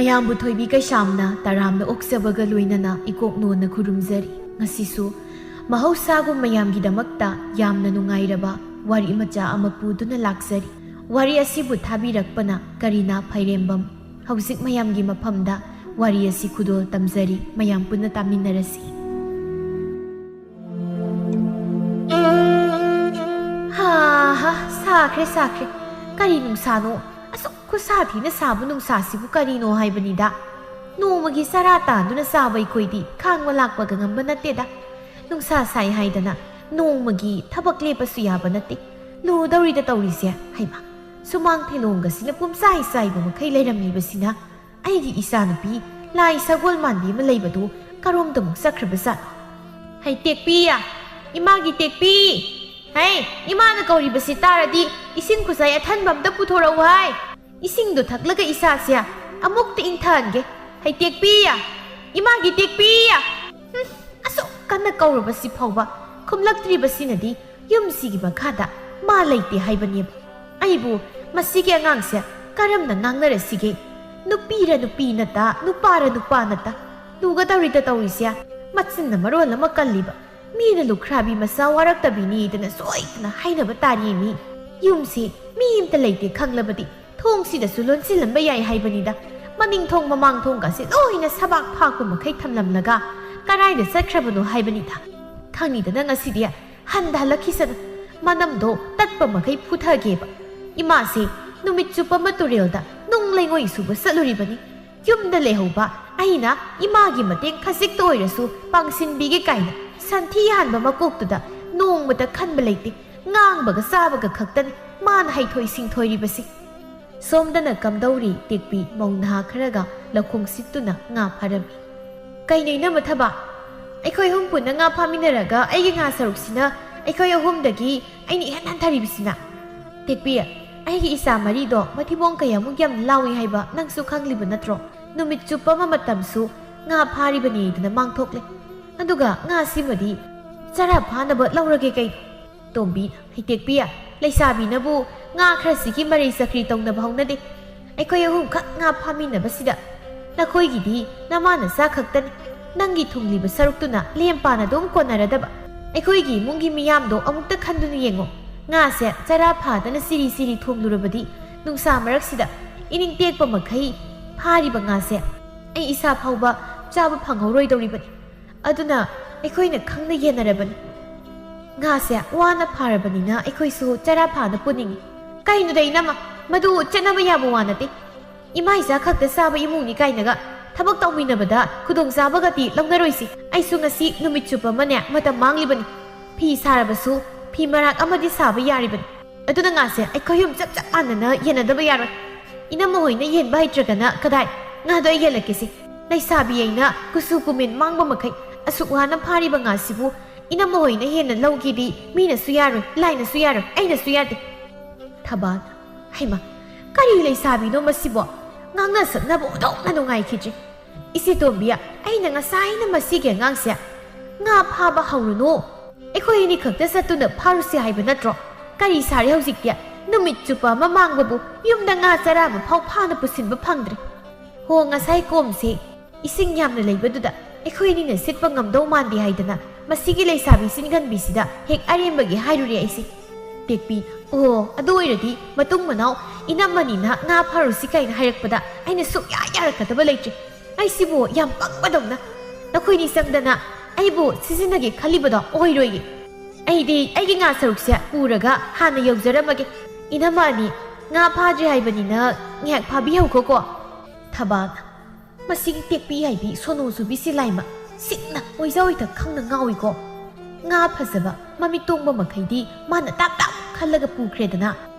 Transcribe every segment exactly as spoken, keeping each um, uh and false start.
ꯃꯌꯥꯝꯕꯨ ꯊꯣꯏꯕꯤ ꯀꯩꯁꯥꯝꯅ ꯇꯔꯥꯝꯅ ꯑꯣꯛꯆꯕꯒ ꯂꯣꯏꯅꯅ ꯏꯀꯣꯛ ꯅꯣꯟꯅ ꯈꯨꯔꯨꯝꯖꯔꯤ꯫ ꯉꯁꯤꯁꯨ ꯃꯍꯧꯁꯥꯒꯨꯝ ꯃꯌꯥꯝꯒꯤꯗꯃꯛꯇ ꯌꯥꯝꯅ ꯅꯨꯡꯉꯥꯏꯔꯕ ꯋꯥꯔꯤ ꯃꯆꯥ ꯑꯃ ꯄꯨꯗꯨꯅ ꯂꯥꯛꯆꯔꯤ꯫ ꯋꯥꯔꯤ ꯑꯁꯤꯕꯨ ꯊꯥꯕꯤꯔꯛꯄꯅ ꯀꯔꯤꯅꯥ ꯐꯩꯔꯦꯝꯕꯝ꯫ ꯍꯧꯖꯤꯛ ꯃꯌꯥꯝꯒꯤ ꯃꯐꯝꯗ ꯋꯥꯔꯤ ꯑꯁꯤ ꯈꯨꯗꯣꯜ ꯇꯝꯖꯔꯤ, ꯃꯌꯥꯝ ꯄꯨꯟꯅ ꯇꯥꯃꯤꯟꯅꯔꯁꯤ꯫ ꯍꯥ ꯍꯥ, ꯁꯥꯈ꯭ꯔꯦ ꯁꯥꯈ꯭ꯔꯦ꯫ ꯀꯔꯤ ꯅꯨꯡꯁꯥꯅꯣ? ꯑꯁꯨꯛ ꯈꯨꯠꯁꯥ ꯊꯤꯅ ꯁꯥꯕ ꯅꯨꯡꯁꯥꯁꯤꯕꯨ ꯀꯔꯤꯅꯣ ꯍꯥꯏꯕꯅꯤꯗ꯫ ꯅꯣꯡꯃꯒꯤ ꯆꯔꯥ ꯇꯥꯟꯗꯨꯅ ꯆꯥꯕ ꯑꯩꯈꯣꯏꯗꯤ ꯈꯥꯡꯕ ꯂꯥꯛꯄꯒ ꯉꯝꯕ ꯅꯠꯇꯦꯗ꯫ ꯅꯨꯡꯁꯥ ꯁꯥꯏ ꯍꯥꯏꯗꯅ ꯅꯣꯡꯃꯒꯤ ꯊꯕꯛ ꯂꯦꯞꯄꯁꯨ ꯌꯥꯕ ꯅꯠꯇꯦ꯫ ꯂꯨꯗꯧꯔꯤꯗ ꯇꯧꯔꯤꯁꯦ꯫ ꯍꯩꯃꯥ, ꯁꯨꯃꯥꯡ ꯊꯦꯂꯣꯡꯒꯁꯤꯅ ꯄꯨꯝꯆꯥꯏ ꯆꯥꯏꯕ ꯃꯈꯩ ꯂꯩꯔꯝꯂꯤꯕꯁꯤꯅ ꯑꯩꯒꯤ ꯏꯆꯥꯅꯨꯄꯤ ꯂꯥꯏ ꯁꯒꯣꯜ ꯃꯥꯟꯕꯤ ꯑꯃ ꯂꯩꯕꯗꯨ ꯀꯔꯣꯝꯗ ꯑꯃꯨꯛ ꯆꯠꯈ꯭ꯔꯕꯖꯥꯠꯅꯣ? ꯍꯩ ꯇꯦꯛꯄꯤ! ꯏꯃꯥꯒꯤ ꯇꯦꯛꯄꯤ! ꯍꯩ, ꯏꯃꯥꯅ ꯀꯧꯔꯤꯕꯁꯤ ꯇꯥꯔꯗꯤ ꯏꯁꯤꯡ ꯈꯨꯖꯥꯏ ꯑꯊꯟꯕ ꯑꯝꯇ ꯄꯨꯊꯣꯔꯛꯎ ꯍꯥꯏ꯫ ꯏꯁꯤꯡꯗꯣ ꯊꯛꯂꯒ ꯏꯁꯥꯁꯦ ꯑꯃꯨꯛꯇ ꯏꯪꯊꯍꯟꯒꯦ꯫ ꯍꯩ ꯇꯦꯛꯄꯤ! ꯏꯃꯥꯒꯤ ꯇꯦꯛꯄꯤ! ꯍꯨꯝ, ꯑꯁꯨꯛ ꯀꯟꯅ ꯀꯧꯔꯕꯁꯤ ꯐꯥꯎꯕ ꯈꯨꯝꯂꯛꯇ꯭ꯔꯤꯕꯁꯤꯅꯗꯤ ꯌꯨꯝꯁꯤꯒꯤ ꯃꯈꯥꯗ ꯃꯥ ꯂꯩꯇꯦ ꯍꯥꯏꯕꯅꯦꯕ꯫ ꯑꯩꯕꯨ ꯃꯁꯤꯒꯤ ꯑꯉꯥꯡꯁꯦ ꯀꯔꯝꯅ ꯉꯥꯡꯅꯔꯁꯤꯒꯦ? ꯅꯨꯄꯤꯔ ꯅꯨꯄꯤ ꯅꯠꯇ, ꯅꯨꯄꯥꯔ ꯅꯨꯄꯥ ꯅꯠꯇ, ꯂꯨꯒꯗꯧꯔꯤꯗ ꯇꯧꯔꯤꯁꯦ꯫ ꯃꯆꯤꯟꯅ ꯃꯔꯣꯜ ꯑꯃ ꯀꯜꯂꯤꯕ, ꯃꯤꯅ ꯂꯨꯈ꯭ꯔꯥꯕꯤ ꯃꯆꯥ ꯋꯥꯔꯛꯇꯕꯤꯅꯤꯗꯅ ꯁꯣꯏꯗꯅ ꯍꯥꯏꯅꯕ ꯇꯥꯔꯤꯃꯤ꯫ ꯌꯨꯝꯁꯤ ꯃꯤ ꯑꯝꯇ ꯂꯩꯇꯦ ꯈꯪꯂꯕꯗꯤ ꯊꯣꯡꯁꯤꯗꯁꯨ ꯂꯣꯟꯁꯤꯜꯂꯝꯕ ꯌꯥꯏ ꯍꯥꯏꯕꯅꯤꯗ꯫ ꯃꯅꯤꯡ ꯊꯣꯡ ꯃꯃꯥꯡ ꯊꯣꯡꯒꯁꯦ ꯂꯣꯏꯅ ꯁꯕꯥꯛ ꯐꯥꯛꯄ ꯃꯈꯩ ꯊꯝꯂꯝꯂꯒ ꯀꯗꯥꯏꯗ ꯆꯠꯈ꯭ꯔꯕꯅꯣ ꯍꯥꯏꯕꯅꯤꯗ꯫ ꯈꯪꯅꯤꯗꯅ ꯉꯁꯤꯗꯤ ꯍꯟꯗ ꯍꯜꯂꯛꯈꯤꯁꯅꯨ꯫ ꯃꯅꯝꯗꯣ ꯇꯠꯄ ꯃꯈꯩ ꯐꯨꯊꯒꯦꯕ꯫ ꯏꯃꯥꯁꯦ ꯅꯨꯃꯤꯠ ꯆꯨꯞꯄ ꯑꯃ ꯇꯨꯔꯦꯜꯗ ꯅꯨꯡ ꯂꯩꯉꯣꯏ ꯁꯨꯕ ꯆꯠꯂꯨꯔꯤꯕꯅꯤ꯫ ꯌꯨꯝꯗ ꯂꯩꯍꯧꯕ ꯑꯩꯅ ꯏꯃꯥꯒꯤ ꯃꯇꯦꯡ ꯈꯖꯤꯛꯇ ꯑꯣꯏꯔꯁꯨ ꯄꯥꯡꯁꯤꯟꯕꯤꯒꯦ ꯀꯥꯏꯅ ꯁꯟꯊꯤ ꯍꯥꯟꯕ ꯃꯀꯣꯛꯇꯨꯗ ꯅꯣꯡꯃꯇ ꯈꯟꯕ ꯂꯩꯇꯦ꯫ ꯉꯥꯡꯕꯒ ꯆꯥꯕꯒ ꯈꯛꯇꯅꯤ ꯃꯥꯅ ꯍꯩꯊꯣꯏ ꯁꯤꯡꯊꯣꯏꯔꯤꯕꯁꯤ꯫ ꯁꯣꯝꯗꯅ ꯀꯝꯗꯧꯔꯤ ꯇꯦꯛꯄꯤ ꯃꯧ ꯅꯍꯥ ꯈꯔꯒ ꯂꯧꯈꯣꯡ ꯁꯤꯠꯇꯨꯅ ꯉꯥ ꯐꯥꯔꯝꯃꯤ꯫ ꯀꯩꯅꯣ ꯏꯅꯝꯃ ꯊꯕꯥ? ꯑꯩꯈꯣꯏ ꯑꯍꯨꯝ ꯄꯨꯟꯅ ꯉꯥ ꯐꯥꯃꯤꯟꯅꯔꯒ ꯑꯩꯒꯤ ꯉꯥ ꯁꯔꯨꯛꯁꯤꯅ ꯑꯩꯈꯣꯏ ꯑꯍꯨꯝꯗꯒꯤ ꯑꯩꯅ ꯏꯍꯟ ꯍꯟꯊꯔꯤꯕꯁꯤꯅ? ꯇꯦꯛꯄꯤ, ꯑꯩꯒꯤ ꯏꯆꯥ ꯃꯔꯤꯗꯣ ꯃꯊꯤꯕꯣꯡ ꯀꯌꯥꯃꯨꯛ ꯌꯥꯝꯅ ꯂꯥꯎꯏ ꯍꯥꯏꯕ ꯅꯪꯁꯨ ꯈꯪꯂꯤꯕ ꯅꯠꯇ꯭ꯔꯣ? ꯅꯨꯃꯤꯠ ꯆꯨꯞꯄ ꯑꯃ ꯃꯇꯝꯁꯨ ꯉꯥ ꯐꯥꯔꯤꯕꯅꯤꯗꯅ ꯃꯥꯡꯊꯣꯛꯂꯦ꯫ ꯑꯗꯨꯒ ꯉꯥꯁꯤꯃꯗꯤ ꯆꯔꯥ ꯐꯥꯅꯕ ꯂꯧꯔꯒꯦ ꯀꯩꯅꯣ? ꯇꯣꯝꯕꯤ, ꯍꯩꯇꯦꯛꯄꯤ, ꯂꯩꯁꯥꯕꯤꯅꯕꯨ ꯉꯥ ꯈꯔꯁꯤꯒꯤ ꯃꯔꯩ ꯆꯀ꯭ꯔꯤ ꯇꯧꯅꯕ ꯍꯧꯅꯗꯦ꯫ ꯑꯩꯈꯣꯏ ꯑꯍꯨꯝꯈꯛ ꯉꯥ ꯐꯥꯃꯤꯟꯅꯕꯁꯤꯗ ꯅꯈꯣꯏꯒꯤꯗꯤ ꯅꯃꯥ ꯅꯆꯥ ꯈꯛꯇꯅꯤ꯫ ꯅꯪꯒꯤ ꯊꯨꯡꯂꯤꯕ ꯁꯔꯨꯛꯇꯨꯅ ꯂꯦꯝ ꯄꯥꯅ ꯑꯗꯨꯝ ꯀꯣꯟꯅꯔꯗꯕ꯫ ꯑꯩꯈꯣꯏꯒꯤ ꯏꯃꯨꯡꯒꯤ ꯃꯤꯌꯥꯝꯗꯣ ꯑꯃꯨꯛꯇ ꯈꯟꯗꯨꯅ ꯌꯦꯡꯉꯣ꯫ ꯉꯥꯁꯦ ꯆꯔꯥ ꯐꯥꯗꯅ ꯁꯤꯔꯤ ꯁꯤꯔꯤ ꯊꯣꯡꯂꯨꯔꯕꯗꯤ ꯅꯨꯡꯁꯥ ꯃꯔꯛꯁꯤꯗ ꯏꯅꯤꯡ ꯇꯦꯛꯄ ꯃꯈꯩ ꯐꯥꯔꯤꯕ ꯉꯥꯁꯦ ꯑꯩ ꯏꯁꯥ ꯐꯥꯎꯕ ꯆꯥꯕ ꯐꯪꯍꯧꯔꯣꯏꯗꯧꯔꯤꯕꯅꯤ꯫ ꯑꯗꯨꯅ ꯑꯩꯈꯣꯏꯅ ꯈꯪꯅ ꯌꯦꯟꯅꯔꯕꯅꯤ꯫ ꯉꯥꯁꯦ ꯋꯥꯅ ꯐꯥꯔꯕꯅꯤꯅ ꯑꯩꯈꯣꯏꯁꯨ ꯆꯔꯥ ꯐꯥꯅ ꯄꯨꯅꯤꯡꯏ꯫ ꯀꯩꯅꯣꯗ ꯏꯅꯝꯃ, ꯃꯗꯨ ꯆꯠꯅꯕ ꯌꯥꯕ ꯋꯥ ꯅꯠꯇꯦ꯫ ꯏꯃꯥ ꯏꯆꯥ ꯈꯛꯇ ꯆꯥꯕ ꯏꯃꯨꯡꯅꯤ ꯀꯥꯏꯅꯒ ꯊꯕꯛ ꯇꯧꯃꯤꯟꯅꯕꯗ ꯈꯨꯗꯣꯡꯆꯥꯕꯒꯗꯤ ꯂꯧꯅꯔꯣꯏꯁꯤ꯫ ꯑꯩꯁꯨ ꯉꯁꯤ ꯅꯨꯃꯤꯠ ꯆꯨꯞꯄ ꯑꯃꯅꯦ ꯃꯇꯝ ꯃꯥꯡꯂꯤꯕꯅꯤ꯫ ꯐꯤ ꯁꯥꯔꯕꯁꯨ ꯐꯤ ꯃꯔꯥꯛ ꯑꯃꯗꯤ ꯁꯥꯕ ꯌꯥꯔꯤꯕꯅꯤ꯫ ꯑꯗꯨꯅ ꯉꯥꯁꯦ ꯑꯩꯈꯣꯏ ꯑꯍꯨꯝ ꯆꯞ ꯆꯞ ꯃꯥꯟꯅꯅ ꯌꯦꯟꯅꯗꯕ ꯌꯥꯔꯣꯏ꯫ ꯏꯅꯝꯃ ꯍꯣꯏꯅ ꯌꯦꯟꯕ ꯍꯩꯇ꯭ꯔꯒꯅ ꯀꯗꯥꯏ? ꯉꯥꯗꯣ ꯑꯩ ꯌꯦꯜꯂꯛꯀꯦꯁꯦ꯫ ꯂꯩꯁꯥꯕꯤ ꯑꯩꯅ ꯀꯨꯆꯨ ꯀꯨꯃꯦꯟ ꯃꯥꯡꯕ ꯃꯈꯩ ꯑꯁꯨꯛ ꯋꯥꯅ ꯐꯥꯔꯤꯕ ꯉꯥꯁꯤꯕꯨ ꯏꯅꯝꯃ ꯍꯣꯏꯅ ꯍꯦꯟꯅ ꯂꯧꯒꯦꯗꯤ ꯃꯤꯅꯁꯨ ꯌꯥꯔꯣꯏ, ꯂꯥꯏꯅꯁꯨ ꯌꯥꯔꯣꯏ, ꯑꯩꯅꯁꯨ ꯌꯥꯗꯦ꯫ ꯊꯕꯥꯜ, ꯍꯩꯃꯥ, ꯀꯔꯤ ꯂꯩꯁꯥꯕꯤꯅꯣ ꯃꯁꯤꯕꯣ? ꯉꯥꯡꯅ ꯁꯛꯅꯕ ꯑꯣꯟꯊꯣꯛꯅ ꯅꯨꯡꯉꯥꯏꯈꯤꯗ꯭ꯔꯦ꯫ ꯏꯆꯦ ꯇꯣꯝꯕꯤ, ꯑꯩꯅ ꯉꯁꯥꯏꯅ ꯃꯁꯤꯒꯤ ꯑꯉꯥꯡꯁꯦ ꯉꯥ ꯐꯥꯕ ꯍꯧꯔꯨꯅꯨ, ꯑꯩꯈꯣꯏ ꯑꯅꯤ ꯈꯛꯇ ꯆꯠꯇꯨꯅ ꯐꯥꯔꯨꯁꯤ ꯍꯥꯏꯕ ꯅꯠꯇ꯭ꯔꯣ? ꯀꯔꯤ ꯁꯥꯔꯦ ꯍꯧꯖꯤꯛꯇꯤ? ꯅꯨꯃꯤꯠ ꯆꯨꯞꯄ ꯑꯃ ꯃꯥꯡꯕꯕꯨ ꯌꯨꯝꯗ ꯉꯥ ꯆꯔꯥ ꯑꯃ ꯐꯥꯎ ꯐꯥꯅ ꯄꯨꯁꯤꯟꯕ ꯐꯪꯗ꯭ꯔꯦ꯫ ꯍꯣ, ꯉꯁꯥꯏ ꯀꯣꯝꯁꯦ ꯏꯁꯤꯡ ꯌꯥꯝꯅ ꯂꯩꯕꯗꯨꯗ ꯑꯩꯈꯣꯏ ꯑꯅꯤꯅ ꯁꯤꯠꯄ ꯉꯝꯗꯧ ꯃꯥꯟꯗꯦ ꯍꯥꯏꯗꯅ ꯃꯁꯤꯒꯤ ꯂꯩꯁꯥꯕꯤ ꯆꯤꯟꯒꯟꯕꯤꯁꯤꯗ ꯍꯦꯛ ꯑꯔꯦꯝꯕꯒꯤ ꯍꯥꯏꯔꯨꯔꯦ ꯑꯩꯁꯦ꯫ ꯇꯦꯛꯄꯤ, ꯑꯣ, ꯑꯗꯨ ꯑꯣꯏꯔꯗꯤ ꯃꯇꯨꯡ ꯃꯅꯥꯎ ꯏꯅꯝꯃꯅꯤꯅ ꯉꯥ ꯐꯥꯔꯨꯁꯤ ꯀꯥꯏꯅ ꯍꯥꯏꯔꯛꯄꯗ ꯑꯩꯅ ꯁꯨꯛꯌꯥ ꯌꯥꯔꯛꯀꯗꯕ ꯂꯩꯇ꯭ꯔꯦ꯫ ꯑꯩꯁꯤꯕꯨ ꯌꯥꯝ ꯄꯪꯕꯗꯧꯅ꯫ ꯅꯈꯣꯏꯅꯤ ꯆꯪꯗꯅ ꯑꯩꯕꯨ ꯁꯤꯖꯤꯟꯅꯒꯦ ꯈꯜꯂꯤꯕꯗꯣ ꯑꯣꯏꯔꯣꯏꯌꯦ꯫ ꯑꯩꯗꯤ ꯑꯩꯒꯤ ꯉꯥ ꯁꯔꯨꯛꯁꯦ ꯄꯨꯔꯒ ꯍꯥꯟꯅ ꯌꯧꯖꯔꯝꯃꯒꯦ꯫ ꯏꯅꯝꯃ ꯑꯅꯤ, ꯉꯥ ꯐꯥꯗ꯭ꯔꯤ ꯍꯥꯏꯕꯅꯤꯅ ꯉꯥꯏꯍꯥꯛ ꯐꯥꯕꯤꯍꯧꯈꯣꯀꯣ꯫ ꯊꯕꯥꯜ, ꯃꯁꯤꯒꯤ ꯇꯦꯛꯄꯤ ꯍꯥꯏꯕꯤ ꯁꯣꯅꯣ ꯆꯨꯕꯤꯁꯤ ꯂꯥꯏꯃ, ꯁꯤꯛꯅ ꯑꯣꯏꯖ ꯑꯣꯏꯊ ꯈꯪꯅ ꯉꯥꯎꯏꯀꯣ꯫ ꯉꯥ ꯐꯖꯕ ꯃꯃꯤꯠ ꯇꯣꯡꯕ ꯃꯈꯩꯗꯤ ꯃꯥꯅ ꯇꯥꯞ ꯇꯥꯞ ꯈꯜꯂꯒ ꯄꯨꯈ꯭ꯔꯦꯗꯅ꯫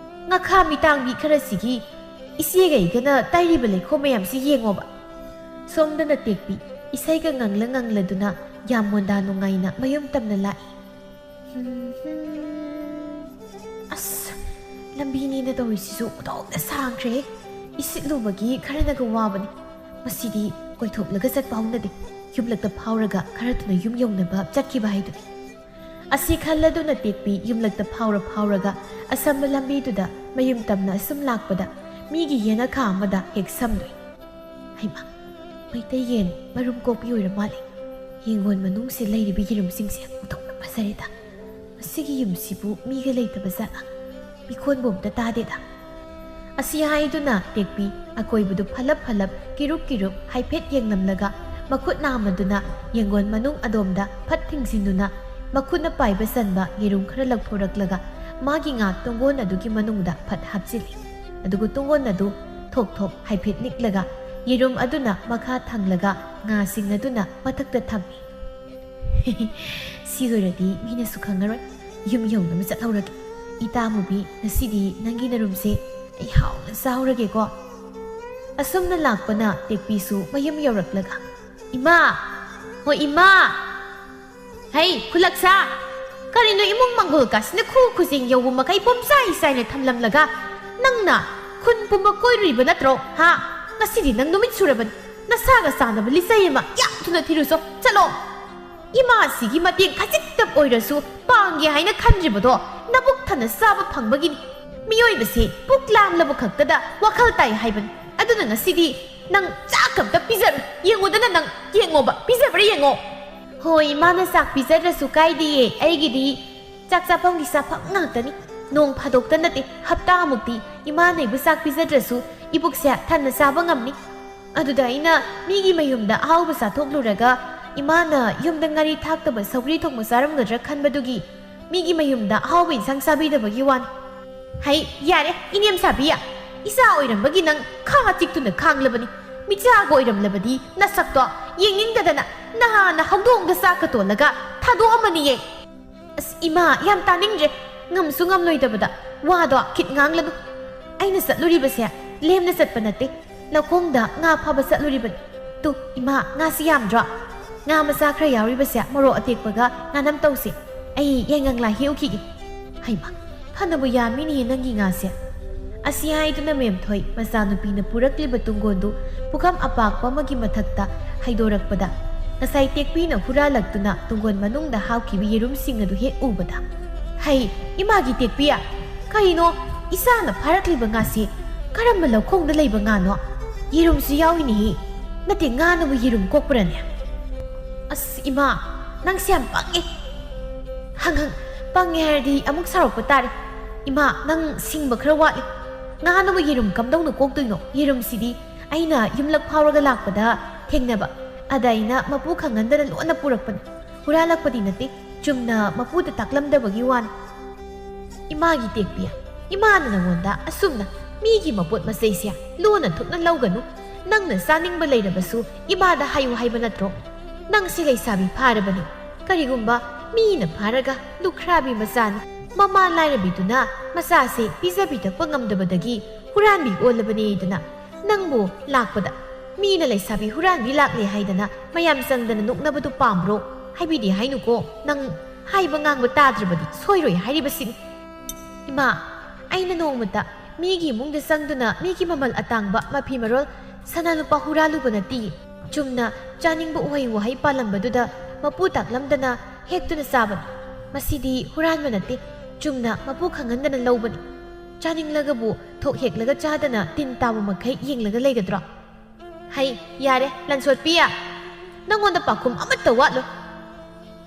ꯉꯥꯈꯥ ꯃꯤꯇꯥꯡꯕꯤ ꯈꯔꯁꯤꯒꯤ ꯏꯆꯦꯒ ꯑꯩꯒꯅ ꯇꯩꯔꯤꯕ ꯂꯩꯈꯣꯝ ꯃꯌꯥꯝꯁꯤ ꯌꯦꯡꯉꯣꯕ꯫ ꯁꯣꯝꯗꯅ ꯇꯦꯛꯄꯤ ꯏꯁꯩꯒ ꯉꯪꯂ ꯉꯪꯂꯗꯨꯅ ꯌꯥꯝ ꯃꯣꯟꯗꯥ ꯅꯨꯡꯉꯥꯏꯅ ꯃꯌꯨꯝ ꯇꯝꯅ ꯂꯥꯛꯏ꯫ ꯑꯁ, ꯂꯝꯕꯤꯅꯦꯅ ꯇꯧꯔꯤꯁꯤꯁꯨ ꯑꯣꯟꯊꯣꯛꯅ ꯁꯥꯡꯈ꯭ꯔꯦ꯫ ꯏꯁꯤꯠꯂꯨꯕꯒꯤ ꯈꯔꯅꯒ ꯋꯥꯕꯅꯤ꯫ ꯃꯁꯤꯗꯤ ꯀꯣꯏꯊꯣꯛꯂꯒ ꯆꯠꯄ ꯍꯧꯅꯗꯦ꯫ ꯌꯨꯝꯂꯛꯇ ꯐꯥꯎꯔꯒ ꯈꯔ ꯊꯨꯅ ꯌꯨꯝ ꯌꯧꯅꯕ ꯆꯠꯈꯤꯕ ꯍꯥꯏꯗꯨꯅꯤ꯫ ꯑꯁꯤ ꯈꯜꯂꯗꯨꯅ ꯇꯦꯛꯄꯤ ꯌꯨꯝꯂꯛꯇ ꯐꯥꯎꯔ ꯐꯥꯎꯔꯒ ꯑꯁꯝꯕ ꯂꯝꯕꯤꯗꯨꯗ ꯃꯌꯨꯝ ꯇꯝꯅ ꯑꯁꯨꯝ ꯂꯥꯛꯄꯗ ꯃꯤꯒꯤ ꯌꯦꯅꯈꯥ ꯑꯃꯗ ꯍꯦꯛ ꯁꯝꯂꯨꯏ꯫ ꯍꯩꯃꯥ, ꯃꯩꯇꯩ ꯌꯦꯟ ꯃꯔꯨꯝ ꯀꯣꯛꯄꯤ ꯑꯣꯏꯔ ꯃꯥꯜꯂꯦ꯫ ꯌꯦꯡꯒꯣꯟ ꯃꯅꯨꯡꯁꯤ ꯂꯩꯔꯤꯕ ꯌꯦꯔꯨꯝꯁꯤꯡꯁꯦ ꯑꯣꯟꯊꯣꯛꯅ ꯐꯖꯔꯦꯗ꯫ ꯃꯁꯤꯒꯤ ꯌꯨꯝꯁꯤꯕꯨ ꯃꯤꯒ ꯂꯩꯇꯕ ꯖꯥꯠꯂꯥ? ꯃꯤꯈꯣꯟꯕꯨ ꯑꯝꯇ ꯇꯥꯗꯦꯗ꯫ ꯑꯁꯤ ꯍꯥꯏꯗꯨꯅ ꯇꯦꯛꯄꯤ ꯑꯀꯣꯏꯕꯗꯨ ꯐꯠꯂꯞ ꯐꯠꯂꯞ ꯀꯤꯔꯨꯞ ꯀꯤꯔꯨꯞ ꯍꯥꯏꯐꯦꯠ ꯌꯦꯡꯂꯝꯂꯒ ꯃꯈꯨꯠ ꯅꯥꯝꯃꯗꯨꯅ ꯌꯦꯡꯒꯣꯟ ꯃꯅꯨꯡ ꯑꯗꯣꯝꯗ ꯐꯠ ꯊꯤꯡꯖꯤꯟꯗꯨꯅ ꯃꯈꯨꯠꯅ ꯄꯥꯏꯕ ꯆꯟꯕ ꯌꯦꯔꯨꯝ ꯈꯔ ꯂꯧꯊꯣꯔꯛꯂꯒ ꯃꯥꯒꯤ ꯉꯥ ꯇꯨꯡꯒꯣꯟ ꯑꯗꯨꯒꯤ ꯃꯅꯨꯡꯗ ꯐꯠ ꯍꯥꯞꯆꯤꯜꯂꯤ꯫ ꯑꯗꯨꯒ ꯇꯨꯡꯒꯣꯟ ꯑꯗꯨ ꯊꯣꯛ ꯊꯣꯛ ꯍꯥꯏꯐꯦꯠ ꯅꯤꯛꯂꯒ ꯌꯦꯔꯨꯝ ꯑꯗꯨꯅ ꯃꯈꯥ ꯊꯪꯂꯒ ꯉꯥꯁꯤꯡ ꯑꯗꯨꯅ ꯃꯊꯛꯇ ꯊꯝꯃꯤ꯫ "ꯁꯤ ꯑꯣꯏꯔꯗꯤ ꯃꯤꯅꯁꯨ ꯈꯪꯉꯔꯣꯏ꯫ ꯌꯨꯝ ꯌꯧꯅꯕ ꯆꯠꯍꯧꯔꯒꯦ꯫ ꯏꯇꯥ ꯑꯃꯨꯕꯤ, ꯉꯁꯤꯗꯤ ꯅꯪꯒꯤ ꯅꯔꯨꯝꯁꯦ ꯑꯩ ꯍꯥꯎꯅ ꯆꯥꯍꯧꯔꯒꯦꯀꯣ?" ꯑꯁꯨꯝꯅ ꯂꯥꯛꯄꯅ ꯇꯦꯛꯄꯤꯁꯨ ꯃꯌꯨꯝ ꯌꯧꯔꯛꯂꯒ, "ꯏꯃꯥ! ꯍꯣ ꯏꯃꯥ! ꯍꯩ, ꯈꯨꯂꯛꯁꯥ! ꯀꯔꯤꯅꯣ ꯏꯃꯨꯡ ꯃꯪꯒꯣꯜ ꯀꯥꯁꯤꯅ ꯈꯨ ꯈꯨꯖꯦꯡ ꯌꯧꯕ ꯃꯈꯩ ꯄꯨꯝꯆꯥꯏ ꯆꯥꯏꯅ ꯊꯝꯂꯝꯂꯒ ꯅꯪꯅ ꯈꯨꯟ ꯄꯨꯝꯕ ꯀꯣꯏꯔꯨꯔꯤꯕ ꯅꯠꯇ꯭ꯔꯣ? ꯍꯥ? ꯉꯁꯤꯗꯤ ꯅꯪ ꯅꯨꯃꯤꯠ ꯁꯨꯔꯕꯅꯤ꯫ ꯅꯁꯥꯒ ꯆꯥꯟꯅꯕ ꯂꯤꯆꯩ ꯑꯃ ꯌꯥꯝ ꯊꯨꯅ ꯊꯤꯔꯨꯆꯣ꯫ ꯆꯠꯂꯣ!" ꯏꯃꯥꯁꯤꯒꯤ ꯃꯇꯦꯡ ꯈꯖꯤꯛꯇ ꯑꯣꯏꯔꯁꯨ ꯄꯥꯡꯒꯦ ꯍꯥꯏꯅ ꯈꯟꯗ꯭ꯔꯤꯕꯗꯣ ꯅꯕꯨꯛ ꯊꯟꯅ ꯆꯥꯕ ꯐꯪꯕꯒꯤꯅꯤ꯫ ꯃꯤꯑꯣꯏꯕꯁꯦ ꯄꯨꯛ ꯂꯥꯝꯂꯕ ꯈꯛꯇꯗ ꯋꯥꯈꯜ ꯇꯥꯏ ꯍꯥꯏꯕꯅꯤ꯫ ꯑꯗꯨꯅ ꯉꯁꯤꯗꯤ ꯅꯪ ꯆꯥꯛ ꯑꯝꯇ ꯄꯤꯖꯔꯣ꯫ ꯌꯦꯡꯉꯨꯗꯅ ꯅꯪ ꯌꯦꯡꯉꯣꯕ, ꯄꯤꯖꯕ꯭ꯔꯥ ꯌꯦꯡꯉꯣ꯫ ꯍꯣꯏ, ꯏꯃꯥꯅ ꯆꯥꯛ ꯄꯤꯖꯗ꯭ꯔꯁꯨ ꯀꯥꯏꯗꯤꯌꯦ꯫ ꯑꯩꯒꯤꯗꯤ ꯆꯥꯛ ꯆꯥꯐꯝꯒꯤ ꯆꯥꯐꯝ ꯉꯥꯛꯇꯅꯤ꯫ ꯅꯣꯡ ꯐꯥꯗꯣꯛꯇ ꯅꯠꯇꯦ, ꯍꯞꯇꯥꯃꯨꯛꯇꯤ ꯏꯃꯥꯅ ꯑꯩꯕꯨ ꯆꯥꯛ ꯄꯤꯖꯗ꯭ꯔꯁꯨ ꯏꯕꯨꯛꯁꯦ ꯊꯟꯅ ꯆꯥꯕ ꯉꯝꯅꯤ꯫ ꯑꯗꯨꯗ ꯑꯩꯅ ꯃꯤꯒꯤ ꯃꯌꯨꯝꯗ ꯑꯍꯥꯎꯕ ꯆꯥꯊꯣꯛꯂꯨꯔꯒ ꯏꯃꯥꯅ ꯌꯨꯝꯗ ꯉꯥꯔꯤ ꯊꯥꯛꯇꯕ ꯁꯧꯒ꯭ꯔꯤ ꯊꯣꯡꯕ ꯆꯥꯔꯝꯒꯗ꯭ꯔꯥ ꯈꯟꯕꯗꯨꯒꯤ ꯃꯤꯒꯤ ꯃꯌꯨꯝꯗ ꯑꯍꯥꯎꯕ ꯏꯟꯁꯥꯡ ꯆꯥꯕꯤꯗꯕꯒꯤ ꯋꯥꯅꯤ꯫ ꯍꯩ, ꯌꯥꯔꯦ, ꯏꯅꯦꯝ ꯁꯥꯕꯤ꯫ ꯏꯆꯥ ꯑꯣꯏꯔꯝꯕꯒꯤ ꯅꯪ ꯈꯥ ꯆꯤꯛꯇꯨꯅ ꯈꯥꯡꯂꯕꯅꯤ꯫ ꯃꯤꯆꯥꯒ ꯑꯣꯏꯔꯝꯂꯕꯗꯤ ꯅꯁꯛꯇꯣ ꯌꯦꯡꯅꯤꯡꯗꯗꯅ ꯅꯍꯥꯟꯅ ꯍꯧꯗꯣꯡꯗ ꯆꯥꯛꯀ ꯇꯣꯜꯂꯒ ꯊꯥꯗꯣꯛꯑꯝꯃꯅꯤꯌꯦ꯫ ꯑꯁ, ꯏꯃꯥ, ꯌꯥꯝ ꯇꯥꯅꯤꯡꯗ꯭ꯔꯦ꯫ ꯉꯝꯁꯨ ꯉꯝꯂꯣꯏꯗꯕꯗ ꯋꯥꯗꯣ ꯈꯤꯠ ꯉꯥꯡꯂꯅꯨ꯫ ꯑꯩꯅ ꯆꯠꯂꯨꯔꯤꯕꯁꯦ ꯂꯦꯝꯅ ꯆꯠꯄ ꯅꯠꯇꯦ꯫ ꯂꯧꯈꯣꯡꯗ ꯉꯥ ꯐꯥꯕ ꯆꯠꯂꯨꯔꯤꯕꯅꯤ꯫ ꯇꯨ, ꯏꯃꯥ, ꯉꯥꯁꯤ ꯌꯥꯝꯗ꯭ꯔꯣ? ꯉꯥ ꯃꯆꯥ ꯈꯔ ꯌꯥꯎꯔꯤꯕꯁꯦ ꯃꯣꯔꯣꯛ ꯑꯇꯦꯛꯄꯒ ꯉꯥꯅꯝ ꯇꯧꯁꯦ꯫ ꯑꯩ ꯌꯥꯏꯉꯪꯂꯥ ꯍꯦꯛꯎꯈꯤꯒꯦ꯫ ꯍꯩꯃꯥ, ꯐꯅꯕꯨ ꯌꯥꯝꯃꯤꯅꯦꯍꯦ ꯅꯪꯒꯤ ꯉꯥꯁꯦ꯫ ꯑꯁꯤ ꯍꯥꯏꯗꯨꯅ ꯃꯦꯝꯊꯣꯏ ꯃꯆꯥꯅꯨꯄꯤꯅ ꯄꯨꯔꯛꯂꯤꯕ ꯇꯨꯡꯒꯣꯟꯗꯨ ꯄꯨꯈꯝ ꯑꯄꯥꯛꯄ ꯑꯃꯒꯤ ꯃꯊꯛꯇ ꯍꯩꯗꯣꯔꯛꯄꯗ, ꯉꯁꯥꯏ ꯇꯦꯛꯄꯤꯅ ꯍꯨꯔꯥꯜꯂꯛꯇꯨꯅ ꯇꯨꯡꯒꯣꯟ ꯃꯅꯨꯡꯗ ꯍꯥꯞꯈꯤꯕ ꯌꯦꯔꯨꯝꯁꯤꯡ ꯑꯗꯨ ꯍꯦꯛ ꯎꯕꯗ, "ꯍꯩ, ꯏꯃꯥꯒꯤ ꯇꯦꯛꯄꯤ! ꯀꯩꯅꯣ, ꯏꯆꯥꯅ ꯐꯥꯔꯛꯂꯤꯕ ꯉꯥꯁꯤ ꯀꯔꯝꯕ ꯂꯧꯈꯣꯡꯗ ꯂꯩꯕ ꯉꯥꯅꯣ? ꯌꯦꯔꯨꯝꯁꯨ ꯌꯥꯎꯏꯅꯦꯍꯦ!" ꯅꯠꯇꯦ, ꯉꯥꯅꯕꯨ ꯌꯦꯔꯨꯝ ꯀꯣꯛꯄ꯭ꯔꯅꯦ? ꯑꯁ ꯏꯃꯥ, ꯅꯪꯁꯦ ꯌꯥꯝ ꯄꯪꯉꯦ꯫ ꯍꯪ ꯍꯪ, ꯄꯪꯉꯦ ꯍꯥꯏꯔꯗꯤ ꯑꯃꯨꯛ ꯁꯥꯎꯔꯛꯄ ꯇꯥꯔꯦ꯫ ꯏꯃꯥ, ꯅꯪ ꯁꯤꯡꯕ ꯈꯔ ꯋꯥꯠꯂꯤ꯫ ꯉꯥꯅꯕꯨ ꯌꯦꯔꯨꯝ ꯀꯝꯗꯧꯅ ꯀꯣꯛꯇꯣꯏꯅꯣ? ꯌꯦꯔꯨꯝꯁꯤꯗꯤ ꯑꯩꯅ ꯌꯨꯝꯂꯛ ꯐꯥꯎꯔꯒ ꯂꯥꯛꯄꯗ ꯊꯦꯡꯅꯕ, ꯑꯗ ꯑꯩꯅ ꯃꯄꯨ ꯈꯪꯍꯟꯗꯅ ꯂꯣꯟꯅ ꯄꯨꯔꯛꯄꯅꯤ꯫ ꯍꯨꯔꯥꯜꯂꯛꯄꯗꯤ ꯅꯠꯇꯦ, ꯆꯨꯝꯅ ꯃꯄꯨꯗ ꯇꯥꯛꯂꯝꯗꯕꯒꯤ ꯋꯥꯅꯤ꯫ ꯏꯃꯥꯒꯤ ꯇꯦꯛꯄꯤ, ꯏꯃꯥꯅ ꯅꯉꯣꯟꯗ ꯑꯁꯨꯝꯅ ꯃꯤꯒꯤ ꯃꯄꯣꯠ ꯃꯆꯩꯁꯦ ꯂꯣꯟꯅ ꯊꯨꯞꯅ ꯂꯧꯒꯅꯨ꯫ ꯅꯪꯅ ꯆꯥꯅꯤꯡꯕ ꯂꯩꯔꯕꯁꯨ ꯏꯃꯥꯗ ꯍꯥꯏꯌꯨ ꯍꯥꯏꯕ ꯅꯠꯇ꯭ꯔꯣ? ꯅꯪꯁꯤ ꯂꯩꯁꯥꯕꯤ ꯐꯥꯔꯕꯅꯤ꯫ ꯀꯔꯤꯒꯨꯝꯕ ꯃꯤꯅ ꯐꯥꯔꯒ ꯂꯨꯈ꯭ꯔꯥꯕꯤ ꯃꯆꯥꯅꯤ, ꯃꯃꯥ ꯂꯥꯏꯔꯕꯤꯗꯨꯅ ꯃꯆꯥꯁꯦ ꯄꯤꯖꯕꯤꯊꯛꯄ ꯉꯝꯗꯕꯗꯒꯤ ꯍꯨꯔꯥꯟꯕꯤ ꯑꯣꯜꯂꯕꯅꯦꯗꯅ ꯅꯪꯕꯨ ꯂꯥꯛꯄꯗ ꯃꯤꯅ ꯂꯩꯁꯥꯕꯤ ꯍꯨꯔꯥꯟꯕꯤ ꯂꯥꯛꯂꯦ ꯍꯥꯏꯗꯅ ꯃꯌꯥꯝ ꯆꯪꯗꯅ ꯅꯣꯛꯅꯕꯗꯨ ꯄꯥꯝꯕ꯭ꯔꯣ? ꯍꯥꯏꯕꯤꯗꯦ ꯍꯥꯏꯅꯨꯀꯣ꯫ ꯅꯪ ꯍꯥꯏꯕ ꯉꯥꯡꯕ ꯇꯥꯗ꯭ꯔꯕꯗꯤ ꯁꯣꯏꯔꯣꯏ ꯍꯥꯏꯔꯤꯕꯁꯤꯅꯤ꯫ ꯏꯃꯥ, ꯑꯩꯅ ꯅꯣꯡꯃꯇ ꯃꯤꯒꯤ ꯏꯃꯨꯡꯗ ꯆꯪꯗꯨꯅ ꯃꯤꯒꯤ ꯃꯃꯜ ꯑꯇꯥꯡꯕ ꯃꯐꯤ ꯃꯔꯣꯜ, ꯁꯅꯥ ꯂꯨꯄꯥ ꯍꯨꯔꯥꯜꯂꯨꯕ ꯅꯠꯇꯦ꯫ ꯆꯨꯝꯅ ꯆꯥꯅꯤꯡꯕ ꯎꯍꯩ ꯋꯥꯍꯩ ꯄꯥꯜꯂꯝꯕꯗꯨꯗ ꯃꯄꯨ ꯇꯥꯛꯂꯝꯗꯅ ꯍꯦꯛꯇꯨꯅ ꯆꯥꯕꯅꯤ꯫ ꯃꯁꯤꯗꯤ ꯍꯨꯔꯥꯟꯕ ꯅꯠꯇꯦ, ꯆꯨꯝꯅ ꯃꯄꯨ ꯈꯪꯍꯟꯗꯅ ꯂꯧꯕꯅꯤ꯫ ꯆꯥꯅꯤꯡꯂꯒꯕꯨ ꯊꯣꯛ ꯍꯦꯛꯂꯒ ꯆꯥꯗꯅ ꯇꯤꯟ ꯇꯥꯕ ꯃꯈꯩ ꯌꯦꯡꯂꯒ ꯂꯩꯒꯗ꯭ꯔꯣ? ꯍꯩ, ꯌꯥꯔꯦ, ꯂꯟꯁꯣꯠꯄꯤꯌꯥ꯫ ꯅꯪꯉꯣꯟꯗ ꯄꯥꯎꯈꯨꯝ ꯑꯃꯠꯇ ꯋꯥꯠꯂꯣꯏ꯫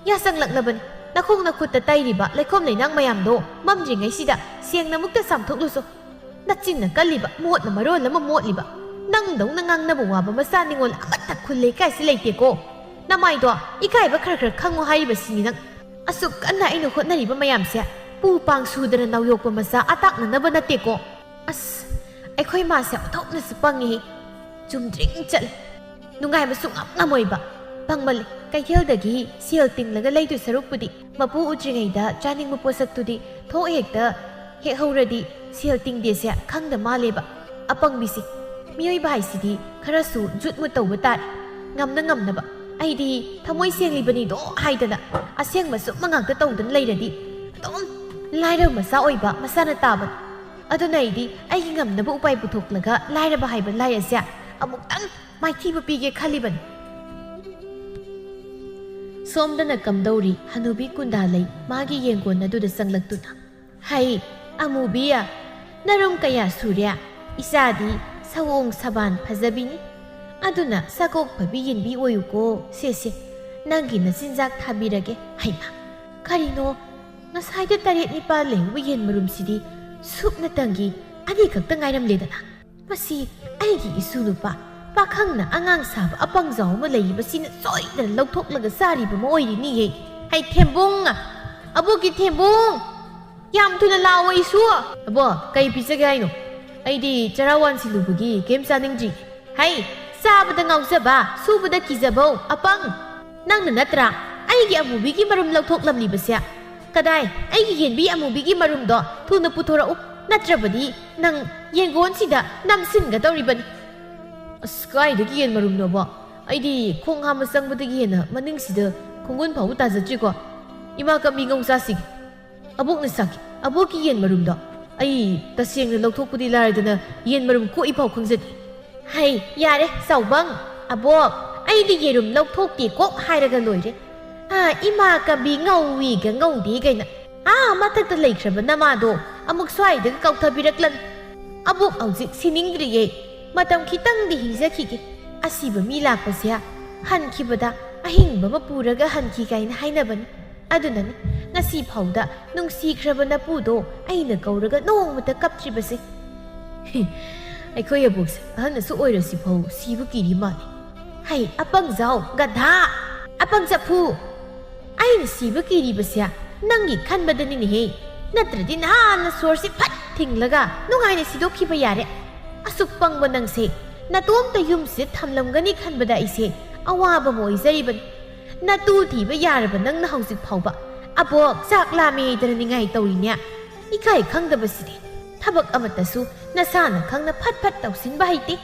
ꯌꯥꯁꯪꯂꯛꯂꯕꯅꯤ꯫ ꯅꯈꯣꯡ ꯅꯈꯨꯠꯇ ꯇꯩꯔꯤꯕ ꯂꯩꯈꯣꯝ ꯂꯩꯅꯥꯡ ꯃꯌꯥꯝꯗꯣ ꯃꯝꯗ꯭ꯔꯤꯉꯩꯁꯤꯗ ꯁꯦꯡꯅ ꯑꯃꯨꯛꯇ ꯆꯥꯝꯊꯣꯛꯂꯨꯁꯣ꯫ ꯅꯆꯤꯟꯅ ꯀꯜꯂꯤꯕ, ꯃꯣꯠꯅ ꯃꯔꯣꯜ ꯑꯃ ꯃꯣꯠꯂꯤꯕ꯫ ꯅꯪꯗꯧꯅ ꯉꯥꯡꯅꯕ ꯋꯥꯕ ꯃꯆꯥ ꯅꯤꯉꯣꯜ ꯑꯃꯠꯇ ꯈꯨꯜ ꯂꯩꯀꯥꯏꯁꯤ ꯂꯩꯇꯦꯀꯣ꯫ ꯅꯃꯥꯏꯗꯣ ꯏꯀꯥꯏꯕ ꯈꯔ ꯈꯔ ꯈꯪꯉꯨ ꯍꯥꯏꯔꯤꯕꯁꯤꯅꯤ ꯅꯪ꯫ ꯑꯁꯨꯛ ꯀꯟꯅ ꯑꯩꯅ ꯍꯣꯠꯅꯔꯤꯕ ꯃꯌꯥꯝꯁꯦ ꯄꯨ ꯄꯥꯡ ꯁꯨꯗꯅ ꯅꯥꯎꯌꯣꯛꯄ ꯃꯆꯥ ꯑꯇꯥꯛꯅꯅꯕ ꯅꯠꯇꯦꯀꯣ꯫ ꯑꯁ, ꯑꯩꯈꯣꯏ ꯃꯥꯁꯦ ꯑꯣꯟꯊꯣꯛꯅꯁꯨ ꯄꯪꯉꯤ꯫ ꯆꯨꯝꯗ꯭ꯔꯤꯡ ꯆꯠꯂꯤ꯫ ꯅꯨꯡꯉꯥꯏꯕ ꯁꯨꯡꯉꯝ ꯉꯝꯃꯣꯏꯕ꯫ ꯄꯪꯃꯜꯂꯤ꯫ ꯀꯩꯊꯦꯜꯗꯒꯤ ꯁꯦꯜ ꯇꯤꯡꯂꯒ ꯂꯩꯗꯣꯏ ꯁꯔꯨꯛꯄꯨꯗꯤ ꯃꯄꯨ ꯎꯗ꯭ꯔꯤꯉꯩꯗ ꯆꯥꯅꯤꯡꯕ ꯄꯣꯠꯁꯛꯇꯨꯗꯤ ꯊꯣꯛ ꯍꯦꯛꯇ ꯍꯦꯛꯍꯧꯔꯗꯤ ꯁꯦꯜ ꯇꯤꯡꯗꯦꯁꯦ ꯈꯪꯗ ꯃꯥꯜꯂꯦꯕ꯫ ꯑꯄꯪꯕꯤꯁꯤ꯫ ꯃꯤꯑꯣꯏꯕ ꯍꯥꯏꯁꯤꯗꯤ ꯈꯔꯁꯨ ꯖꯨꯠ ꯃꯨꯠ ꯇꯧꯕ ꯇꯥꯔꯦ꯫ ꯉꯝꯅ ꯉꯝꯅꯕ꯫ ꯑꯩꯗꯤ ꯊꯃꯣꯏ ꯁꯦꯡꯂꯤꯕꯅꯤꯗꯣ ꯍꯥꯏꯗꯅ ꯑꯁꯦꯡꯕ ꯁꯨꯝ ꯃꯉꯥꯛꯇ ꯇꯧꯗꯨꯅ ꯂꯩꯔꯗꯤ ꯑꯗꯨꯝ ꯂꯥꯏꯔꯕ ꯃꯆꯥ ꯑꯣꯏꯕ ꯃꯁꯥꯅ ꯇꯥꯕꯅꯤ꯫ ꯑꯗꯨꯅ ꯑꯩꯗꯤ ꯑꯩꯒꯤ ꯉꯝꯅꯕ ꯎꯄꯥꯏ ꯄꯨꯊꯣꯛꯂꯒ ꯂꯥꯏꯔꯕ ꯍꯥꯏꯕ ꯂꯥꯏ ꯑꯁꯦ ꯑꯃꯨꯛꯇꯪ ꯃꯥꯏꯊꯤꯕ ꯄꯤꯒꯦ ꯈꯜꯂꯤꯕꯅꯤ꯫ ꯁꯣꯝꯗꯅ ꯀꯝꯗꯧꯔꯤ ꯍꯅꯨꯕꯤ ꯀꯨꯟꯗꯥ ꯂꯩ ꯃꯥꯒꯤ ꯌꯦꯡꯒꯣꯟ ꯑꯗꯨꯗ ꯆꯪꯂꯛꯇꯨꯅ꯫ ꯍꯩ, ꯑꯃꯨꯕꯤ, ꯅꯔꯨꯝ ꯀꯌꯥ ꯁꯨꯔꯦ? ꯏꯆꯥꯗꯤ ꯁꯑꯣꯡ ꯁꯕꯥꯟ ꯐꯖꯕꯤꯅꯤ꯫ ꯑꯗꯨꯅ ꯁꯒꯣꯛ ꯐꯕꯤ ꯌꯦꯟꯕꯤ ꯑꯣꯏꯌꯨꯀꯣ꯫ ꯁꯦ, ꯁꯦ, ꯅꯪꯒꯤ ꯅꯆꯤꯟꯖꯥꯛ ꯊꯥꯕꯤꯔꯒꯦ꯫ ꯍꯩꯃꯥ, ꯀꯔꯤꯅꯣ? ꯉꯁꯥꯏꯗ ꯇꯔꯦꯠ ꯅꯤꯄꯥꯜ ꯂꯩꯍꯧꯕ ꯌꯦꯟ ꯃꯔꯨꯝꯁꯤꯗꯤ ꯁꯨꯞꯅꯇꯪꯒꯤ ꯑꯅꯤꯈꯛꯇ ꯉꯥꯏꯔꯝꯂꯦꯗꯅ꯫ ꯃꯁꯤ ꯑꯩꯒꯤ ꯏꯁꯨ ꯅꯨꯄꯥ, ꯄꯥꯈꯪꯅ ꯑꯉꯥꯡ ꯁꯥꯕ ꯑꯄꯪꯖꯥꯎ ꯑꯃ ꯂꯩꯔꯤꯕꯁꯤꯅ ꯁꯣꯏꯗꯅ ꯂꯧꯊꯣꯛꯂꯒ ꯆꯥꯔꯤꯕ ꯑꯃ ꯑꯣꯏꯔꯤꯅꯤꯌꯦ꯫ ꯍꯩ, ꯊꯦꯝꯕꯨꯡ! ꯑꯕꯣꯛꯀꯤ ꯊꯦꯝꯕꯨꯡ! ꯌꯥꯝ ꯊꯨꯅ ꯂꯥꯛꯑꯣ, ꯏꯁꯨ! ꯑꯕꯣ, ꯀꯩ ꯄꯤꯖꯒꯦ ꯍꯥꯏꯅꯣ? ꯑꯩꯗꯤ ꯆꯔꯥ ꯋꯥꯟꯁꯤꯜꯂꯨꯕꯒꯤ ꯀꯩꯝ ꯆꯥꯅꯤꯡꯗ꯭ꯔꯤ꯫ ꯍꯩ, ꯆꯥꯕꯗ ꯉꯥꯎꯖꯕ, ꯁꯨꯕꯗ ꯀꯤꯖꯕꯧ, ꯑꯄꯪ! ꯅꯪꯅ ꯅꯠꯇ꯭ꯔꯥ ꯑꯩꯒꯤ ꯑꯃꯨꯕꯤꯒꯤ ꯃꯔꯨꯝ ꯂꯧꯊꯣꯛꯂꯝꯂꯤꯕꯁꯦ? ꯀꯗꯥꯏ, ꯑꯩꯒꯤ ꯌꯦꯟꯕꯤ ꯑꯃꯨꯕꯤꯒꯤ ꯃꯔꯨꯝꯗꯣ ꯊꯨꯅ ꯄꯨꯊꯣꯔꯛꯎ, ꯅꯠꯇ꯭ꯔꯕꯗꯤ ꯅꯪ ꯌꯦꯟꯒꯣꯟꯁꯤꯗ ꯅꯝꯁꯤꯟꯒꯗꯧꯔꯤꯕꯅꯤ꯫ ꯑꯁ, ꯀꯥꯏꯗꯒꯤ ꯌꯦꯟ ꯃꯔꯨꯝꯅꯣꯕꯣ? ꯑꯩꯗꯤ ꯈꯣꯡ ꯍꯥꯝꯕ ꯆꯪꯕꯗꯒꯤ ꯍꯦꯟꯅ ꯃꯅꯤꯡꯁꯤꯗ ꯈꯣꯡꯒꯨꯟ ꯐꯥꯎꯕ ꯇꯥꯖꯗ꯭ꯔꯤꯀꯣ꯫ ꯏꯃꯥ ꯀꯝꯕꯤ ꯉꯧ ꯆꯥꯁꯤꯒꯦ꯫ ꯑꯕꯣꯛꯅ ꯁꯥꯈꯤ꯫ ꯑꯕꯣꯛꯀꯤ ꯌꯦꯟ ꯃꯔꯨꯝꯗꯣ ꯑꯩ ꯇꯁꯦꯡꯅ ꯂꯧꯊꯣꯛꯄꯗꯤ ꯂꯥꯏꯔꯗꯅ ꯌꯦꯟ ꯃꯔꯨꯝ ꯀꯣꯛꯏ ꯐꯥꯎ ꯈꯪꯖꯗꯦ꯫ ꯍꯩ, ꯌꯥꯔꯦ, ꯆꯥꯎꯕꯪ꯫ ꯑꯕꯣꯛ, ꯑꯩꯗꯤ ꯌꯦꯔꯨꯝ ꯂꯧꯊꯣꯛꯇꯦ ꯀꯣꯛ ꯍꯥꯏꯔꯒ ꯂꯣꯏꯔꯦ꯫ ꯑꯥ, ꯏꯃꯥ ꯀꯝꯕꯤ ꯉꯧꯏꯒ ꯉꯧꯗꯦ ꯀꯩꯅ꯫ ꯑꯥ, ꯃꯊꯛꯇ ꯂꯩꯈ꯭ꯔꯕ ꯅꯃꯥꯗꯣ ꯑꯃꯨꯛ ꯁ꯭ꯋꯥꯏꯗꯒ ꯀꯥꯎꯊꯕꯤꯔꯛꯂꯅꯨ꯫ ꯑꯕꯣꯛ ꯍꯧꯖꯤꯛ ꯁꯤꯅꯤꯡꯗ꯭ꯔꯤꯌꯦ꯫ ꯃꯇꯝ ꯈꯤꯇꯪꯗꯤ ꯍꯤꯡꯖꯈꯤꯒꯦ꯫ ꯑꯁꯤꯕ ꯃꯤ ꯂꯥꯛꯄꯁꯦ ꯍꯟꯈꯤꯕꯗ ꯑꯍꯤꯡꯕ ꯑꯃ ꯄꯨꯔꯒ ꯍꯟꯈꯤ ꯀꯥꯏꯅ ꯍꯥꯏꯅꯕꯅꯤ꯫ ꯑꯗꯨꯅꯅꯤ ꯉꯁꯤ ꯐꯥꯎꯗ ꯅꯨꯡꯁꯤꯈ꯭ꯔꯕ ꯅꯄꯨꯗꯣ ꯑꯩꯅ ꯀꯧꯔꯒ ꯅꯣꯡꯃꯇ ꯀꯞꯇ꯭ꯔꯤꯕꯁꯦ꯫ ꯑꯩꯈꯣꯏ ꯑꯕꯣꯛꯁꯦ ꯑꯍꯟꯅꯁꯨ ꯑꯣꯏꯔꯁꯤ ꯐꯥꯎ ꯁꯤꯕ ꯀꯤꯔꯤ ꯃꯥꯜꯂꯤ꯫ ꯍꯩ, ꯑꯄꯪꯖꯥꯎ, ꯒꯙꯥ! ꯑꯄꯪ ꯆꯐꯨ! ꯑꯩꯅ ꯁꯤꯕ ꯀꯤꯔꯤꯕꯁꯦ ꯅꯪꯒꯤ ꯈꯟꯕꯗꯅꯤꯅꯦꯍꯦ꯫ ꯅꯠꯇ꯭ꯔꯗꯤ ꯅꯍꯥꯟꯅ ꯁꯣꯔꯁꯤ ꯐꯠ ꯊꯤꯡꯂꯒ ꯅꯨꯡꯉꯥꯏꯅ ꯁꯤꯗꯣꯛꯈꯤꯕ ꯌꯥꯔꯦ꯫ ꯑꯁꯨꯛ ꯄꯪꯕ ꯅꯪꯁꯦ ꯅꯇꯣꯝꯇ ꯌꯨꯝꯁꯤꯗ ꯊꯝꯂꯝꯒꯅꯤ ꯈꯟꯕꯗ ꯑꯩꯁꯦ ꯑꯋꯥꯕ ꯑꯃ ꯑꯣꯏꯖꯔꯤꯕꯅꯤ꯫ ꯅꯇꯨ ꯊꯤꯕ ꯌꯥꯔꯕ ꯅꯪꯅ ꯍꯧꯖꯤꯛ ꯐꯥꯎꯕ "ꯑꯕꯣꯛ, ꯆꯥꯛ ꯂꯥꯝꯃꯦ"ꯗꯅ ꯅꯤꯡꯉꯥꯏ ꯇꯧꯔꯤꯅꯦ꯫ ꯏꯀꯥꯏ ꯈꯪꯗꯕꯁꯤꯗꯤ꯫ ꯊꯕꯛ ꯑꯃꯠꯇꯁꯨ ꯅꯁꯥꯅ ꯈꯪꯅ ꯐꯠ ꯐꯠ ꯇꯧꯁꯤꯟꯕ ꯍꯩꯇꯦ꯫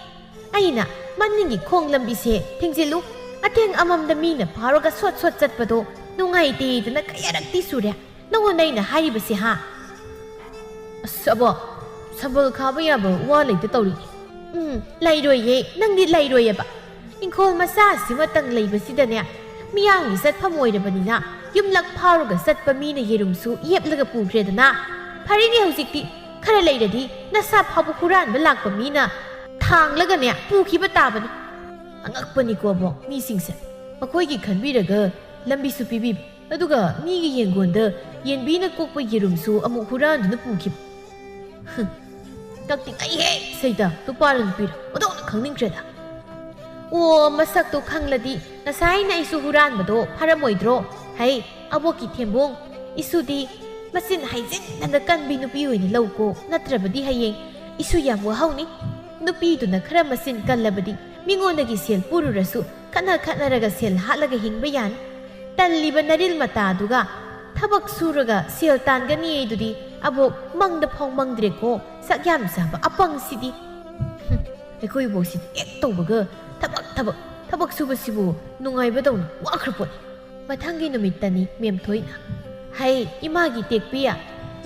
ꯑꯩꯅ ꯃꯅꯤꯡꯒꯤ ꯈꯣꯡ ꯂꯝꯕꯤꯁꯦ ꯊꯤꯡꯖꯤꯜꯂꯨ, ꯑꯊꯦꯡ ꯑꯃꯝꯗ ꯃꯤꯅ ꯐꯥꯎꯔꯒ ꯁꯣꯠ ꯁꯣꯠ ꯆꯠꯄꯗꯣ ꯅꯨꯡꯉꯥꯏꯇꯦꯗꯅ ꯀꯌꯥꯔꯛꯇꯤ ꯁꯨꯔꯦ ꯅꯉꯣꯟꯗ ꯑꯩꯅ ꯍꯥꯏꯔꯤꯕꯁꯦ, ꯍꯥ? ꯑꯁ, ꯑꯕꯣ, ꯁꯝꯕꯜ ꯈꯥꯕ ꯌꯥꯕ ꯋꯥ ꯂꯩꯇ ꯇꯧꯔꯤ꯫ ꯎꯝ, ꯂꯩꯔꯣꯏꯌꯦ, ꯅꯪꯗꯤ ꯂꯩꯔꯣꯏꯌꯦꯕ꯫ ꯏꯪꯈꯣꯜ ꯃꯆꯥ ꯑꯁꯤꯃꯇꯪ ꯂꯩꯕꯁꯤꯗꯅꯦ, ꯃꯤꯌꯥꯝꯒꯤ ꯆꯠꯐꯝ ꯑꯣꯏꯔꯕꯅꯤꯅ ꯌꯨꯝꯂꯛ ꯐꯥꯎꯔꯒ ꯆꯠꯄ ꯃꯤꯅ ꯌꯦꯔꯨꯝꯁꯨ ꯌꯦꯞꯂꯒ ꯄꯨꯈ꯭ꯔꯦꯗꯅ꯫ ꯐꯔꯦꯅꯦ, ꯍꯧꯖꯤꯛꯇꯤ ꯈꯔ ꯂꯩꯔꯗꯤ ꯅꯁꯥ ꯐꯥꯎꯕ ꯍꯨꯔꯥꯟꯕ ꯂꯥꯛꯄ ꯃꯤꯅ ꯊꯥꯡꯂꯒꯅꯦ ꯄꯨꯈꯤꯕ ꯇꯥꯕꯅꯤ꯫ ꯑꯉꯛꯄꯅꯤꯀꯣ ꯑꯕꯣꯛ, ꯃꯤꯁꯤꯡꯁꯦ꯫ ꯃꯈꯣꯏꯒꯤ ꯈꯟꯕꯤꯔꯒ ꯂꯝꯕꯤꯁꯨ ꯄꯤꯕꯤꯕ, ꯑꯗꯨꯒ ꯃꯤꯒꯤ ꯌꯦꯡꯒꯣꯟꯗ ꯌꯦꯟꯕꯤꯅ ꯀꯣꯛꯄ ꯌꯦꯔꯨꯝꯁꯨ ꯑꯃꯨꯛ ꯍꯨꯔꯥꯟꯗꯨꯅ ꯄꯨꯈꯤꯕ꯫ ꯍꯨꯝ, ꯀꯛꯇꯤ ꯀꯛꯏꯍꯦ ꯁꯩꯇꯥ, ꯅꯨꯄꯥꯔ ꯅꯨꯄꯤꯔ ꯑꯣꯟꯊꯣꯛꯅ ꯈꯪꯅꯤꯡꯈ꯭ꯔꯦꯗ꯫ ꯑꯣ, ꯃꯁꯛꯇꯣ ꯈꯪꯂꯗꯤ ꯉꯁꯥꯏꯅ ꯑꯩꯁꯨ ꯍꯨꯔꯥꯟꯕꯗꯣ ꯐꯔꯝꯃꯣꯏꯗ꯭ꯔꯣ? ꯍꯩ, ꯑꯕꯣꯛꯀꯤ ꯊꯦꯝꯕꯣꯡ, ꯏꯁꯨꯗꯤ ꯃꯆꯤꯟ ꯍꯩꯖꯤꯟꯗꯅ ꯀꯟꯕꯤ ꯅꯨꯄꯤ ꯑꯣꯏꯅ ꯂꯧꯀꯣ, ꯅꯠꯇ꯭ꯔꯕꯗꯤ ꯍꯌꯦꯡ ꯏꯁꯨ ꯌꯥꯝ ꯋꯥꯍꯧꯅꯤ꯫ ꯅꯨꯄꯤꯗꯨꯅ ꯈꯔ ꯃꯆꯤꯟ ꯀꯜꯂꯕꯗꯤ ꯃꯤꯉꯣꯟꯗꯒꯤ ꯁꯦꯜ ꯄꯨꯔꯨꯔꯁꯨ ꯈꯠꯅ ꯈꯠꯅꯔꯒ ꯁꯦꯜ ꯍꯥꯠꯂꯒ ꯍꯤꯡꯕ ꯌꯥꯅꯤ꯫ ꯇꯜꯂꯤꯕ ꯅꯔꯤꯜ ꯃꯇꯥꯗꯨꯒ ꯊꯕꯛ ꯁꯨꯔꯒ ꯁꯦꯜ ꯇꯥꯟꯒꯅꯤ ꯑꯩꯗꯨꯗꯤ ꯑꯕꯣꯛ ꯃꯪꯗ ꯐꯥꯎ ꯃꯪꯗ꯭ꯔꯦꯀꯣ, ꯁꯛ ꯌꯥꯝ ꯆꯥꯕ ꯑꯄꯪꯁꯤꯗꯤ꯫ ꯍꯨꯝ, ꯑꯩꯈꯣꯏ ꯏꯕꯣꯛꯁꯤꯗꯤ ꯍꯦꯛ ꯇꯧꯕꯒ ꯊꯕꯛ, ꯊꯕꯛ, ꯊꯕꯛ ꯁꯨꯕꯁꯤꯕꯨ ꯅꯨꯡꯉꯥꯏꯕꯗꯧꯅ ꯋꯥꯈ꯭ꯔ ꯄꯣꯠꯅꯤ꯫ ꯃꯊꯪꯒꯤ ꯅꯨꯃꯤꯠꯇꯅꯤ ꯃꯦꯝꯊꯣꯏꯅ, "ꯍꯩ, ꯏꯃꯥꯒꯤ ꯇꯦꯛꯄꯤ,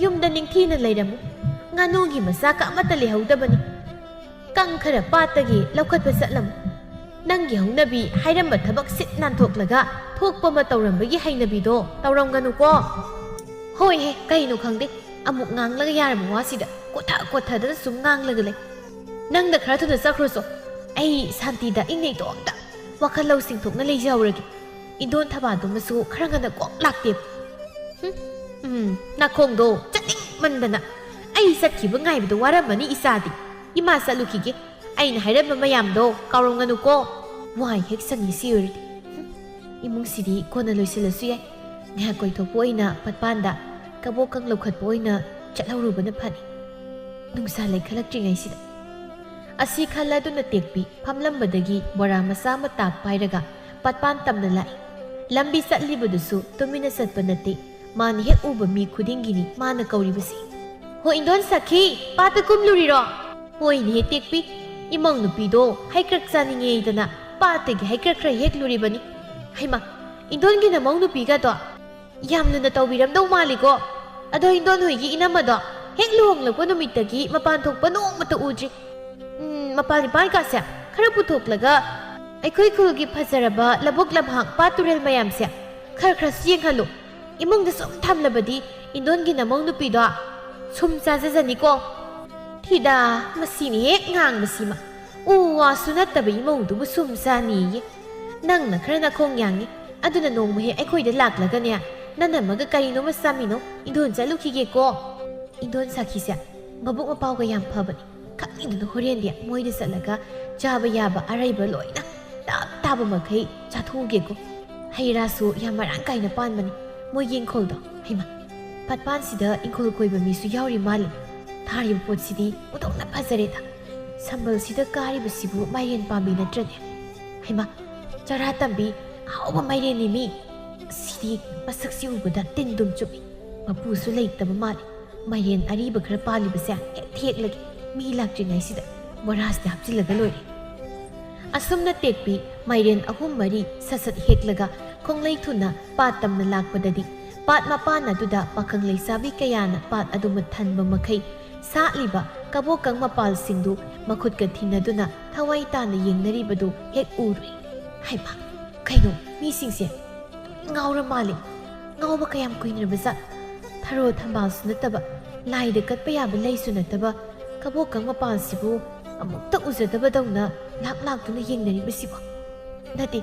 ꯌꯨꯝꯗ ꯅꯤꯡꯊꯤꯅ ꯂꯩꯔꯝꯃꯨ꯫ ꯉꯥꯅꯨꯒꯤ ꯃꯆꯥꯀ ꯑꯃꯠꯇ ꯂꯩꯍꯧꯗꯕꯅꯤ꯫ ꯀꯪ ꯈꯔ ꯄꯥꯠꯇꯒꯤ ꯂꯧꯈꯠꯄ ꯆꯠꯂꯝꯃꯨ꯫ ꯅꯪꯒꯤ ꯍꯧꯅꯕꯤ ꯍꯥꯏꯔꯝꯕ ꯊꯕꯛ ꯁꯤꯠ ꯅꯥꯟꯊꯣꯛꯂꯒ ꯊꯣꯛꯄ ꯑꯃ ꯇꯧꯔꯝꯕꯒꯤ ꯍꯩꯅꯕꯤꯗꯣ ꯇꯧꯔꯝꯒꯅꯨꯀꯣ꯫" "ꯍꯣꯏꯍꯦ, ꯀꯩꯅꯣ ꯈꯪꯗꯦ, ꯑꯃꯨꯛ ꯉꯥꯡꯂꯒ ꯌꯥꯔꯕ ꯋꯥꯁꯤꯗ ꯀꯣꯊ ꯀꯣꯊꯗꯅ ꯁꯨꯝ ꯉꯥꯡꯂꯒ ꯂꯩ꯫ ꯅꯪꯗ ꯈꯔ ꯊꯨꯅ ꯆꯠꯈ꯭ꯔꯣꯆꯣ꯫ ꯑꯩ ꯁꯥꯟꯇꯤꯗ ꯏꯪꯅ ꯏꯇꯣꯝꯇ ꯋꯥꯈꯜ ꯂꯧꯁꯤꯡ ꯊꯣꯛꯅ ꯂꯩꯖꯍꯧꯔꯒꯦ꯫ ꯏꯟꯗꯣꯟ ꯊꯕꯥꯗꯨꯃꯁꯨ ꯈꯔ ꯉꯟꯅ ꯀꯣꯛ ꯂꯥꯛꯇꯦ꯫" ꯍꯨꯝ, ꯎꯝ, ꯅꯥꯈꯣꯡꯗꯣ ꯆꯠꯅꯤꯡꯃꯟꯗꯅ꯫ "ꯑꯩ ꯆꯠꯈꯤꯕ ꯉꯥꯏꯕꯗ ꯋꯥꯔꯝꯃꯅꯤ ꯏꯆꯥꯗꯤ꯫ ꯏꯃꯥ ꯆꯠꯂꯨꯈꯤꯒꯦ꯫ ꯑꯩꯅ ꯍꯥꯏꯔꯝꯕ ꯃꯌꯥꯝꯗꯣ ꯀꯥꯎꯔꯝꯒꯅꯨꯀꯣ꯫" ꯋꯥꯏ ꯍꯦꯛ ꯁꯪꯉꯤ ꯁꯤ ꯑꯣꯏꯔꯗꯤ꯫ ꯍꯨꯝ, ꯏꯃꯨꯡꯁꯤꯗꯤ ꯀꯣꯟꯅ ꯂꯣꯏꯁꯤꯜꯂꯁꯨ ꯌꯥꯏ꯫ ꯉꯥꯏꯍꯥꯛ ꯀꯣꯏꯊꯣꯛꯄ ꯑꯣꯏꯅ ꯄꯠꯄꯥꯟꯗ ꯀꯕꯣꯛ ꯀꯪ ꯂꯧꯈꯠꯄ ꯑꯣꯏꯅ ꯆꯠꯍꯧꯔꯨꯕꯅ ꯐꯅꯤ꯫ ꯅꯨꯡꯁꯥ ꯂꯩꯈꯠꯂꯛꯇ꯭ꯔꯤꯉꯩꯁꯤꯗ꯫ ꯑꯁꯤ ꯈꯜꯂꯗꯨꯅ ꯇꯦꯛꯄꯤ ꯐꯝꯂꯝꯕꯗꯒꯤ ꯕꯣꯔꯥ ꯃꯆꯥ ꯑꯃ ꯇꯥꯞ ꯄꯥꯏꯔꯒ ꯄꯠꯄꯥꯟ ꯇꯝꯅ ꯂꯥꯛꯏ꯫ ꯂꯝꯕꯤ ꯆꯠꯂꯤꯕꯗꯨꯁꯨ ꯇꯨꯃꯤꯟꯅ ꯆꯠꯄ ꯅꯠꯇꯦ꯫ ꯃꯥꯅ ꯍꯦꯛ ꯎꯕ ꯃꯤ ꯈꯨꯗꯤꯡꯒꯤꯅꯤ ꯃꯥꯅ ꯀꯧꯔꯤꯕꯁꯤ꯫ "ꯍꯣ, ꯏꯟꯗꯣꯟ ꯁꯈꯤ, ꯄꯥꯠꯇ ꯀꯨꯝꯂꯨꯔꯤꯔꯣ?" "ꯍꯣꯏꯅꯦꯍꯦ ꯇꯦꯛꯄꯤ, ꯏꯃꯧ ꯅꯨꯄꯤꯗꯣ ꯍꯩꯀ꯭ꯔꯛ ꯆꯥꯅꯤꯡꯉꯦꯗꯅ ꯄꯥꯠꯇꯒꯤ ꯍꯩꯀ꯭ꯔꯛ ꯈꯔ ꯍꯦꯛꯂꯨꯔꯤꯕꯅꯤ꯫" "ꯍꯩꯃꯥ, ꯏꯟꯗꯣꯟꯒꯤ ꯅꯃꯧ ꯅꯨꯄꯤꯒꯗꯣ ꯌꯥꯝ ꯂꯨꯅ ꯇꯧꯕꯤꯔꯝꯗꯧ ꯃꯥꯜꯂꯤꯀꯣ꯫ ꯑꯗꯣ ꯏꯟꯗꯣꯟ ꯍꯣꯏꯒꯤ ꯏꯅꯝꯃꯗꯣ ꯍꯦꯛ ꯂꯨꯍꯣꯡꯂꯛꯄ ꯅꯨꯃꯤꯠꯇꯒꯤ ꯃꯄꯥꯟ ꯊꯣꯛꯄ ꯅꯣꯡꯃꯇ ꯎꯗ꯭ꯔꯤ꯫ ꯎꯝ, ꯃꯄꯥꯟ ꯏꯄꯥꯟꯀꯥꯁꯦ ꯈꯔ ꯄꯨꯊꯣꯛꯂꯒ ꯑꯩꯈꯣꯏ ꯈꯨꯜꯒꯤ ꯐꯖꯔꯕ ꯂꯧꯕꯨꯛ ꯂꯝꯍꯥꯡ ꯄꯥꯠ ꯇꯨꯔꯦꯜ ꯃꯌꯥꯝꯁꯦ ꯈꯔ ꯈꯔꯁꯨ ꯌꯦꯡꯍꯜꯂꯨ꯫ ꯏꯃꯨꯡꯗ ꯁꯨꯝ ꯊꯝꯂꯕꯗꯤ ꯏꯟꯗꯣꯟꯒꯤ ꯅꯃꯧ ꯅꯨꯄꯤꯗꯣ ꯁꯨꯝ ꯆꯥꯖꯖꯅꯤꯀꯣ꯫" ꯊꯤꯗꯥ, ꯃꯁꯤꯅ ꯍꯦꯛ ꯉꯥꯡꯕꯁꯤꯃ꯫ ꯎ ꯋꯥꯁꯨ ꯅꯠꯇꯕ ꯏꯃꯧꯗꯨꯕꯨ ꯁꯨꯝ ꯆꯥꯅꯤꯌꯦ꯫ ꯅꯪꯅ ꯈꯔ ꯅꯈꯣꯡ ꯌꯥꯡꯉꯤ, ꯑꯗꯨꯅ ꯅꯣꯡꯃ ꯍꯦꯛ ꯑꯩꯈꯣꯏꯗ ꯂꯥꯛꯂꯒꯅꯦ, ꯅꯅꯝꯃꯒ ꯀꯔꯤꯅꯣꯃ ꯆꯥꯃꯤꯟꯅꯧ꯫ ꯏꯟꯗꯣꯟ ꯆꯠꯂꯨꯈꯤꯒꯦꯀꯣ꯫ ꯏꯟꯗꯣꯟ ꯁꯥꯈꯤꯁꯦ ꯃꯕꯨꯛ ꯃꯄꯥꯎꯒ ꯌꯥꯝ ꯐꯕꯅꯤ꯫ ꯈꯪꯅꯤꯡꯗꯨꯅ ꯍꯣꯔꯦꯟꯗꯤ ꯃꯣꯏꯗ ꯆꯠꯂꯒ ꯆꯥꯕ ꯌꯥꯕ ꯑꯔꯩꯕ ꯂꯣꯏꯅ ꯇꯥꯞ ꯇꯥꯕ ꯃꯈꯩ ꯆꯥꯊꯣꯛꯎꯒꯦꯀꯣ꯫ ꯍꯩ ꯔꯥꯁꯨ ꯌꯥꯝ ꯃꯔꯥꯡ ꯀꯥꯏꯅ ꯄꯥꯟꯕꯅꯤ ꯃꯣꯏꯒꯤ ꯏꯪꯈꯣꯜꯗꯣ꯫ ꯍꯩꯃꯥ, ꯄꯥꯠꯄꯥꯟꯁꯤꯗ ꯏꯪꯈꯣꯜ ꯀꯣꯏꯕ ꯃꯤꯁꯨ ꯌꯥꯎꯔꯤ ꯃꯥꯜꯂꯦ꯫ ꯊꯥꯔꯤꯕ ꯄꯣꯠꯁꯤꯗꯤ ꯑꯣꯟꯊꯣꯛꯅ ꯐꯖꯔꯦꯗ꯫ ꯁꯝꯕꯜꯁꯤꯗ ꯀꯥꯔꯤꯕꯁꯤꯕꯨ ꯃꯥꯏꯔꯦꯟ ꯄꯥꯝꯕꯤ ꯅꯠꯇ꯭ꯔꯅꯦ? ꯍꯩꯃꯥ, ꯆꯔꯥ ꯇꯝꯕꯤ ꯑꯍꯥꯎꯕ ꯃꯥꯏꯔꯦꯟꯅꯤ ꯃꯤ꯫ ꯁꯤꯗꯤ ꯃꯁꯛꯁꯤ ꯎꯕꯗ ꯇꯤꯟ ꯗꯨꯝ ꯆꯨꯝꯃꯤ꯫ ꯃꯄꯨꯁꯨ ꯂꯩꯇꯕ ꯃꯥꯜꯂꯤ꯫ ꯃꯥꯏꯔꯦꯟ ꯑꯔꯤꯕ ꯈꯔ ꯄꯥꯜꯂꯤꯕꯁꯦ ꯍꯦꯛ ꯍꯦꯛꯂꯒꯦ꯫ ꯃꯤ ꯂꯥꯛꯇ꯭ꯔꯤꯉꯩꯁꯤꯗ ꯕꯣꯔꯥꯁꯤꯗ ꯍꯥꯞꯆꯤꯜꯂꯒ ꯂꯣꯏꯔꯦ꯫ ꯑꯁꯨꯝꯅ ꯇꯦꯛꯄꯤ ꯃꯥꯏꯔꯦꯟ ꯑꯍꯨꯝ ꯃꯔꯤ ꯁꯠ ꯁꯠ ꯍꯦꯛꯂꯒ ꯈꯣꯡꯂꯩ ꯊꯨꯅ ꯄꯥꯠ ꯇꯝꯅ ꯂꯥꯛꯄꯗꯗꯤ, ꯄꯥꯠ ꯃꯄꯥꯟ ꯑꯗꯨꯗ ꯄꯥꯈꯪ ꯂꯩꯁꯥꯕꯤ ꯀꯌꯥꯅ ꯄꯥꯠ ꯑꯗꯨ ꯃꯨꯠꯊꯟꯕ ꯃꯈꯩ ꯁꯥꯠꯂꯤꯕ ꯀꯕꯣꯀꯪ ꯃꯄꯥꯜꯁꯤꯡꯗꯨ ꯃꯈꯨꯠꯀ ꯊꯤꯟꯅꯗꯨꯅ ꯊꯋꯥꯏ ꯇꯥꯅ ꯌꯦꯡꯅꯔꯤꯕꯗꯨ ꯍꯦꯛ ꯎꯔꯨꯏ꯫ ꯍꯩꯃꯥ, ꯀꯩꯅꯣ, ꯃꯤꯁꯤꯡꯁꯦ ꯉꯥꯎꯔ ꯃꯥꯜꯂꯦ꯫ ꯉꯥꯎꯕ ꯀꯌꯥꯝ ꯀꯨꯏꯅꯔꯕ ꯖꯥꯠ? ꯊꯔꯣ ꯊꯝꯕꯥꯜꯁꯨ ꯅꯠꯇꯕ, ꯂꯥꯏꯗ ꯀꯠꯄ ꯌꯥꯕ ꯂꯩꯁꯨ ꯅꯠꯇꯕ, ꯀꯕꯣꯀꯪ ꯃꯄꯥꯜꯁꯤꯕꯨ ꯑꯃꯨꯛꯇ ꯎꯖꯗꯕꯗꯧꯅ ꯂꯥꯛ ꯂꯥꯛꯇꯨꯅ ꯌꯦꯡꯅꯔꯤꯕꯁꯤꯕꯣ? ꯅꯠꯇꯦ,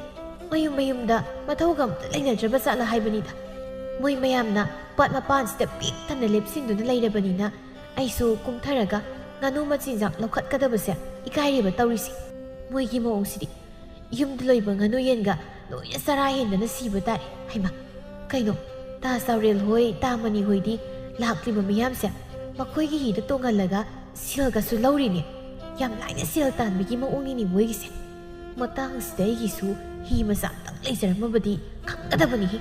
ꯃꯌꯨꯝ ꯃꯌꯨꯝꯗ ꯃꯊꯧꯒ ꯑꯝꯇ ꯂꯩꯅꯗ꯭ꯔꯕ ꯖꯥꯠꯂ ꯍꯥꯏꯕꯅꯤꯗ꯫ ꯃꯣꯏ ꯃꯌꯥꯝꯅ ꯄꯥꯠ ꯃꯄꯥꯟꯁꯤꯗ ꯄꯤꯛ ꯊꯟꯅ ꯂꯦꯞꯁꯤꯟꯗꯨꯅ ꯂꯩꯔꯕꯅꯤꯅ, ꯑꯩꯁꯨ ꯀꯨꯝꯊꯔꯒ ꯉꯥꯅꯨ ꯃꯆꯤꯟꯖꯥꯛ ꯂꯧꯈꯠꯀꯗꯕꯁꯦ ꯏꯀꯥꯏꯔꯦꯕ ꯇꯧꯔꯤꯁꯦ꯫ ꯃꯣꯏꯒꯤ ꯃꯑꯣꯡꯁꯤꯗꯤ꯫ ꯌꯨꯝꯗ ꯂꯣꯏꯕ ꯉꯥꯅꯨ ꯌꯦꯟꯒ ꯂꯣꯏꯅ ꯆꯔꯥ ꯍꯦꯟꯗꯅ ꯁꯤꯕ ꯇꯥꯔꯦ꯫ ꯍꯩꯃꯥ, ꯀꯩꯅꯣ, ꯇꯥ ꯆꯥꯎꯔꯦꯜ ꯍꯣꯏ, ꯇꯥ ꯃꯅꯤ ꯍꯣꯏꯗꯤ ꯂꯥꯛꯂꯤꯕ ꯃꯤꯌꯥꯝꯁꯦ ꯃꯈꯣꯏꯒꯤ ꯍꯤꯗ ꯇꯣꯡꯍꯜꯂꯒ ꯁꯦꯜꯒꯁꯨ ꯂꯧꯔꯤꯅꯦ꯫ ꯌꯥꯝ ꯂꯥꯏꯅ ꯁꯦꯜ ꯇꯥꯟꯕꯒꯤ ꯃꯑꯣꯡꯅꯤꯅꯦ ꯃꯣꯏꯒꯤꯁꯦ꯫ ꯃꯇꯥꯡꯁꯤꯗ ꯑꯩꯒꯤꯁꯨ ꯍꯤ ꯃꯆꯥ ꯑꯝꯇꯪ ꯂꯩꯖꯔꯝꯃꯕꯗꯤ ꯈꯪꯒꯗꯕꯅꯤꯍꯦ꯫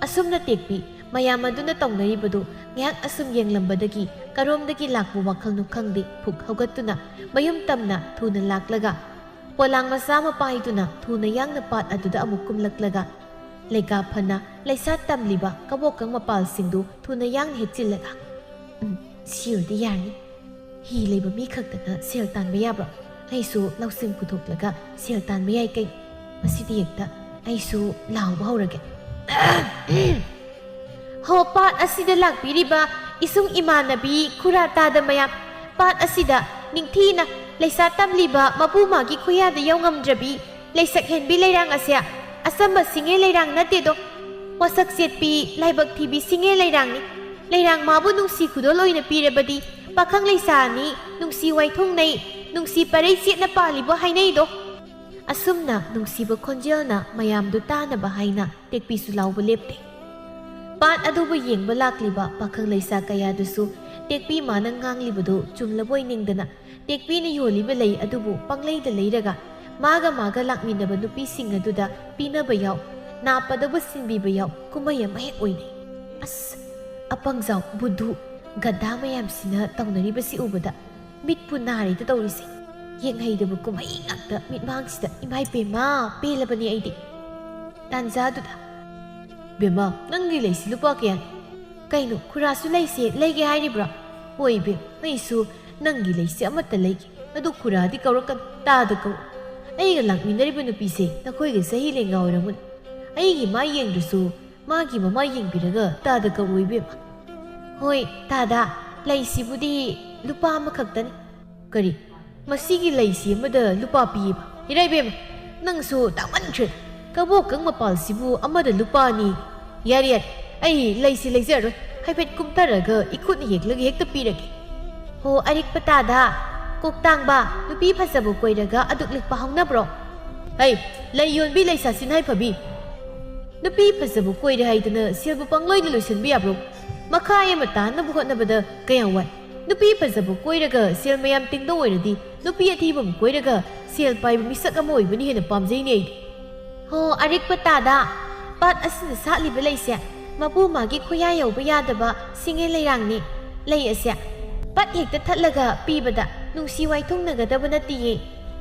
ꯑꯁꯨꯝꯅ ꯇꯦꯛꯄꯤ ꯃꯌꯥꯝ ꯑꯗꯨꯅ ꯇꯧꯅꯔꯤꯕꯗꯨ ꯉꯥꯏꯍꯥꯛ ꯑꯁꯨꯝ ꯌꯦꯡꯂꯝꯕꯗꯒꯤ ꯀꯔꯣꯝꯗꯒꯤ ꯂꯥꯛꯄ ꯋꯥꯈꯜꯅꯣ ꯈꯪꯗꯦ, ꯐꯨꯛ ꯍꯧꯒꯠꯇꯨꯅ ꯃꯌꯨꯝ ꯇꯝꯅ ꯊꯨꯅ ꯂꯥꯛꯂꯒ, ꯄꯣꯂꯥꯡ ꯃꯆꯥ ꯑꯃ ꯄꯥꯏꯗꯨꯅ ꯊꯨꯅ ꯌꯥꯡꯅ ꯄꯥꯠ ꯑꯗꯨꯗ ꯑꯃꯨꯛ ꯀꯨꯝꯂꯛꯂꯒ, ꯂꯩꯀꯥ ꯐꯅ ꯂꯩꯁꯥ ꯇꯝꯂꯤꯕ ꯀꯕꯣꯀꯪ ꯃꯄꯥꯜꯁꯤꯡꯗꯨ ꯊꯨꯅ ꯌꯥꯡꯅ ꯍꯦꯛꯆꯤꯜꯂꯒ, "ꯎꯝ, ꯁꯤ ꯑꯣꯏꯔꯗꯤ ꯌꯥꯔꯅꯤ꯫ ꯍꯤ ꯂꯩꯕ ꯃꯤ ꯈꯛꯇꯅ ꯁꯦꯜ ꯇꯥꯟꯕ ꯌꯥꯕ꯭ꯔꯣ? ꯑꯩꯁꯨ ꯂꯧꯁꯤꯡ ꯄꯨꯊꯣꯛꯂꯒ ꯁꯦꯜ ꯇꯥꯟꯕ ꯌꯥꯏ ꯀꯩꯅꯣ꯫ ꯃꯁꯤꯗꯤ ꯍꯦꯛꯇ ꯑꯩꯁꯨ ꯂꯥꯎꯕ ꯍꯧꯔꯒꯦ꯫" ꯍꯣ, ꯄꯥꯠ ꯑꯁꯤꯗ ꯂꯥꯛꯄꯤꯔꯤꯕ ꯏꯁꯨꯡ ꯏꯃꯥꯟꯅꯕꯤ ꯈꯨꯔꯥ ꯇꯥꯗ ꯃꯌꯥꯝ, ꯄꯥꯠ ꯑꯁꯤꯗ ꯅꯤꯡꯊꯤꯅ ꯂꯩꯁꯥ ꯇꯝꯂꯤꯕ ꯃꯄꯨ ꯃꯥꯒꯤ ꯈꯨꯌꯥꯗ ꯌꯧ ꯉꯝꯗ꯭ꯔꯕꯤ ꯂꯩꯁꯛ ꯍꯦꯟꯕꯤ ꯂꯩꯔꯥꯡ ꯑꯁꯦ ꯑꯆꯝꯕ ꯁꯤꯡꯉꯦ ꯂꯩꯔꯥꯡ ꯅꯠꯇꯦꯗꯣ꯫ ꯋꯥꯁꯛ ꯆꯦꯠꯄꯤ ꯂꯥꯏꯕꯛ ꯊꯤꯕꯤ ꯁꯤꯡꯉꯦ ꯂꯩꯔꯥꯡꯅꯤ꯫ ꯂꯩꯔꯥꯡ ꯃꯥꯕꯨ ꯅꯨꯡꯁꯤ ꯈꯨꯗꯣꯜ ꯑꯣꯏꯅ ꯄꯤꯔꯕꯗꯤ ꯄꯥꯈꯪ ꯂꯩꯁꯥ ꯑꯅꯤ ꯅꯨꯡꯁꯤ ꯋꯥꯏꯊꯨꯡꯅꯩ, ꯅꯨꯡꯁꯤ ꯄꯔꯩ ꯆꯦꯠꯅ ꯄꯥꯜꯂꯤꯕꯣ ꯍꯥꯏꯅꯩꯗꯣ꯫ ꯑꯁꯨꯝꯅ ꯅꯨꯡꯁꯤꯕ ꯈꯣꯟꯖꯦꯜꯅ ꯃꯌꯥꯝꯗꯨ ꯇꯥꯅꯕ ꯍꯥꯏꯅ ꯇꯦꯛꯄꯤꯁꯨ ꯂꯥꯎꯕ ꯂꯦꯞꯇꯦ꯫ ꯄꯥꯠ ꯑꯗꯨꯕꯨ ꯌꯦꯡꯕ ꯂꯥꯛꯂꯤꯕ ꯄꯥꯈꯪ ꯂꯩꯁꯥ ꯀꯌꯥꯗꯨꯁꯨ ꯇꯦꯛꯄꯤ ꯃꯥꯅ ꯉꯥꯡꯂꯤꯕꯗꯨ ꯆꯨꯝꯂꯕꯣꯏ ꯅꯤꯡꯗꯅ ꯇꯦꯛꯄꯤꯅ ꯌꯣꯜꯂꯤꯕ ꯂꯩ ꯑꯗꯨꯕꯨ ꯄꯪꯂꯩꯗ ꯂꯩꯔꯒ ꯃꯥꯒ ꯃꯥꯒ ꯂꯥꯛꯃꯤꯟꯅꯕ ꯅꯨꯄꯤꯁꯤꯡ ꯑꯗꯨꯗ ꯄꯤꯅꯕ ꯌꯥꯎ, ꯅꯥꯞꯄꯗꯕꯨ ꯁꯤꯟꯕꯤꯕ ꯌꯥꯎ ꯀꯨꯝꯍꯩ ꯑꯃ ꯍꯦꯛ ꯑꯣꯏꯅꯩ꯫ ꯑꯁ, ꯑꯄꯪꯖꯥꯎ ꯕꯨꯙꯨ ꯒꯙꯥ ꯃꯌꯥꯝꯁꯤꯅ ꯇꯧꯅꯔꯤꯕꯁꯤ ꯎꯕꯗ ꯃꯤꯠꯄꯨ ꯅꯥꯔꯦꯗ ꯇꯧꯔꯤꯁꯦ꯫ ꯌꯦꯡꯍꯩꯗꯕ ꯀꯨꯝꯍꯩ ꯉꯥꯛꯇ ꯃꯤꯠꯃꯥꯡꯁꯤꯗ꯫ ꯏꯃꯥꯏ ꯄꯦꯝꯃ, ꯄꯦꯜꯂꯕꯅꯤ ꯑꯩꯗꯤ꯫ ꯇꯥꯟꯖꯥꯗꯨꯗ, "ꯕꯦꯝꯃ, ꯅꯪꯒꯤ ꯂꯩꯁꯤ ꯂꯨꯄꯥ ꯀꯌꯥꯅꯤ?" "ꯀꯩꯅꯣ, ꯈꯨꯔꯥꯁꯨ ꯂꯩꯁꯦ ꯂꯩꯒꯦ ꯍꯥꯏꯔꯤꯕ꯭ꯔꯣ?" "ꯍꯣꯏ ꯏꯕꯦꯝ, ꯑꯩꯁꯨ ꯅꯪꯒꯤ ꯂꯩꯁꯤ ꯑꯃꯠꯇ ꯂꯩꯒꯦ꯫ ꯑꯗꯨ ꯈꯨꯔꯥꯗꯤ ꯀꯧꯔꯛꯀꯅꯨ, ꯇꯥꯗ ꯀꯧꯔꯛꯎ꯫ ꯑꯩꯒ ꯂꯥꯛꯃꯤꯟꯅꯔꯤꯕ ꯅꯨꯄꯤꯁꯦ ꯅꯈꯣꯏꯒ ꯆꯍꯤ ꯂꯦꯡꯒꯥ ꯑꯣꯏꯔꯝꯒꯅꯤ꯫ ꯑꯩꯒꯤ ꯃꯥꯏ ꯌꯦꯡꯗ꯭ꯔꯁꯨ ꯃꯥꯒꯤ ꯃꯃꯥꯏ ꯌꯦꯡꯕꯤꯔꯒ ꯇꯥꯗ ꯀꯧꯔꯛꯎ ꯏꯕꯦꯝꯃ꯫" "ꯍꯣꯏ ꯇꯥꯗ, ꯂꯩꯁꯤꯕꯨꯗꯤ ꯂꯨꯄꯥ ꯑꯃꯈꯛꯇꯅꯤ꯫" "ꯀꯔꯤ? ꯃꯁꯤꯒꯤ ꯂꯩꯁꯤ ꯑꯃꯗ ꯂꯨꯄꯥ ꯄꯤꯌꯦꯕ? ꯏꯔꯥꯏꯕꯦꯝꯃ, ꯅꯪꯁꯨ ꯇꯥꯡꯃꯟꯈ꯭ꯔꯦ꯫ ꯀꯕꯣꯛꯀꯪ ꯃꯄꯥꯜꯁꯤꯕꯨ ꯑꯃꯗ ꯂꯨꯄꯥ ꯑꯅꯤ꯫ ꯌꯥꯔꯦ, ꯌꯥꯔꯦ, ꯑꯩ ꯂꯩꯁꯤ ꯂꯩꯖꯔꯣꯏ꯫ ꯍꯥꯏꯐꯦꯠ ꯀꯨꯝꯊꯔꯒ ꯏꯈꯨꯠꯅ ꯍꯦꯛꯂꯒ ꯍꯦꯛꯇ ꯄꯤꯔꯒꯦ꯫" "ꯍꯣ ꯑꯔꯤꯛꯄ ꯇꯥꯗ, ꯀꯣꯛꯇꯥꯡꯕ, ꯅꯨꯄꯤ ꯐꯖꯕ ꯀꯣꯏꯔꯒ ꯑꯗꯨꯛ ꯂꯤꯛꯄ ꯍꯧꯅꯕ꯭ꯔꯣ?" "ꯍꯩ, ꯂꯩ ꯌꯣꯟꯕꯤ ꯂꯩꯁꯥ ꯁꯤꯟꯍꯥꯏ ꯐꯕꯤ, ꯅꯨꯄꯤ ꯐꯖꯕ ꯀꯣꯏꯔꯦ ꯍꯥꯏꯗꯅ ꯁꯦꯜꯕꯨ ꯄꯪꯂꯣꯏꯗ ꯂꯣꯏꯁꯤꯟꯕ ꯌꯥꯕ꯭ꯔꯣ? ꯃꯈꯥꯏ ꯑꯃ ꯇꯥꯅꯕ ꯍꯣꯠꯅꯕꯗ ꯀꯌꯥꯝ ꯋꯥꯏ꯫ ꯅꯨꯄꯤ ꯐꯖꯕ ꯀꯣꯏꯔꯒ ꯁꯦꯜ ꯃꯌꯥꯝ ꯇꯤꯡꯗꯧ ꯑꯣꯏꯔꯗꯤ ꯅꯨꯄꯤ ꯑꯊꯤꯕ ꯑꯃ ꯀꯣꯏꯔꯒ ꯁꯦꯜ ꯄꯥꯏꯕ ꯃꯤꯁꯛ ꯑꯃ ꯑꯣꯏꯕꯅ ꯍꯦꯟꯅ ꯄꯥꯝꯖꯩꯅꯦ ꯑꯩꯗꯤ꯫" "ꯍꯣ ꯑꯔꯤꯛꯄ ꯇꯥꯗ, ꯄꯥꯠ ꯑꯁꯤꯗ ꯁꯥꯠꯂꯤꯕ ꯂꯩꯁꯦ ꯃꯄꯨ ꯃꯥꯒꯤ ꯈꯨꯌꯥ ꯌꯧꯕ ꯌꯥꯗꯕ ꯁꯤꯡꯉꯦ ꯂꯩꯔꯥꯡꯅꯤ꯫ ꯂꯩ ꯑꯁꯦ ꯄꯠ ꯍꯦꯛꯇ ꯊꯠꯂꯒ ꯄꯤꯕꯗ ꯅꯨꯡꯁꯤ ꯋꯥꯏꯊꯨꯡꯅꯒꯗꯕ ꯅꯠꯇꯤꯌꯦ꯫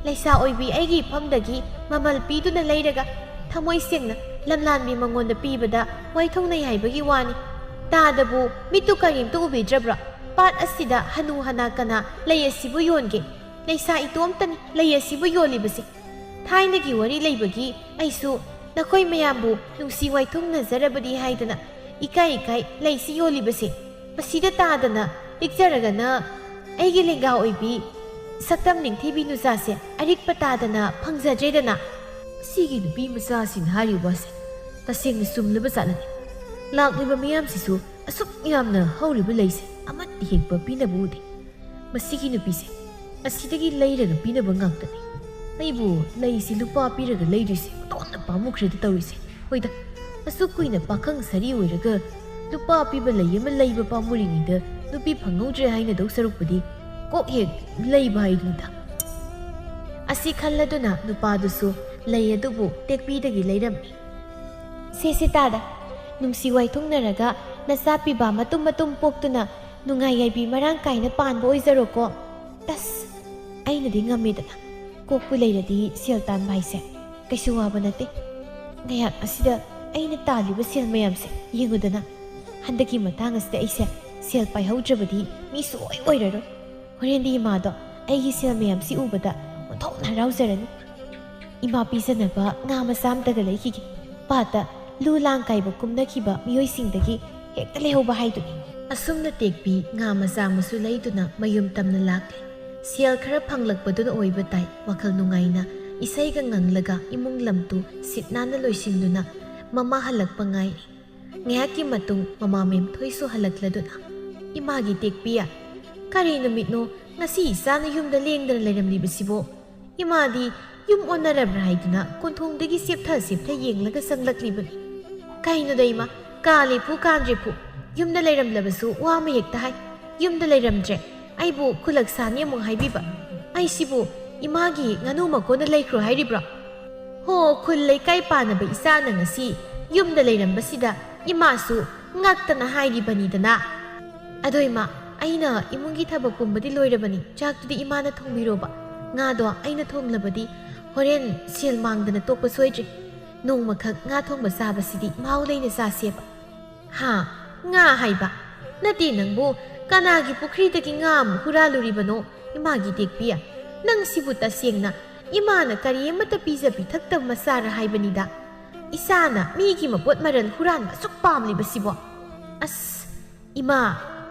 ꯂꯩꯁꯥ ꯑꯣꯏꯕꯤ ꯑꯩꯒꯤ ꯏꯐꯝꯗꯒꯤ ꯃꯃꯜ ꯄꯤꯗꯨꯅ ꯂꯩꯔꯒ ꯊꯃꯣꯏ ꯁꯦꯡꯅ ꯂꯝꯂꯥꯟꯕꯤ ꯃꯉꯣꯟꯗ ꯄꯤꯕꯗ ꯋꯥꯏꯊꯨꯡꯅꯩ ꯍꯥꯏꯕꯒꯤ ꯋꯥꯅꯤ꯫ ꯇꯥꯗꯕꯨ ꯃꯤꯠꯇꯨ ꯀꯔꯤꯝꯇ ꯎꯕꯤꯗ꯭ꯔꯕ꯭ꯔꯣ? ꯄꯥꯠ ꯑꯁꯤꯗ ꯍꯅꯨ ꯍꯅꯥ ꯀꯅꯥ ꯂꯩ ꯑꯁꯤꯕꯨ ꯌꯣꯟꯒꯦ? ꯂꯩꯁꯥ ꯏꯇꯣꯝꯇꯅꯤ ꯂꯩ ꯑꯁꯤꯕꯨ ꯌꯣꯜꯂꯤꯕꯁꯤ꯫ ꯊꯥꯏꯅꯒꯤ ꯋꯥꯔꯤ ꯂꯩꯕꯒꯤ ꯑꯩꯁꯨ ꯅꯈꯣꯏ ꯃꯌꯥꯝꯕꯨ ꯅꯨꯡꯁꯤ ꯋꯥꯏꯊꯨꯡꯅꯖꯔꯕꯗꯤ ꯍꯥꯏꯗꯅ ꯏꯀꯥꯏ ꯏꯀꯥꯏ ꯂꯩꯁꯤ ꯌꯣꯜꯂꯤꯕꯁꯦ꯫ ꯃꯁꯤꯗ ꯇꯥꯗꯅ ꯂꯤꯛꯆꯔꯒꯅ ꯑꯩꯒꯤ ꯂꯦꯡꯒꯥ ꯑꯣꯏꯕꯤ ꯁꯛꯇꯝ ꯅꯤꯡꯊꯤꯕꯤ ꯅꯨꯆꯥꯁꯦ ꯑꯔꯤꯛꯄ ꯇꯥꯗꯅ ꯐꯪꯖꯗ꯭ꯔꯦꯗꯅ꯫ ꯁꯤꯒꯤ ꯅꯨꯄꯤ ꯃꯆꯥꯁꯤꯅ ꯍꯥꯏꯔꯤꯕ ꯋꯥꯁꯦ ꯇꯁꯦꯡꯅ ꯆꯨꯝꯂꯕ ꯖꯥꯠꯅꯗꯦ꯫ ꯂꯥꯛꯂꯤꯕ ꯃꯤꯌꯥꯝꯁꯤꯁꯨ ꯑꯁꯨꯛ ꯌꯥꯝꯅ ꯍꯧꯔꯤꯕ ꯂꯩꯁꯦ ꯑꯃꯠꯇ ꯍꯦꯛꯄ ꯄꯤꯅꯕ ꯎꯗꯦ꯫ ꯃꯁꯤꯒꯤ ꯅꯨꯄꯤꯁꯦ ꯑꯁꯤꯗꯒꯤ ꯂꯩꯔꯒ ꯄꯤꯅꯕ ꯉꯥꯛꯇꯅꯤ꯫ ꯑꯩꯕꯨ ꯂꯩꯁꯤ ꯂꯨꯄꯥ ꯄꯤꯔꯒ ꯂꯩꯗꯣꯏꯁꯦ ꯑꯣꯟꯊꯣꯛꯅ ꯄꯥꯝꯃꯨꯈ꯭ꯔꯦꯗ ꯇꯧꯔꯤꯁꯦ꯫ ꯍꯣꯏꯗ, ꯑꯁꯨꯛ ꯀꯨꯏꯅ ꯄꯥꯈꯪ ꯁꯥꯔꯤ ꯑꯣꯏꯔꯒ ꯂꯨꯄꯥ ꯄꯤꯕ ꯂꯩ ꯑꯃ ꯂꯩꯕ ꯄꯥꯝꯃꯨꯔꯤꯉꯩꯗ ꯅꯨꯄꯤ ꯐꯪꯍꯧꯗ꯭ꯔꯦ ꯍꯥꯏꯅꯗꯧ ꯁꯔꯨꯛꯄꯨꯗꯤ ꯀꯣꯛ ꯍꯦꯛ ꯂꯩꯕ ꯍꯥꯏꯗꯨꯅꯤꯗ꯫ ꯑꯁꯤ ꯈꯜꯂꯗꯨꯅ ꯅꯨꯄꯥꯗꯨꯁꯨ ꯂꯩ ꯑꯗꯨꯕꯨ ꯇꯦꯛꯄꯤꯗꯒꯤ ꯂꯩꯔꯝꯃꯤ꯫ ꯁꯦ ꯁꯤꯇꯥꯗ, ꯅꯨꯡꯁꯤ ꯋꯥꯏꯊꯨꯡꯅꯔꯒ ꯅꯆꯥ ꯄꯤꯕ ꯃꯇꯨꯝ ꯃꯇꯨꯝ ꯄꯣꯛꯇꯨꯅ ꯅꯨꯡꯉꯥꯏ ꯌꯥꯏꯕꯤ ꯃꯔꯥꯡ ꯀꯥꯏꯅ ꯄꯥꯟꯕ ꯑꯣꯏꯖꯔꯣꯀꯣ꯫ ꯇꯁ! ꯑꯩꯅꯗꯤ ꯉꯝꯃꯦꯗꯅ꯫ ꯀꯣꯛꯄꯨ ꯂꯩꯔꯗꯤ ꯁꯦꯜ ꯇꯥꯟꯕ ꯍꯥꯏꯁꯦ ꯀꯩꯁꯨ ꯋꯥꯕ ꯅꯠꯇꯦ꯫ ꯉꯥꯏꯍꯥꯛ ꯑꯁꯤꯗ ꯑꯩꯅ ꯇꯥꯜꯂꯤꯕ ꯁꯦꯜ ꯃꯌꯥꯝꯁꯦ ꯌꯦꯡꯉꯨꯗꯅ꯫ ꯍꯟꯗꯛꯀꯤ ꯃꯇꯥꯡ ꯑꯁꯤꯗ ꯑꯩꯁꯦ ꯁꯦꯜ ꯄꯥꯏꯍꯧꯗ꯭ꯔꯕꯗꯤ ꯃꯤ ꯁꯨꯡꯑꯣꯏ ꯑꯣꯏꯔꯔꯣꯏ꯫ ꯍꯣꯔꯦꯟꯗꯤ ꯏꯃꯥꯗꯣ ꯑꯩꯒꯤ ꯁꯦꯜ ꯃꯌꯥꯝꯁꯤ ꯎꯕꯗ ꯑꯣꯟꯊꯣꯛꯅ ꯍꯔꯥꯎꯖꯔꯅꯤ꯫ ꯏꯃꯥ ꯄꯤꯖꯅꯕ ꯉꯥ ꯃꯆꯥ ꯑꯃꯇꯒ ꯂꯩꯈꯤꯒꯦ꯫ ꯄꯥꯠꯇ ꯂꯨ ꯂꯥꯡ ꯀꯥꯏꯕ ꯀꯨꯝꯅꯈꯤꯕ ꯃꯤꯑꯣꯏꯁꯤꯡꯗꯒꯤ ꯍꯦꯛꯇ ꯂꯩꯍꯧꯕ ꯍꯥꯏꯗꯨꯅꯤ꯫ ꯑꯁꯨꯝꯅ ꯇꯦꯛꯄꯤ ꯉꯥ ꯃꯆꯥ ꯑꯃꯁꯨ ꯂꯩꯗꯨꯅ ꯃꯌꯨꯝ ꯇꯝꯅ ꯂꯥꯛꯂꯦ꯫ ꯁꯦꯜ ꯈꯔ ꯐꯪꯂꯛꯄꯗꯨꯅ ꯑꯣꯏꯕ ꯇꯥꯏ, ꯋꯥꯈꯜ ꯅꯨꯡꯉꯥꯏꯅ ꯏꯁꯩꯒ ꯉꯪꯂꯒ ꯏꯃꯨꯡ ꯂꯝꯇꯨ ꯁꯤꯠ ꯅꯥꯟꯅ ꯂꯣꯏꯁꯤꯟꯗꯨꯅ ꯃꯃꯥ ꯍꯜꯂꯛꯄ ꯉꯥꯏꯔꯤ꯫ ꯉꯥꯏꯍꯥꯛꯀꯤ ꯃꯇꯨꯡ ꯃꯃꯥ ꯃꯦꯝꯊꯣꯏꯁꯨ ꯍꯜꯂꯛꯂꯗꯨꯅ, "ꯏꯃꯥꯒꯤ ꯇꯦꯛꯄꯤꯌꯥ, ꯀꯔꯤ ꯅꯨꯃꯤꯠꯅꯣ ꯉꯁꯤ ꯏꯆꯥꯅ ꯌꯨꯝꯗ ꯂꯦꯡꯗꯅ ꯂꯩꯔꯝꯂꯤꯕꯁꯤꯕꯣ? ꯏꯃꯥꯗꯤ ꯌꯨꯝ ꯑꯣꯟꯅꯔꯕ꯭ꯔꯥ ꯍꯥꯏꯗꯨꯅ ꯀꯣꯟꯊꯣꯡꯗꯒꯤ ꯆꯦꯞꯊ ꯆꯦꯞꯊ ꯌꯦꯡꯂꯒ ꯆꯪꯂꯛꯂꯤꯕꯅꯤ꯫ ꯀꯩꯅꯣꯗ ꯏꯃꯥ, ꯀꯥꯂꯦꯐꯨ ꯀꯥꯟꯗ꯭ꯔꯦꯐꯨ, ꯌꯨꯝꯗ ꯂꯩꯔꯝꯂꯕꯁꯨ ꯋꯥ ꯑꯃ ꯍꯦꯛꯇ ꯍꯥꯏ꯫ ꯌꯨꯝꯗ ꯂꯩꯔꯝꯗ꯭ꯔꯦ, ꯑꯩꯕꯨ ꯈꯨꯂꯛ ꯁꯥꯅꯤ ꯑꯃꯨꯛ ꯍꯥꯏꯕꯤꯕ꯫ ꯑꯩꯁꯤꯕꯨ ꯏꯃꯥꯒꯤ ꯉꯥꯅꯨ ꯃꯀꯣꯟꯗ ꯂꯩꯈ꯭ꯔꯣ ꯍꯥꯏꯔꯤꯕ꯭ꯔꯣ? ꯍꯣ, ꯈꯨꯜ ꯂꯩꯀꯥꯏ ꯄꯥꯟꯅꯕ ꯏꯆꯥꯅ ꯉꯁꯤ ꯌꯨꯝꯗ ꯂꯩꯔꯝꯕꯁꯤꯗ ꯏꯃꯥꯁꯨ ꯉꯛꯇꯅ ꯍꯥꯏꯔꯤꯕꯅꯤꯗꯅ꯫ ꯑꯗꯣ ꯏꯃꯥ, ꯑꯩꯅ ꯏꯃꯨꯡꯒꯤ ꯊꯕꯛ ꯄꯨꯝꯕꯗꯤ ꯂꯣꯏꯔꯕꯅꯤ, ꯆꯥꯛꯇꯨꯗꯤ ꯏꯃꯥꯅ ꯊꯣꯡꯕꯤꯔꯣꯕ꯫ ꯉꯥꯗꯣ ꯑꯩꯅ ꯊꯣꯡꯂꯕꯗꯤ ꯍꯣꯔꯦꯟ ꯁꯦꯜ ꯃꯥꯡꯗꯅ ꯇꯣꯛꯄ ꯁꯣꯏꯗ꯭ꯔꯦ꯫ ꯅꯣꯡꯃꯈꯛ ꯉꯥ ꯊꯣꯡꯕ ꯆꯥꯕꯁꯤꯗꯤ ꯃꯍꯥꯎ ꯂꯩꯅ ꯆꯥꯁꯦꯕ꯫ ꯍꯥ? ꯉꯥ ꯍꯥꯏꯕ? ꯅꯠꯇꯦ ꯅꯪꯕꯨ, ꯀꯅꯥꯒꯤ ꯄꯨꯈ꯭ꯔꯤꯗꯒꯤ ꯉꯥ ꯑꯃꯨꯛ ꯍꯨꯔꯥꯜꯂꯨꯔꯤꯕꯅꯣ? ꯏꯃꯥꯒꯤ ꯇꯦꯛꯄꯤ, ꯅꯪ ꯁꯤꯕꯨ ꯇꯁꯦꯡꯅ ꯏꯃꯥꯅ ꯀꯔꯤ ꯑꯃꯠꯇ ꯄꯤꯖ ꯄꯤꯊꯛꯇꯕ ꯃꯆꯥꯔ ꯍꯥꯏꯕꯅꯤꯗ꯫ ꯏꯆꯥꯅ ꯃꯤꯒꯤ ꯃꯄꯣꯠ ꯃꯔꯜ ꯍꯨꯔꯥꯟꯕ ꯑꯁꯨꯛ ꯄꯥꯝꯂꯤꯕꯁꯤꯕꯣ? ꯑꯁ, ꯏꯃꯥ,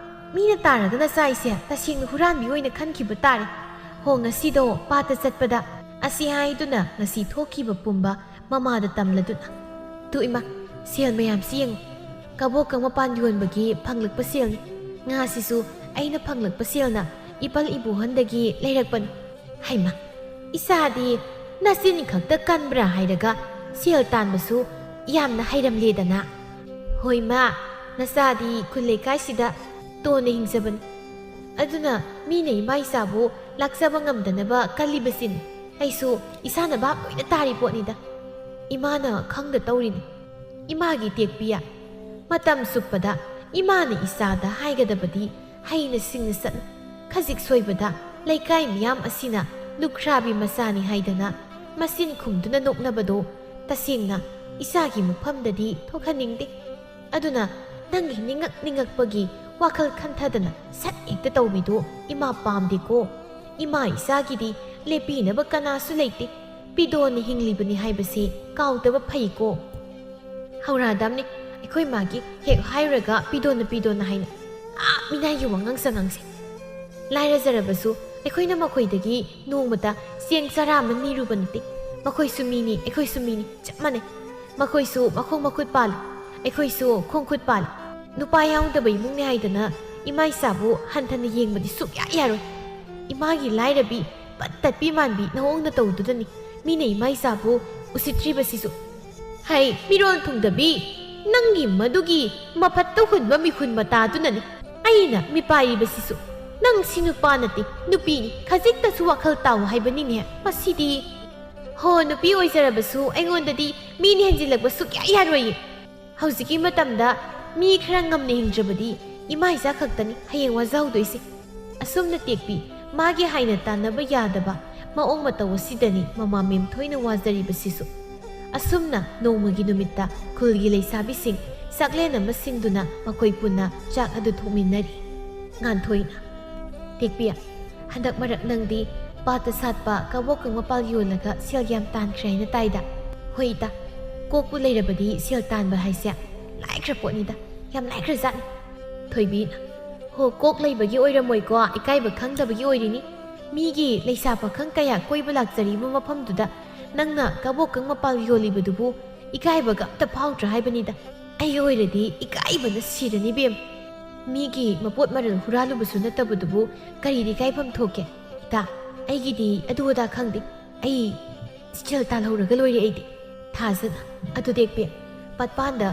ꯃꯤꯅ ꯇꯥꯔꯒ ꯅꯆꯥ ꯑꯩꯁꯦ ꯇꯁꯦꯡꯅ ꯍꯨꯔꯥꯟꯕꯤ ꯑꯣꯏꯅ ꯈꯟꯈꯤꯕ ꯇꯥꯔꯦ꯫ ꯍꯣ, ꯉꯁꯤꯗꯣ ꯄꯥꯠꯇ ꯆꯠꯄꯗ ꯑꯁꯤ ꯍꯥꯏꯗꯨꯅ ꯉꯁꯤ ꯊꯣꯛꯈꯤꯕ ꯄꯨꯝꯕ ꯃꯃꯥꯗ ꯇꯝꯂꯗꯨꯅ꯫ ꯇꯨ ꯏꯃꯥ, ꯁꯦꯜ ꯃꯌꯥꯝꯁꯤ ꯌꯦꯡꯉꯨ꯫ ꯀꯕꯣꯛꯀꯪ ꯃꯄꯥꯟ ꯌꯣꯟꯕꯒꯤ ꯐꯪꯂꯛꯄ ꯁꯦꯜꯅꯤ꯫ ꯉꯥꯁꯤꯁꯨ ꯑꯩꯅ ꯐꯪꯂꯛꯄ ꯁꯦꯜꯅ ꯏꯄꯜ ꯏꯕꯣꯍꯟꯗꯒꯤ ꯂꯩꯔꯛꯄꯅꯤ꯫ ꯍꯩꯃꯥ, ꯏꯆꯥꯗꯤ ꯅꯆꯤꯟ ꯈꯛꯇ ꯀꯟꯕ꯭ꯔꯥ ꯍꯥꯏꯔꯒ ꯁꯦꯜ ꯇꯥꯟꯕꯁꯨ ꯌꯥꯝꯅ ꯍꯩꯔꯝꯂꯦꯗꯅ꯫ ꯍꯣꯏ ꯃꯥ, ꯅꯆꯥꯗꯤ ꯈꯨꯜ ꯂꯩꯀꯥꯏꯁꯤꯗ ꯇꯣꯟꯅ ꯍꯤꯡꯖꯕꯅꯤ꯫ ꯑꯗꯨꯅ ꯃꯤꯅ ꯏꯃꯥ ꯏꯆꯥꯕꯨ ꯂꯥꯛꯆꯕ ꯉꯝꯗꯅꯕ ꯀꯜꯂꯤꯕꯁꯤꯅꯤ꯫ ꯑꯩꯁꯨ ꯏꯁꯥꯅ ꯚꯥꯞ ꯂꯣꯏꯅ ꯇꯥꯔꯤ ꯄꯣꯠꯅꯤꯗ꯫ ꯏꯃꯥꯅ ꯈꯪꯗ ꯇꯧꯔꯤꯅꯤ꯫ ꯏꯃꯥꯒꯤ ꯇꯦꯛꯄꯤꯌꯥ, ꯃꯇꯝ ꯆꯨꯞꯄꯗ ꯏꯃꯥꯅ ꯏꯆꯥꯗ ꯍꯥꯏꯒꯗꯕꯗꯤ ꯍꯩꯅ ꯁꯤꯡꯅ ꯆꯠꯂꯨ꯫ ꯈꯖꯤꯛ ꯁꯣꯏꯕꯗ ꯂꯩꯀꯥꯏ ꯃꯤꯌꯥꯝ ꯑꯁꯤꯅ ꯂꯨꯈ꯭ꯔꯥꯕꯤ ꯃꯆꯥꯅꯤ ꯍꯥꯏꯗꯅ ꯃꯆꯤꯟ ꯈꯨꯝꯗꯨꯅ ꯅꯣꯛꯅꯕꯗꯣ ꯇꯁꯦꯡꯅ ꯏꯆꯥꯒꯤ ꯃꯐꯝꯗꯗꯤ ꯊꯣꯛꯍꯟꯅꯤꯡꯗꯦ꯫ ꯑꯗꯨꯅ ꯅꯪꯒꯤ ꯅꯤꯡꯉꯛ ꯅꯤꯡꯉꯛꯄꯒꯤ ꯋꯥꯈꯜ ꯈꯟꯊꯗꯅ ꯁꯠ ꯍꯦꯛꯇ ꯇꯧꯕꯤꯗꯣ ꯏꯃꯥ ꯄꯥꯝꯗꯦꯀꯣ꯫ ꯏꯃꯥ ꯏꯆꯥꯒꯤꯗꯤ ꯂꯦꯞꯄꯤꯅꯕ ꯀꯅꯥꯁꯨ ꯂꯩꯇꯦ꯫ ꯄꯤꯗꯣꯟꯅ ꯍꯤꯡꯂꯤꯕꯅꯤ ꯍꯥꯏꯕꯁꯦ ꯀꯥꯎꯗꯕ ꯐꯩꯀꯣ꯫ ꯍꯧꯔꯥꯗꯝꯅꯤ ꯑꯩꯈꯣꯏ ꯃꯥꯒꯤ ꯍꯦꯛ ꯍꯥꯏꯔꯨꯔꯒ ꯄꯤꯗꯣꯟꯅ ꯄꯤꯗꯣꯟꯅ ꯍꯥꯏꯅ꯫ ꯑꯥ, ꯃꯤꯅꯥꯏꯒꯤ ꯋꯥꯉꯥꯡ ꯁꯉꯥꯡꯁꯦ꯫ ꯂꯥꯏꯔꯖꯔꯕꯁꯨ ꯑꯩꯈꯣꯏꯅ ꯃꯈꯣꯏꯗꯒꯤ ꯅꯣꯡꯃꯇ ꯆꯦꯡ ꯆꯔꯥ ꯑꯃ ꯅꯤꯔꯨꯕ ꯅꯠꯇꯦ꯫ ꯃꯈꯣꯏꯁꯨ ꯃꯤꯅꯤ, ꯑꯩꯈꯣꯏꯁꯨ ꯃꯤꯅꯤ, ꯆꯞ ꯃꯥꯟꯅꯩ꯫ ꯃꯈꯣꯏꯁꯨ ꯃꯈꯣꯡ ꯃꯈꯨꯠ ꯄꯥꯜꯂꯤ, ꯑꯩꯈꯣꯏꯁꯨ ꯈꯣꯡ ꯈꯨꯠ ꯄꯥꯜꯂꯤ꯫ ꯅꯨꯄꯥ ꯌꯥꯎꯗꯕ ꯏꯃꯨꯡꯅꯤ ꯍꯥꯏꯗꯅ ꯏꯃꯥ ꯏꯆꯥꯕꯨ ꯍꯟꯊꯅ ꯌꯦꯡꯕꯗꯤ ꯁꯨꯛꯌꯥ ꯌꯥꯔꯣꯏ꯫ ꯏꯃꯥꯒꯤ ꯂꯥꯏꯔꯕꯤ, ꯄꯠ ꯇꯠꯄꯤ ꯃꯥꯟꯕꯤ ꯅꯑꯣꯡ ꯅꯇꯧꯗꯨꯗꯅꯤ ꯃꯤꯅ ꯏꯃꯥ ꯏꯆꯥꯕꯨ ꯎꯁꯤꯠꯇ꯭ꯔꯤꯕꯁꯤꯁꯨ꯫ ꯍꯩ, ꯃꯤꯔꯣꯜ ꯊꯨꯡꯗꯕꯤ, ꯅꯪꯒꯤ ꯃꯗꯨꯒꯤ ꯃꯐꯠꯇ ꯍꯨꯟꯕ ꯃꯤꯍꯨꯟ ꯃꯇꯥꯗꯨꯅꯅꯤ ꯑꯩꯅ ꯃꯤꯄꯥꯏꯔꯤꯕꯁꯤꯁꯨ꯫ ꯅꯪ ꯁꯤ ꯅꯨꯄꯥ ꯅꯠꯇꯦ, ꯅꯨꯄꯤꯅꯤ, ꯈꯖꯤꯛꯇꯁꯨ ꯋꯥꯈꯜ ꯇꯥꯎ ꯍꯥꯏꯕꯅꯤꯅꯦ꯫ ꯃꯁꯤꯗꯤ꯫ ꯍꯣ, ꯅꯨꯄꯤ ꯑꯣꯏꯖꯔꯕꯁꯨ ꯑꯩꯉꯣꯟꯗꯗꯤ ꯃꯤꯅ ꯍꯦꯟꯖꯤꯜꯂꯛꯄ ꯁꯨꯛꯌꯥ ꯌꯥꯔꯣꯏꯌꯦ꯫ ꯍꯧꯖꯤꯛꯀꯤ ꯃꯇꯝꯗ ꯃꯤ ꯈꯔ ꯉꯝꯅ ꯍꯤꯡꯗ꯭ꯔꯕꯗꯤ ꯏꯃꯥ ꯏꯆꯥ ꯈꯛꯇꯅꯤ ꯍꯌꯦꯡ ꯋꯥꯖꯍꯧꯗꯣꯏꯁꯦ꯫ ꯑꯁꯨꯝꯅ ꯇꯦꯛꯄꯤ ꯃꯥꯒꯤ ꯍꯥꯏꯅ ꯇꯥꯟꯅꯕ ꯌꯥꯗꯕ ꯃꯑꯣꯡ ꯃꯇꯧ ꯑꯁꯤꯗꯅꯤ ꯃꯃꯥ ꯃꯦꯝꯊꯣꯏꯅ ꯋꯥꯖꯔꯤꯕꯁꯤꯁꯨ꯫ ꯑꯁꯨꯝꯅ ꯅꯣꯡꯃꯒꯤ ꯅꯨꯃꯤꯠꯇ ꯈꯨꯜꯒꯤ ꯂꯩꯁꯥꯕꯤꯁꯤꯡ ꯆꯥꯛꯂꯦꯟ ꯑꯃ ꯁꯤꯟꯗꯨꯅ ꯃꯈꯣꯏ ꯄꯨꯟꯅ ꯆꯥꯛ ꯑꯗꯨ ꯊꯣꯡꯃꯤꯟꯅꯔꯤ꯫ ꯉꯥꯟꯊꯣꯏꯅ, "ꯇꯦꯛꯄꯤ, ꯍꯟꯗꯛ ꯃꯔꯛ ꯅꯪꯗꯤ ꯄꯥꯠꯇ ꯁꯥꯠꯄ ꯀꯕꯣꯛꯀꯪ ꯃꯄꯥꯜ ꯌꯣꯜꯂꯒ ꯁꯦꯜ ꯌꯥꯝ ꯇꯥꯟꯈ꯭ꯔꯦ ꯍꯥꯏꯅ ꯇꯥꯏꯗ?" "ꯍꯣꯏ ꯏꯇꯥ, ꯀꯣꯛꯄꯨ ꯂꯩꯔꯕꯗꯤ ꯁꯦꯜ ꯇꯥꯟꯕ ꯍꯥꯏꯁꯦ ꯂꯥꯏꯈ꯭ꯔ ꯄꯣꯠꯅꯤꯗ, ꯌꯥꯝ ꯂꯥꯏꯈ꯭ꯔꯖꯥꯠꯅꯤ꯫" ꯊꯣꯏꯕꯤꯅ, "ꯍꯣ, ꯀꯣꯛ ꯂꯩꯕꯒꯤ ꯑꯣꯏꯔꯝꯃꯣꯏꯀꯣ, ꯏꯀꯥꯏꯕ ꯈꯪꯗꯕꯒꯤ ꯑꯣꯏꯔꯤꯅꯤ꯫ ꯃꯤꯒꯤ ꯂꯩꯁꯥ ꯄꯥꯈꯪ ꯀꯌꯥ ꯀꯣꯏꯕ ꯂꯥꯛꯆꯔꯤꯕ ꯃꯐꯝꯗꯨꯗ ꯅꯪꯅ ꯀꯕꯣꯛꯀꯪ ꯃꯄꯥꯜ ꯌꯣꯜꯂꯤꯕꯗꯨꯕꯨ ꯏꯀꯥꯏꯕꯒ ꯑꯝꯇ ꯐꯥꯎꯗ꯭ꯔꯥ ꯍꯥꯏꯕꯅꯤꯗ꯫ ꯑꯩ ꯑꯣꯏꯔꯗꯤ ꯏꯀꯥꯏꯕꯅ ꯁꯤꯔꯅꯤ ꯏꯕꯦꯝ꯫ ꯃꯤꯒꯤ ꯃꯄꯣꯠ ꯃꯔꯜ ꯍꯨꯔꯥꯜꯂꯨꯕꯁꯨ ꯅꯠꯇꯕꯗꯨꯕꯨ ꯀꯔꯤꯗ ꯏꯀꯥꯏꯐꯝ ꯊꯣꯛꯀꯦ? ꯏꯇꯥ, ꯑꯩꯒꯤꯗꯤ ꯑꯗꯨ ꯑꯗꯥ ꯈꯪꯗꯦ꯫ ꯑꯩ ꯁꯦꯜ ꯇꯥꯜꯍꯧꯔꯒ ꯂꯣꯏꯔꯦ ꯑꯩꯗꯤ꯫ ꯊꯥꯖꯅ꯫ ꯑꯗꯨ ꯇꯦꯛꯄꯤ, ꯄꯥꯠꯄꯥꯟꯗ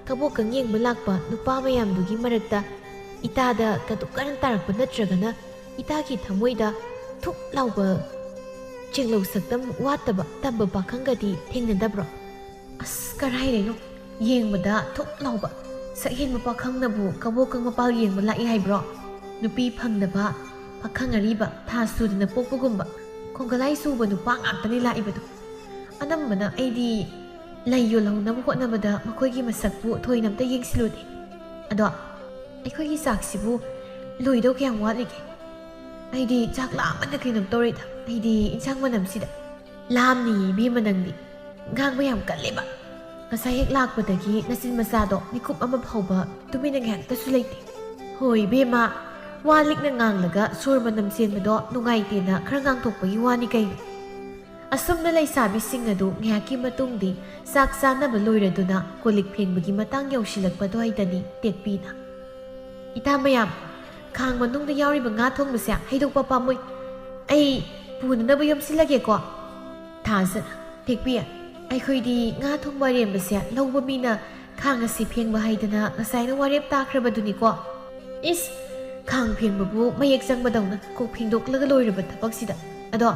ꯀꯕꯣꯛꯀꯪ ꯌꯦꯡꯕ ꯂꯥꯛꯄ ꯅꯨꯄꯥ ꯃꯌꯥꯝꯗꯨꯒꯤ ꯃꯔꯛꯇ ꯏꯇꯥꯗ ꯀꯇꯨ ꯀꯔꯟ ꯇꯥꯔꯛꯄ ꯅꯠꯇ꯭ꯔꯒꯅ ꯏꯇꯥꯒꯤ ꯊꯃꯣꯏꯗ ꯊꯨꯛ ꯂꯥꯎꯕ ꯆꯦꯡꯂꯧ ꯁꯛꯇꯝ ꯋꯥꯠꯇꯕ ꯇꯝꯕ ꯄꯥꯈꯪꯒꯗꯤ ꯊꯦꯡꯅꯗꯕ꯭ꯔꯣ? ꯑꯁ, ꯀꯔꯥꯏꯗꯩꯅꯣ? ꯌꯦꯡꯕꯗ ꯊꯨꯛ ꯂꯥꯎꯕ ꯁꯛꯍꯦꯟꯕ ꯄꯥꯈꯪꯅꯕꯨ ꯀꯕꯣꯛꯀꯪ ꯃꯄꯥꯜ ꯌꯦꯡꯕ ꯂꯥꯛꯏ ꯍꯥꯏꯕ꯭ꯔꯣ? ꯅꯨꯄꯤ ꯐꯪꯗꯕ, ꯄꯥꯈꯪ ꯑꯔꯤꯕ, ꯊꯥ ꯁꯨꯗꯅ ꯄꯣꯛꯄꯒꯨꯝꯕ, ꯈꯣꯡꯒꯂꯥꯏ ꯆꯨꯕ ꯅꯨꯄꯥ ꯉꯥꯛꯇꯅꯤ ꯂꯥꯛꯏꯕꯗꯣ꯫ ꯑꯅꯝꯕꯅ ꯑꯩꯗꯤ ꯂꯩ ꯌꯣꯜꯍꯧꯅꯕ ꯍꯣꯠꯅꯕꯗ ꯃꯈꯣꯏꯒꯤ ꯃꯁꯛꯄꯨ ꯊꯣꯏꯅ ꯑꯝꯇ ꯌꯦꯡꯁꯤꯜꯂꯨꯗꯦ꯫ ꯑꯗꯣ ꯑꯩꯈꯣꯏꯒꯤ ꯆꯥꯛꯁꯤꯕꯨ ꯂꯣꯏꯗꯧ ꯀꯌꯥꯝ ꯋꯥꯠꯂꯤꯒꯦ? ꯑꯩꯗꯤ ꯆꯥꯛ ꯂꯥꯝꯕꯅ ꯀꯩꯅꯣꯝ ꯇꯧꯔꯦꯗ꯫ ꯑꯩꯗꯤ ꯏꯟꯁꯥꯡ ꯃꯅꯝꯁꯤꯗ꯫ ꯂꯥꯝꯅꯤ ꯏꯕꯦꯝꯃ ꯅꯪꯗꯤ꯫ ꯉꯥꯡꯕ ꯌꯥꯝ ꯀꯜꯂꯦꯕ꯫ ꯉꯁꯥꯏ ꯍꯦꯛ ꯂꯥꯛꯄꯗꯒꯤ ꯅꯆꯤꯟ ꯃꯆꯥꯗꯣ ꯃꯤꯀꯨꯞ ꯑꯃ ꯐꯥꯎꯕ ꯇꯨꯃꯤꯟꯅ ꯉꯥꯏꯍꯥꯛꯇꯁꯨ ꯂꯩꯇꯦ꯫ ꯍꯣꯏ ꯏꯕꯦꯝꯃ, ꯋꯥ ꯂꯤꯛꯅ ꯉꯥꯡꯂꯒ ꯁꯣꯔ ꯃꯅꯝ ꯆꯦꯟꯕꯗꯣ ꯅꯨꯡꯉꯥꯏꯇꯦꯅ ꯈꯔ ꯉꯥꯡꯊꯣꯛꯄꯒꯤ ꯋꯥꯅꯤ ꯀꯩꯅꯣ꯫ ꯑꯁꯨꯝꯅ ꯂꯩꯁꯥꯕꯤꯁꯤꯡ ꯑꯗꯨ ꯉꯥꯏꯍꯥꯛꯀꯤ ꯃꯇꯨꯡꯗꯤ ꯆꯥꯛ ꯆꯥꯅꯕ ꯂꯣꯏꯔꯗꯨꯅ ꯀꯣꯜ ꯂꯤꯛ ꯐꯦꯡꯕꯒꯤ ꯃꯇꯥꯡ ꯌꯧꯁꯤꯜꯂꯛꯄ ꯑꯗꯨꯋꯥꯏꯗꯅꯤ ꯇꯦꯛꯄꯤꯅ, "ꯏꯇꯥ ꯃꯌꯥꯝ, ꯈꯥꯡ ꯃꯅꯨꯡꯗ ꯌꯥꯎꯔꯤꯕ ꯉꯥ ꯊꯣꯡꯕꯁꯦ ꯍꯩꯗꯣꯛꯄ ꯄꯥꯝꯃꯨꯏ꯫ ꯑꯩ ꯄꯨꯅꯅꯕ ꯌꯣꯝꯁꯤꯜꯂꯒꯦꯀꯣ꯫" ꯊꯥꯖꯅ꯫ "ꯇꯦꯛꯄꯤ, ꯑꯩꯈꯣꯏꯗꯤ ꯉꯥ ꯊꯣꯡꯕ ꯑꯔꯦꯝꯕꯁꯦ ꯂꯧꯕ ꯃꯤꯅ ꯈꯥꯡ ꯑꯁꯤ ꯐꯦꯡꯕ ꯍꯥꯏꯗꯅ ꯉꯁꯥꯏꯅ ꯋꯥꯔꯦꯞ ꯇꯥꯈ꯭ꯔꯕꯗꯨꯅꯤꯀꯣ꯫" "ꯏꯁ, ꯈꯥꯡ ꯐꯦꯡꯕꯕꯨ ꯃꯌꯦꯛ ꯆꯪꯕꯗꯧꯅ ꯀꯣꯛ ꯐꯦꯡꯗꯣꯛꯂꯒ ꯂꯣꯏꯔꯕ ꯊꯕꯛꯁꯤꯗ꯫ ꯑꯗꯣ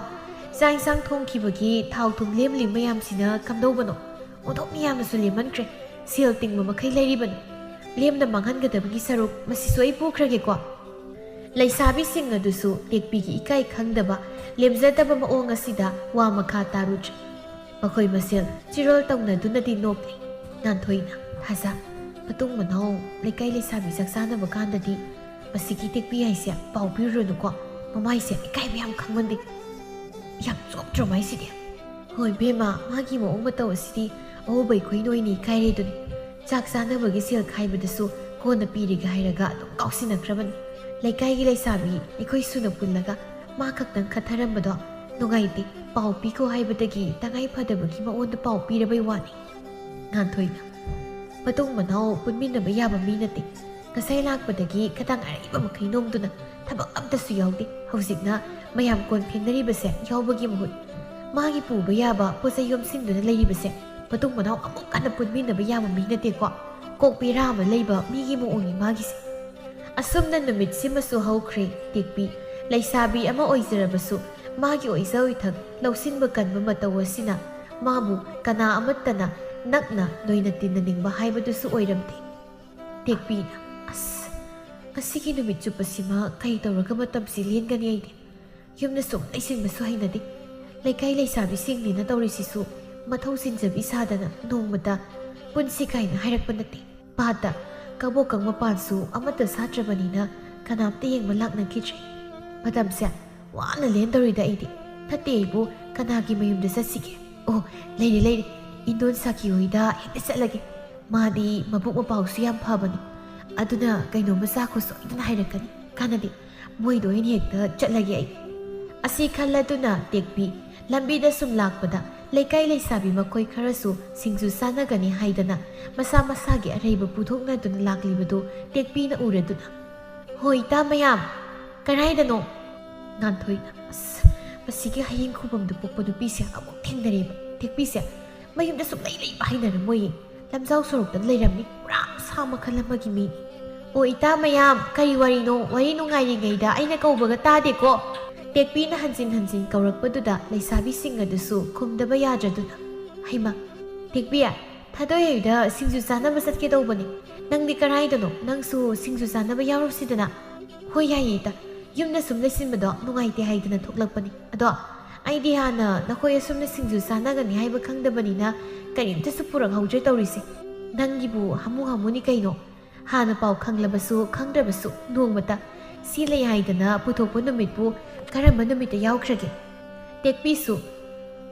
ꯆꯥꯛ ꯏꯟꯁꯥꯡ ꯊꯣꯡꯈꯤꯕꯒꯤ ꯊꯥꯎ ꯊꯨꯝ ꯂꯦꯝꯂꯤ ꯃꯌꯥꯝꯁꯤꯅ ꯀꯝꯗꯧꯕꯅꯣ? ꯑꯣꯟꯊꯣꯛꯅ ꯌꯥꯝꯅꯁꯨ ꯂꯦꯝꯃꯟꯈ꯭ꯔꯦ꯫ ꯁꯦꯜ ꯇꯤꯡꯕ ꯃꯈꯩ ꯂꯩꯔꯤꯕꯅꯤ꯫ ꯂꯦꯝꯅ ꯃꯥꯡꯍꯟꯒꯗꯕꯒꯤ ꯁꯔꯨꯛ ꯃꯁꯤꯁꯨ ꯑꯩ ꯄꯨꯈ꯭ꯔꯒꯦꯀꯣ꯫" ꯂꯩꯁꯥꯕꯤꯁꯤꯡ ꯑꯗꯨꯁꯨ ꯇꯦꯛꯄꯤꯒꯤ ꯏꯀꯥꯏ ꯈꯪꯗꯕ, ꯂꯦꯝꯖꯗꯕ ꯃꯑꯣꯡ ꯑꯁꯤꯗ ꯋꯥ ꯃꯈꯥ ꯇꯥꯔꯨꯗ꯭ꯔꯦ꯫ ꯃꯈꯣꯏ ꯃꯁꯦꯜ ꯆꯤꯔꯣꯜ ꯇꯧꯅꯗꯨꯅꯗꯤ ꯅꯣꯛꯂꯤ꯫ ꯉꯥꯟꯊꯣꯏꯅ, "ꯊꯥꯖ, ꯃꯇꯨꯡ ꯃꯅꯥꯎ ꯂꯩꯀꯥꯏ ꯂꯩꯁꯥꯕꯤ ꯆꯥꯛ ꯆꯥꯅꯕ ꯀꯥꯟꯗꯗꯤ ꯃꯁꯤꯒꯤ ꯇꯦꯛꯄꯤ ꯍꯥꯏꯁꯦ ꯄꯥꯎ ꯄꯤꯔꯨꯔꯅꯨꯀꯣ꯫ ꯃꯃꯥꯏꯁꯦ ꯏꯀꯥꯏꯕ ꯌꯥꯝ ꯈꯪꯃꯟꯗꯦ꯫ ꯌꯥꯝ ꯆꯣꯞꯇ꯭ꯔꯣ ꯃꯥꯏꯁꯤꯗꯤ?" "ꯍꯣꯏ ꯕꯦꯝꯃ, ꯃꯥꯒꯤ ꯃꯑꯣꯡ ꯃꯇꯧ ꯑꯁꯤꯗꯤ ꯑꯎꯕ ꯑꯩꯈꯣꯏ ꯅꯣꯏꯅꯤ ꯏꯀꯥꯏꯔꯦꯗꯨꯅꯤ꯫ ꯆꯥꯛ ꯆꯥꯅꯕꯒꯤ ꯁꯦꯜ ꯈꯥꯏꯕꯗꯁꯨ ꯀꯣꯟꯅ ꯄꯤꯔꯒꯦ ꯍꯥꯏꯔꯒ ꯑꯗꯨꯝ ꯀꯥꯎꯁꯤꯟꯅꯈ꯭ꯔꯕꯅꯤ꯫ ꯂꯩꯀꯥꯏꯒꯤ ꯂꯩꯁꯥꯕꯤ ꯑꯩꯈꯣꯏ ꯁꯨꯅ ꯄꯨꯜꯂꯒ ꯃꯥ ꯈꯛꯇꯪ ꯈꯠꯊꯔꯝꯕꯗꯣ ꯅꯨꯡꯉꯥꯏꯇꯦ, ꯄꯥꯎ ꯄꯤꯈꯣ ꯍꯥꯏꯕꯗꯒꯤ ꯇꯉꯥꯏ ꯐꯗꯕꯒꯤ ꯃꯑꯣꯡꯗ ꯄꯥꯎ ꯄꯤꯔꯕꯩ ꯋꯥꯅꯤ꯫ ꯉꯥꯟꯊꯣꯏꯅ, ꯃꯇꯨꯡ ꯃꯅꯥꯎ ꯄꯨꯟꯃꯤꯟꯅꯕ ꯌꯥꯕ ꯃꯤ ꯅꯠꯇꯦ꯫ ꯉꯁꯥꯏ ꯂꯥꯛꯄꯗꯒꯤ ꯈꯇꯪ ꯑꯔꯩꯕ ꯃꯈꯩ ꯅꯣꯝꯗꯨꯅ ꯊꯕꯛ ꯑꯝꯇꯁꯨ ꯌꯥꯎꯗꯦ꯫ ꯍꯧꯖꯤꯛꯅ ꯃꯌꯥꯝ ꯀꯣꯟ ꯐꯦꯡꯅꯔꯤꯕꯁꯦ ꯌꯥꯎꯕꯒꯤ ꯃꯍꯨꯠ ꯃꯥꯒꯤ ꯄꯨꯕ ꯌꯥꯕ ꯄꯣꯠ ꯆꯩ ꯌꯣꯝꯁꯤꯟꯗꯨꯅ ꯂꯩꯔꯤꯕꯁꯦ ꯃꯇꯨꯡ ꯃꯅꯥꯎ ꯑꯃꯨꯛ ꯍꯟꯅ ꯄꯨꯟꯃꯤꯟꯅꯕ ꯌꯥꯕ ꯃꯤ ꯅꯠꯇꯦꯀꯣ꯫ ꯀꯣꯛ ꯕꯦꯔꯥ ꯑꯃ ꯂꯩꯕ ꯃꯤꯒꯤ ꯃꯑꯣꯡꯅꯤ ꯃꯥꯒꯤꯁꯦ꯫ ꯑꯁꯨꯝꯅ ꯅꯨꯃꯤꯠꯁꯤꯃꯁꯨ ꯍꯧꯈ꯭ꯔꯦ꯫ ꯇꯦꯛꯄꯤ, ꯂꯩꯁꯥꯕꯤ ꯑꯃ ꯑꯣꯏꯖꯔꯕꯁꯨ ꯃꯥꯒꯤ ꯑꯣꯏꯖ ꯑꯣꯏꯊꯛ ꯂꯧꯁꯤꯟꯕ ꯀꯟꯕ ꯃꯇꯧ ꯑꯁꯤꯅ ꯃꯥꯕꯨ ꯀꯅꯥ ꯑꯃꯠꯇꯅ ꯅꯛꯅ ꯂꯣꯏꯅ ꯇꯤꯟꯅꯅꯤꯡꯕ ꯍꯥꯏꯕꯗꯨꯁꯨ ꯑꯣꯏꯔꯝꯗꯦ꯫ ꯇꯦꯛꯄꯤꯅ, "ꯑꯁ, ꯉꯁꯤꯒꯤ ꯅꯨꯃꯤꯠ ꯆꯨꯞꯄꯁꯤꯃ ꯀꯩ ꯇꯧꯔꯒ ꯃꯇꯝꯁꯤ ꯂꯦꯟꯒꯅꯤ ꯑꯩꯗꯤ? ꯌꯨꯝꯗ ꯁꯨꯝ ꯂꯩꯁꯤꯟꯕꯁꯨ ꯍꯩꯅꯗꯦ꯫ ꯂꯩꯀꯥꯏ ꯂꯩꯁꯥꯕꯤꯁꯤꯡꯅꯤꯅ ꯇꯧꯔꯤꯁꯤꯁꯨ ꯃꯊꯧ ꯆꯤꯟꯖꯕꯤ ꯁꯥꯗꯅ ꯅꯣꯡꯃꯇ ꯄꯨꯟꯁꯤ ꯀꯥꯏꯅ ꯍꯥꯏꯔꯛꯄ ꯅꯠꯇꯦ꯫ ꯄꯥꯠꯇ ꯀꯕꯣꯀꯪ ꯃꯄꯥꯟꯁꯨ ꯑꯃꯠꯇ ꯁꯥꯠꯇ꯭ꯔꯕꯅꯤꯅ ꯀꯅꯥꯝꯇ ꯌꯦꯡꯕ ꯂꯥꯛꯅꯈꯤꯗ꯭ꯔꯦ꯫ ꯃꯇꯝꯁꯦ ꯋꯥꯅ ꯂꯦꯟꯗꯧꯔꯤꯗ ꯑꯩꯗꯤ꯫ ꯅꯠꯇꯦ ꯑꯩꯕꯨ, ꯀꯅꯥꯒꯤ ꯃꯌꯨꯝꯗ ꯆꯠꯁꯤꯒꯦ? ꯑꯣ, ꯂꯩꯔꯦ, ꯂꯩꯔꯦ, ꯏꯟꯗꯣꯟ ꯁꯥꯈꯤ ꯍꯣꯏꯗ ꯍꯦꯛꯇ ꯆꯠꯂꯒꯦ꯫ ꯃꯥꯗꯤ ꯃꯕꯨꯛ ꯃꯄꯥꯎꯁꯨ ꯌꯥꯝ ꯐꯕꯅꯤ꯫ ꯑꯗꯨꯅ ꯀꯩꯅꯣꯝꯃ ꯆꯥꯈꯣ ꯁꯣꯏꯗꯅ ꯍꯥꯏꯔꯛꯀꯅꯤ꯫ ꯀꯥꯟꯅꯗꯦ, ꯃꯣꯏꯗ ꯑꯣꯏꯅ ꯍꯦꯛꯇ ꯆꯠꯂꯒꯦ ꯑꯩ꯫" ꯑꯁꯤ ꯈꯜꯂꯗꯨꯅ ꯇꯦꯛꯄꯤ ꯂꯝꯕꯤꯗ ꯁꯨꯝ ꯂꯥꯛꯄꯗ ꯂꯩꯀꯥꯏ ꯂꯩꯁꯥꯕꯤ ꯃꯈꯣꯏ ꯈꯔꯁꯨ ꯁꯤꯡꯖꯨ ꯆꯥꯅꯒꯅꯤ ꯍꯥꯏꯗꯅ ꯃꯁꯥ ꯃꯁꯥꯒꯤ ꯑꯔꯩꯕ ꯄꯨꯊꯣꯛꯅꯗꯨꯅ ꯂꯥꯛꯂꯤꯕꯗꯨ ꯇꯦꯛꯄꯤꯅ ꯎꯔꯗꯨꯅ, "ꯍꯣꯏ, ꯏꯇꯥ ꯃꯌꯥꯝ, ꯀꯔꯥꯏꯗꯅꯣ?" ꯉꯥꯟꯊꯣꯏꯅ, "ꯑꯁ, ꯃꯁꯤꯒꯤ ꯍꯌꯦꯡ ꯈꯨꯕꯝꯗ ꯄꯣꯛꯄ ꯅꯨꯄꯤꯁꯦ ꯑꯃꯨꯛ ꯊꯦꯡꯅꯔꯦꯕ꯫ ꯇꯦꯛꯄꯤꯁꯦ ꯃꯌꯨꯝꯗ ꯁꯨꯡꯂꯩ ꯂꯩꯕ ꯍꯩꯅꯔꯝꯃꯣꯏꯌꯦ꯫ ꯂꯝꯖꯥꯎ ꯁꯣꯔꯣꯛꯇ ꯂꯩꯔꯝꯃꯤ꯫ ꯄꯨꯔꯥ ꯁꯥ ꯃꯈꯜ ꯑꯃꯒꯤ ꯃꯤꯅꯤ꯫" "ꯑꯣ, ꯏꯇꯥ ꯃꯌꯥꯝ, ꯀꯔꯤ ꯋꯥꯔꯤꯅꯣ? ꯋꯥꯔꯤ ꯅꯨꯡꯉꯥꯏꯔꯤꯉꯩꯗ ꯑꯩꯅ ꯀꯧꯕꯒ ꯇꯥꯗꯦꯀꯣ?" ꯇꯦꯛꯄꯤꯅ ꯍꯟꯖꯤꯟ ꯍꯟꯖꯤꯟ ꯀꯧꯔꯛꯄꯗꯨꯗ ꯂꯩꯁꯥꯕꯤꯁꯤꯡ ꯑꯗꯨꯁꯨ ꯈꯨꯝꯗꯕ ꯌꯥꯗ꯭ꯔꯗꯨꯅ, "ꯍꯩꯃꯥ, ꯇꯦꯛꯄꯤ, ꯊꯥꯗꯣꯏ ꯍꯣꯏꯗ ꯁꯤꯡꯖꯨ ꯆꯥꯅꯕ ꯆꯠꯀꯦ ꯇꯧꯕꯅꯤ꯫ ꯅꯪꯗꯤ ꯀꯔꯥꯏꯗꯅꯣ? ꯅꯪꯁꯨ ꯁꯤꯡꯖꯨ ꯆꯥꯅꯕ ꯌꯥꯎꯔꯨꯁꯤꯗꯅ?" "ꯍꯣꯏ, ꯌꯥꯏꯌꯦ ꯏꯇꯥ꯫ ꯌꯨꯝꯗ ꯁꯨꯝ ꯂꯩꯁꯤꯟꯕꯗꯣ ꯅꯨꯡꯉꯥꯏꯇꯦ ꯍꯥꯏꯗꯅ ꯊꯣꯛꯂꯛꯄꯅꯤ꯫ ꯑꯗꯣ ꯑꯩꯗꯤ ꯍꯥꯟꯅ ꯅꯈꯣꯏ ꯑꯁꯨꯝꯅ ꯁꯤꯡꯖꯨ ꯆꯥꯅꯒꯅꯤ ꯍꯥꯏꯕ ꯈꯪꯗꯕꯅꯤꯅ ꯀꯔꯤꯝꯇꯁꯨ ꯄꯨꯔꯛꯍꯧꯗ꯭ꯔꯦ ꯇꯧꯔꯤꯁꯦ꯫ ꯅꯪꯒꯤꯕꯨ ꯍꯥꯃꯨ ꯍꯥꯃꯨꯅꯤ ꯀꯩꯅꯣ꯫ ꯍꯥꯟꯅ ꯄꯥꯎ ꯈꯪꯂꯕꯁꯨ ꯈꯪꯗ꯭ꯔꯕꯁꯨ ꯅꯣꯡꯃꯇ ꯁꯤ ꯂꯩ ꯍꯥꯏꯗꯅ ꯄꯨꯊꯣꯛꯄ ꯅꯨꯃꯤꯠꯄꯨ ꯀꯔꯝꯕ ꯅꯨꯃꯤꯠꯇ ꯌꯥꯎꯈ꯭ꯔꯒꯦ?" ꯇꯦꯛꯄꯤꯁꯨ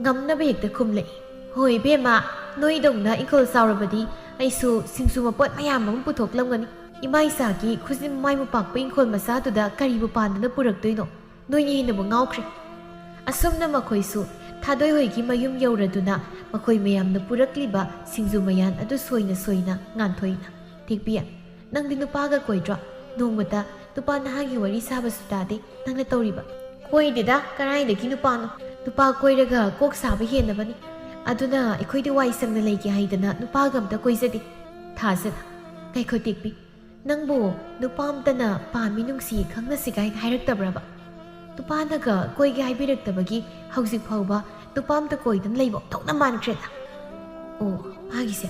ꯉꯝꯅꯕ ꯍꯦꯛꯇ ꯈꯨꯝꯂꯛꯏ꯫ "ꯍꯣꯏ ꯏꯕꯦꯝꯃ, ꯅꯣꯏꯗꯧꯅ ꯏꯪꯈꯣꯜ ꯆꯥꯎꯔꯕꯗꯤ ꯑꯩꯁꯨ ꯁꯤꯡꯖꯨ ꯃꯄꯣꯠ ꯃꯌꯥꯝ ꯑꯃ ꯄꯨꯊꯣꯛꯂꯝꯒꯅꯤ꯫ ꯏꯃꯥ ꯏꯆꯥꯒꯤ ꯈꯨꯖꯤꯟ ꯃꯥꯏ ꯃꯨꯄꯥꯛꯄ ꯏꯪꯈꯣꯜ ꯃꯆꯥꯗꯨꯗ ꯀꯔꯤꯕꯨ ꯄꯥꯟꯗꯅ ꯄꯨꯔꯛꯇꯣꯏꯅꯣ? ꯅꯣꯏꯅ ꯍꯦꯟꯅꯕꯨ ꯉꯥꯎꯈ꯭ꯔꯦ꯫ ꯑꯁꯨꯝꯅ ꯃꯈꯣꯏꯁꯨ ꯊꯥꯗꯣꯏ ꯍꯣꯏꯒꯤ ꯃꯌꯨꯝ ꯌꯧꯔꯗꯨꯅ ꯃꯈꯣꯏ ꯃꯌꯥꯝꯅ ꯄꯨꯔꯛꯂꯤꯕ ꯁꯤꯡꯖꯨ ꯃꯌꯥꯟ ꯑꯗꯨ ꯁꯣꯏꯅ ꯁꯣꯏꯅ ꯉꯥꯟꯊꯣꯏꯅ, "ꯊꯦꯛꯄꯤ, ꯅꯪꯗꯤ ꯅꯨꯄꯥꯒ ꯀꯣꯏꯗ꯭ꯔꯣ? ꯅꯣꯡꯃꯇ ꯅꯨꯄꯥ ꯅꯍꯥꯒꯤ ꯋꯥꯔꯤ ꯁꯥꯕꯁꯨ ꯇꯥꯗꯦ ꯅꯪꯅ ꯇꯧꯔꯤꯕ?" "ꯀꯣꯏꯗꯦꯗ, ꯀꯔꯥꯏꯗꯒꯤ ꯅꯨꯄꯥꯅꯣ? ꯅꯨꯄꯥ ꯀꯣꯏꯔꯒ ꯀꯣꯛ ꯁꯥꯕ ꯍꯦꯟꯅꯕꯅꯤ꯫ ꯑꯗꯨꯅ ꯑꯩꯈꯣꯏꯗꯤ ꯋꯥꯏ ꯁꯪꯅ ꯂꯩꯒꯦ ꯍꯥꯏꯗꯅ ꯅꯨꯄꯥꯒ ꯑꯝꯇ ꯀꯣꯏꯖꯗꯦ꯫ ꯊꯥꯖꯅ꯫ ꯉꯥꯏꯈꯣ ꯇꯦꯛꯄꯤ, ꯅꯪꯕꯨ ꯅꯨꯄꯥ ꯑꯝꯇꯅ ꯄꯥꯝꯃꯤ ꯅꯨꯡꯁꯤ ꯈꯪꯅꯁꯤ ꯀꯥꯏꯅ ꯍꯥꯏꯔꯛꯇꯕ꯭ꯔꯕ? ꯅꯨꯄꯥꯅꯒ ꯀꯣꯏꯒꯦ ꯍꯥꯏꯕꯤꯔꯛꯇꯕꯒꯤ ꯍꯧꯖꯤꯛ ꯐꯥꯎꯕ ꯅꯨꯄꯥ ꯑꯝꯇ ꯀꯣꯏꯗꯅ ꯂꯩꯕ ꯑꯣꯟꯊꯣꯛꯅ ꯃꯥꯟꯈ꯭ꯔꯦꯗ꯫ ꯑꯣ, ꯃꯥꯒꯤꯁꯦ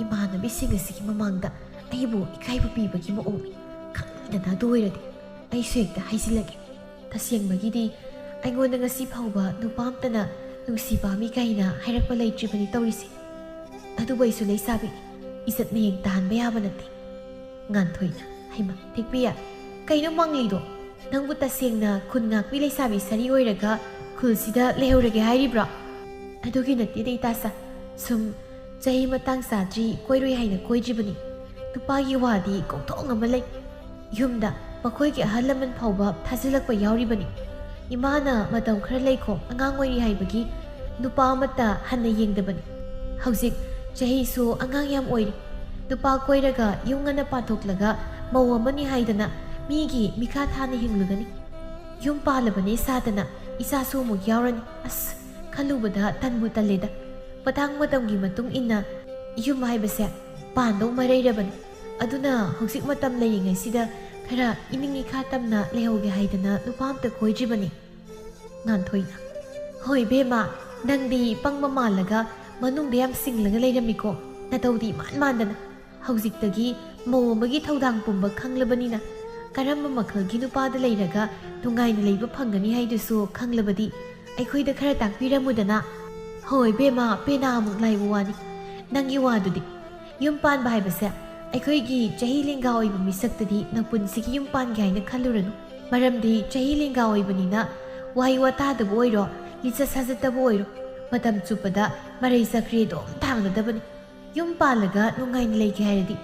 ꯏꯃꯥꯟꯅꯕꯤꯁꯤꯡ ꯑꯁꯤꯒꯤ ꯃꯃꯥꯡꯗ ꯑꯩꯕꯨ ꯏꯀꯥꯏꯕ ꯄꯤꯕꯒꯤ ꯃꯑꯣꯡꯅꯤ꯫ ꯈꯪꯗꯅ ꯑꯗꯨ ꯑꯣꯏꯔꯗꯤ ꯑꯩꯁꯨ ꯍꯦꯛꯇ ꯍꯥꯏꯖꯤꯜꯂꯒꯦ꯫ ꯇꯁꯦꯡꯕꯒꯤꯗꯤ ꯑꯩꯉꯣꯟꯗ ꯉꯁꯤ ꯐꯥꯎꯕ ꯅꯨꯄꯥ ꯑꯝꯇꯅ ꯅꯨꯡꯁꯤ ꯄꯥꯝꯃꯤ ꯀꯥꯏꯅ ꯍꯥꯏꯔꯛꯄ ꯂꯩꯇ꯭ꯔꯤꯕꯅꯤ ꯇꯧꯔꯤꯁꯦ꯫ ꯑꯗꯨꯕꯨ ꯑꯩꯁꯨ ꯂꯩꯁꯥꯕꯤ, ꯏꯖꯠ ꯃꯌꯦꯡ ꯇꯥꯍꯟꯕ ꯌꯥꯕ ꯅꯠꯇꯦ꯫ ꯉꯥꯟꯊꯣꯏꯅ, "ꯍꯩꯃ, ꯊꯦꯛꯄꯤꯌꯥ, ꯀꯩꯅꯣ ꯃꯪꯂꯤꯗꯣ? ꯅꯪꯕꯨ ꯇꯁꯦꯡꯅ ꯈꯨꯟ ꯉꯥꯛꯄꯤ ꯂꯩꯁꯥꯕꯤ ꯁꯥꯔꯤ ꯑꯣꯏꯔꯒ ꯈꯨꯜꯁꯤꯗ ꯂꯩꯍꯧꯔꯒꯦ ꯍꯥꯏꯔꯤꯕ꯭ꯔꯣ?" "ꯑꯗꯨꯒꯤ ꯅꯠꯇꯦꯗ ꯏꯇꯥꯆꯥ, ꯁꯨꯝ ꯆꯍꯤ ꯃꯇꯥꯡ ꯆꯥꯗ꯭ꯔꯤ ꯀꯣꯏꯔꯣꯏ ꯍꯥꯏꯅ ꯀꯣꯏꯗ꯭ꯔꯤꯕꯅꯤ꯫ ꯅꯨꯄꯥꯒꯤ ꯋꯥꯗꯤ ꯀꯣꯛꯊꯣꯡ ꯑꯃ ꯂꯩ꯫ ꯌꯨꯝꯗ ꯃꯈꯣꯏꯒꯤ ꯑꯍꯜ ꯂꯃꯟ ꯐꯥꯎꯕ ꯊꯥꯖꯤꯜꯂꯛꯄ ꯌꯥꯎꯔꯤꯕꯅꯤ꯫ ꯏꯃꯥꯅ ꯃꯇꯝ ꯈꯔ ꯂꯩꯈꯣ, ꯑꯉꯥꯡ ꯑꯣꯏꯔꯤ ꯍꯥꯏꯕꯒꯤ ꯅꯨꯄꯥ ꯑꯃꯠꯇ ꯍꯟꯅ ꯌꯦꯡꯗꯕꯅꯤ꯫ ꯍꯧꯖꯤꯛ ꯆꯍꯤꯁꯨ ꯑꯉꯥꯡ ꯌꯥꯝ ꯑꯣꯏꯔꯤ꯫ ꯅꯨꯄꯥ ꯀꯣꯏꯔꯒ ꯌꯨꯝ ꯉꯟꯅ ꯄꯥꯟꯊꯣꯛꯂꯒ ꯃꯧ ꯑꯃꯅꯤ ꯍꯥꯏꯗꯅ ꯃꯤꯒꯤ ꯃꯤꯈꯥ ꯊꯥꯅ ꯍꯤꯡꯂꯨꯒꯅꯤ꯫ ꯌꯨꯝ ꯄꯥꯜꯂꯕꯅꯦ ꯁꯥꯗꯅ ꯏꯆꯥꯁꯨ ꯑꯃꯨꯛ ꯌꯥꯎꯔꯅꯤ꯫ ꯑꯁ, ꯈꯜꯂꯨꯕꯗ ꯇꯟꯕꯨ ꯇꯜꯂꯦꯗ꯫ ꯃꯇꯥꯡ ꯃꯇꯝꯒꯤ ꯃꯇꯨꯡ ꯏꯟꯅ ꯌꯨꯝ ꯍꯥꯏꯕꯁꯦ ꯄꯥꯟꯗꯧ ꯃꯔꯩꯔꯕꯅꯤ꯫ ꯑꯗꯨꯅ ꯍꯧꯖꯤꯛ ꯃꯇꯝ ꯂꯩꯔꯤꯉꯩꯁꯤꯗ ꯈꯔ ꯏꯅꯤꯡ ꯏꯈꯥ ꯇꯝꯅ ꯂꯩꯍꯧꯒꯦ ꯍꯥꯏꯗꯅ ꯅꯨꯄꯥ ꯑꯝꯇ ꯀꯣꯏꯗ꯭ꯔꯤꯕꯅꯤ꯫" ꯉꯥꯟꯊꯣꯏꯅ, "ꯍꯣꯏ ꯏꯕꯦꯝꯃ, ꯅꯪꯗꯤ ꯄꯪꯕ ꯃꯥꯜꯂꯒ ꯃꯅꯨꯡꯗ ꯌꯥꯝ ꯁꯤꯡꯂꯒ ꯂꯩꯔꯝꯃꯤꯀꯣ꯫ ꯅꯇꯧꯗꯤ ꯏꯃꯥꯟ ꯃꯥꯟꯗꯅ꯫ ꯍꯧꯖꯤꯛꯇꯒꯤ ꯃꯧ ꯑꯃꯒꯤ ꯊꯧꯗꯥꯡ ꯄꯨꯝꯕ ꯈꯪꯂꯕꯅꯤꯅ ꯀꯔꯝꯕ ꯃꯈꯜꯒꯤ ꯅꯨꯄꯥꯗ ꯂꯩꯔꯒ ꯅꯨꯡꯉꯥꯏꯅ ꯂꯩꯕ ꯐꯪꯒꯅꯤ ꯍꯥꯏꯗꯨꯁꯨ ꯈꯪꯂꯕꯗꯤ ꯑꯩꯈꯣꯏꯗ ꯈꯔ ꯇꯥꯛꯄꯤꯔꯝꯃꯨꯗꯅ꯫" "ꯍꯣꯏ ꯏꯕꯦꯝꯃ, ꯄꯦꯅꯥꯃꯨꯛ ꯂꯥꯏꯕ ꯋꯥꯅꯤ꯫ ꯅꯪꯒꯤ ꯋꯥꯗꯨꯗꯤ꯫ ꯌꯨꯝ ꯄꯥꯟꯕ ꯍꯥꯏꯕꯁꯦ ꯑꯩꯈꯣꯏꯒꯤ ꯆꯍꯤ ꯂꯦꯡꯒꯥ ꯑꯣꯏꯕ ꯃꯤꯁꯛꯇꯗꯤ ꯅꯄꯨꯟꯁꯤꯒꯤ ꯌꯨꯝ ꯄꯥꯟꯒꯦ ꯍꯥꯏꯅ ꯈꯜꯂꯨꯔꯅꯨ꯫ ꯃꯔꯝꯗꯤ ꯆꯍꯤ ꯂꯦꯡꯒꯥ ꯑꯣꯏꯕꯅꯤꯅ ꯋꯥꯍꯩ ꯋꯥꯇꯥꯗꯕꯨ ꯑꯣꯏꯔꯣ, ꯂꯤꯆꯠ ꯁꯥꯖꯠꯇꯕꯨ ꯑꯣꯏꯔꯣ, ꯃꯇꯝ ꯆꯨꯞꯄꯗ ꯃꯔꯩ ꯆꯀ꯭ꯔꯤ ꯑꯗꯨꯝ ꯊꯥꯡꯅꯗꯕꯅꯤ꯫ ꯌꯨꯝ ꯄꯥꯜꯂꯒ ꯅꯨꯡꯉꯥꯏꯅ ꯂꯩꯒꯦ ꯍꯥꯏꯔꯗꯤ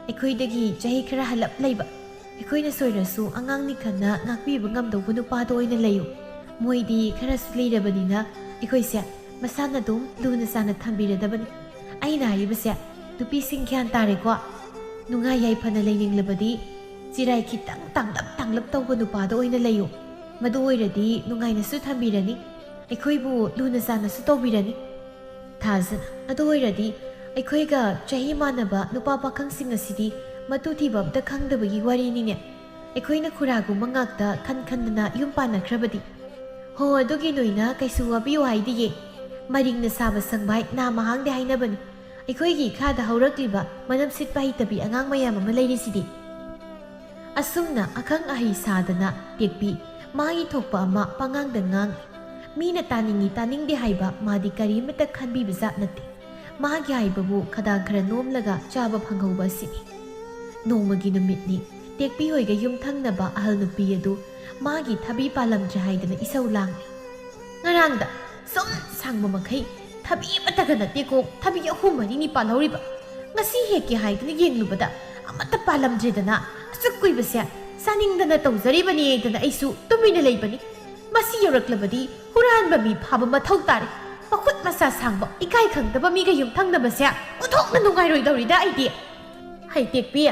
ꯑꯩꯈꯣꯏꯗꯒꯤ ꯆꯍꯤ ꯈꯔ ꯍꯜꯂꯞ ꯂꯩꯕ, ꯑꯩꯈꯣꯏꯅ ꯁꯣꯏꯔꯁꯨ ꯑꯉꯥꯡꯅꯤ ꯈꯟꯅ ꯉꯥꯛꯄꯤꯕ ꯉꯝꯗꯧꯕ ꯅꯨꯄꯥꯗꯣ ꯑꯣꯏꯅ ꯂꯩꯌꯨ꯫ ꯃꯣꯏꯗꯤ ꯈꯔꯁꯨ ꯂꯤꯔꯕꯅꯤꯅ ꯑꯩꯈꯣꯏꯁꯦ ꯃꯁꯥꯅ ꯑꯗꯨꯝ ꯂꯨꯅ ꯆꯥꯅ ꯊꯝꯕꯤꯔꯗꯕꯅꯤ꯫ ꯑꯩꯅ ꯍꯥꯏꯔꯤꯕꯁꯦ ꯅꯨꯄꯤꯁꯤꯡ ꯒ꯭ꯌꯥꯟ ꯇꯥꯔꯦꯀꯣ? ꯅꯨꯡꯉꯥꯏ ꯌꯥꯏꯐꯅ ꯂꯩꯅꯤꯡꯂꯕꯗꯤ ꯆꯤꯔꯥꯏ ꯈꯤꯇꯪ ꯇꯥꯡꯂꯞ ꯇꯥꯡꯂꯞ ꯇꯧꯕ ꯅꯨꯄꯥꯗ ꯑꯣꯏꯅ ꯂꯩꯌꯨ꯫ ꯃꯗꯨ ꯑꯣꯏꯔꯗꯤ ꯅꯨꯡꯉꯥꯏꯅꯁꯨ ꯊꯝꯕꯤꯔꯅꯤ, ꯑꯩꯈꯣꯏꯕꯨ ꯂꯨꯅ ꯆꯥꯅꯁꯨ ꯇꯧꯕꯤꯔꯅꯤ꯫ ꯊꯥꯖꯟ, ꯑꯗꯨ ꯑꯣꯏꯔꯗꯤ ꯑꯩꯈꯣꯏꯒ ꯆꯍꯤ ꯃꯥꯟꯅꯕ ꯅꯨꯄꯥ ꯄꯥꯈꯪꯁꯤꯡ ꯑꯁꯤꯗꯤ ꯃꯇꯨ ꯊꯤꯕ ꯑꯝꯇ ꯈꯪꯗꯕꯒꯤ ꯋꯥꯔꯤꯅꯤꯅꯦ꯫ ꯑꯩꯈꯣꯏꯅ ꯈꯨꯔꯥꯒꯨꯝꯕ ꯉꯥꯛꯇ ꯈꯟ ꯈꯟꯗꯅ ꯌꯨꯝ ꯄꯥꯟꯅꯈ꯭ꯔꯕꯗꯤ꯫ ꯍꯣ, ꯑꯗꯨꯒꯤ ꯅꯣꯏꯅ ꯀꯩꯁꯨ ꯋꯥꯕꯤꯌꯨ ꯍꯥꯏꯗꯤꯌꯦ꯫ ꯃꯔꯤꯡꯅ ꯁꯥꯕ ꯁꯪꯕꯥꯏ ꯅꯥꯃ ꯍꯥꯡꯗꯦ ꯍꯥꯏꯅꯕꯅꯤ꯫ ꯑꯩꯈꯣꯏꯒꯤ ꯏꯈꯥꯗ ꯍꯧꯔꯛꯂꯤꯕ ꯃꯅꯝ ꯁꯤꯠꯄ ꯍꯩꯇꯕꯤ ꯑꯉꯥꯡ ꯃꯌꯥꯝ ꯑꯃ ꯂꯩꯔꯤꯁꯤꯗꯤ꯫ ꯑꯁꯨꯝꯅ ꯑꯈꯪ ꯑꯍꯩ ꯁꯥꯗꯅ ꯇꯦꯛꯄꯤ ꯃꯥꯒꯤ ꯊꯣꯛꯄ ꯑꯃ ꯄꯉꯥꯡꯗ ꯉꯥꯡ꯫ ꯃꯤꯅ ꯇꯥꯅꯤꯡꯏ ꯇꯥꯅꯤꯡꯗꯦ ꯍꯥꯏꯕ ꯃꯥꯗꯤ ꯀꯔꯤꯃꯠꯇ ꯈꯟꯕꯤꯕ ꯖꯥꯠ ꯅꯠꯇꯦ꯫ ꯃꯥꯒꯤ ꯍꯥꯏꯕꯕꯨ ꯈꯗꯥꯡ ꯈꯔ ꯅꯣꯝꯂꯒ ꯆꯥꯕ ꯐꯪꯍꯧꯕ ꯑꯁꯤꯅꯤ꯫ ꯅꯣꯡꯃꯒꯤ ꯅꯨꯃꯤꯠꯅꯤ꯫ ꯇꯦꯛꯄꯤ ꯍꯣꯏꯒ ꯌꯨꯝꯊꯪꯅꯕ ꯑꯍꯜ ꯅꯨꯄꯤ ꯑꯗꯨ ꯃꯥꯒꯤ ꯊꯕꯤ ꯄꯥꯜꯂꯝꯗ꯭ꯔꯦ ꯍꯥꯏꯗꯅ ꯏꯁꯧ ꯂꯥꯡꯂꯤ꯫ ꯉꯔꯥꯡꯗ ꯁꯨꯝ ꯁꯥꯡꯕ ꯃꯈꯩ ꯊꯕꯤ ꯑꯃꯠꯇꯒ ꯅꯠꯇꯦꯀꯣ, ꯊꯕꯤ ꯑꯍꯨꯝ ꯃꯔꯤꯅꯤ ꯄꯥꯜꯍꯧꯔꯤꯕ꯫ ꯉꯁꯤ ꯍꯦꯛꯀꯦ ꯍꯥꯏꯗꯨꯅ ꯌꯦꯡꯂꯨꯕꯗ ꯑꯃꯠꯇ ꯄꯥꯜꯂꯝꯗ꯭ꯔꯦꯗꯅ, ꯑꯁꯨꯛ ꯀꯨꯏꯕꯁꯦ ꯆꯥꯅꯤꯡꯗꯅ ꯇꯧꯖꯔꯤꯕꯅꯤ ꯍꯥꯏꯗꯅ ꯑꯩꯁꯨ ꯇꯨꯃꯤꯟꯅ ꯂꯩꯕꯅꯤ꯫ ꯃꯁꯤ ꯌꯧꯔꯛꯂꯕꯗꯤ ꯍꯨꯔꯥꯟꯕ ꯃꯤ ꯐꯥꯕ ꯃꯊꯧ ꯇꯥꯔꯦ꯫ ꯃꯈꯨꯠ ꯃꯁꯥ ꯁꯥꯡꯕ ꯏꯀꯥꯏ ꯈꯪꯗꯕ ꯃꯤꯒ ꯌꯨꯝꯊꯪꯅꯕꯁꯦ ꯑꯣꯟꯊꯣꯛꯅ ꯅꯨꯡꯉꯥꯏꯔꯣꯏꯗꯧꯔꯤꯗ ꯑꯩꯗꯤ꯫ ꯍꯩ ꯇꯦꯛꯄꯤ,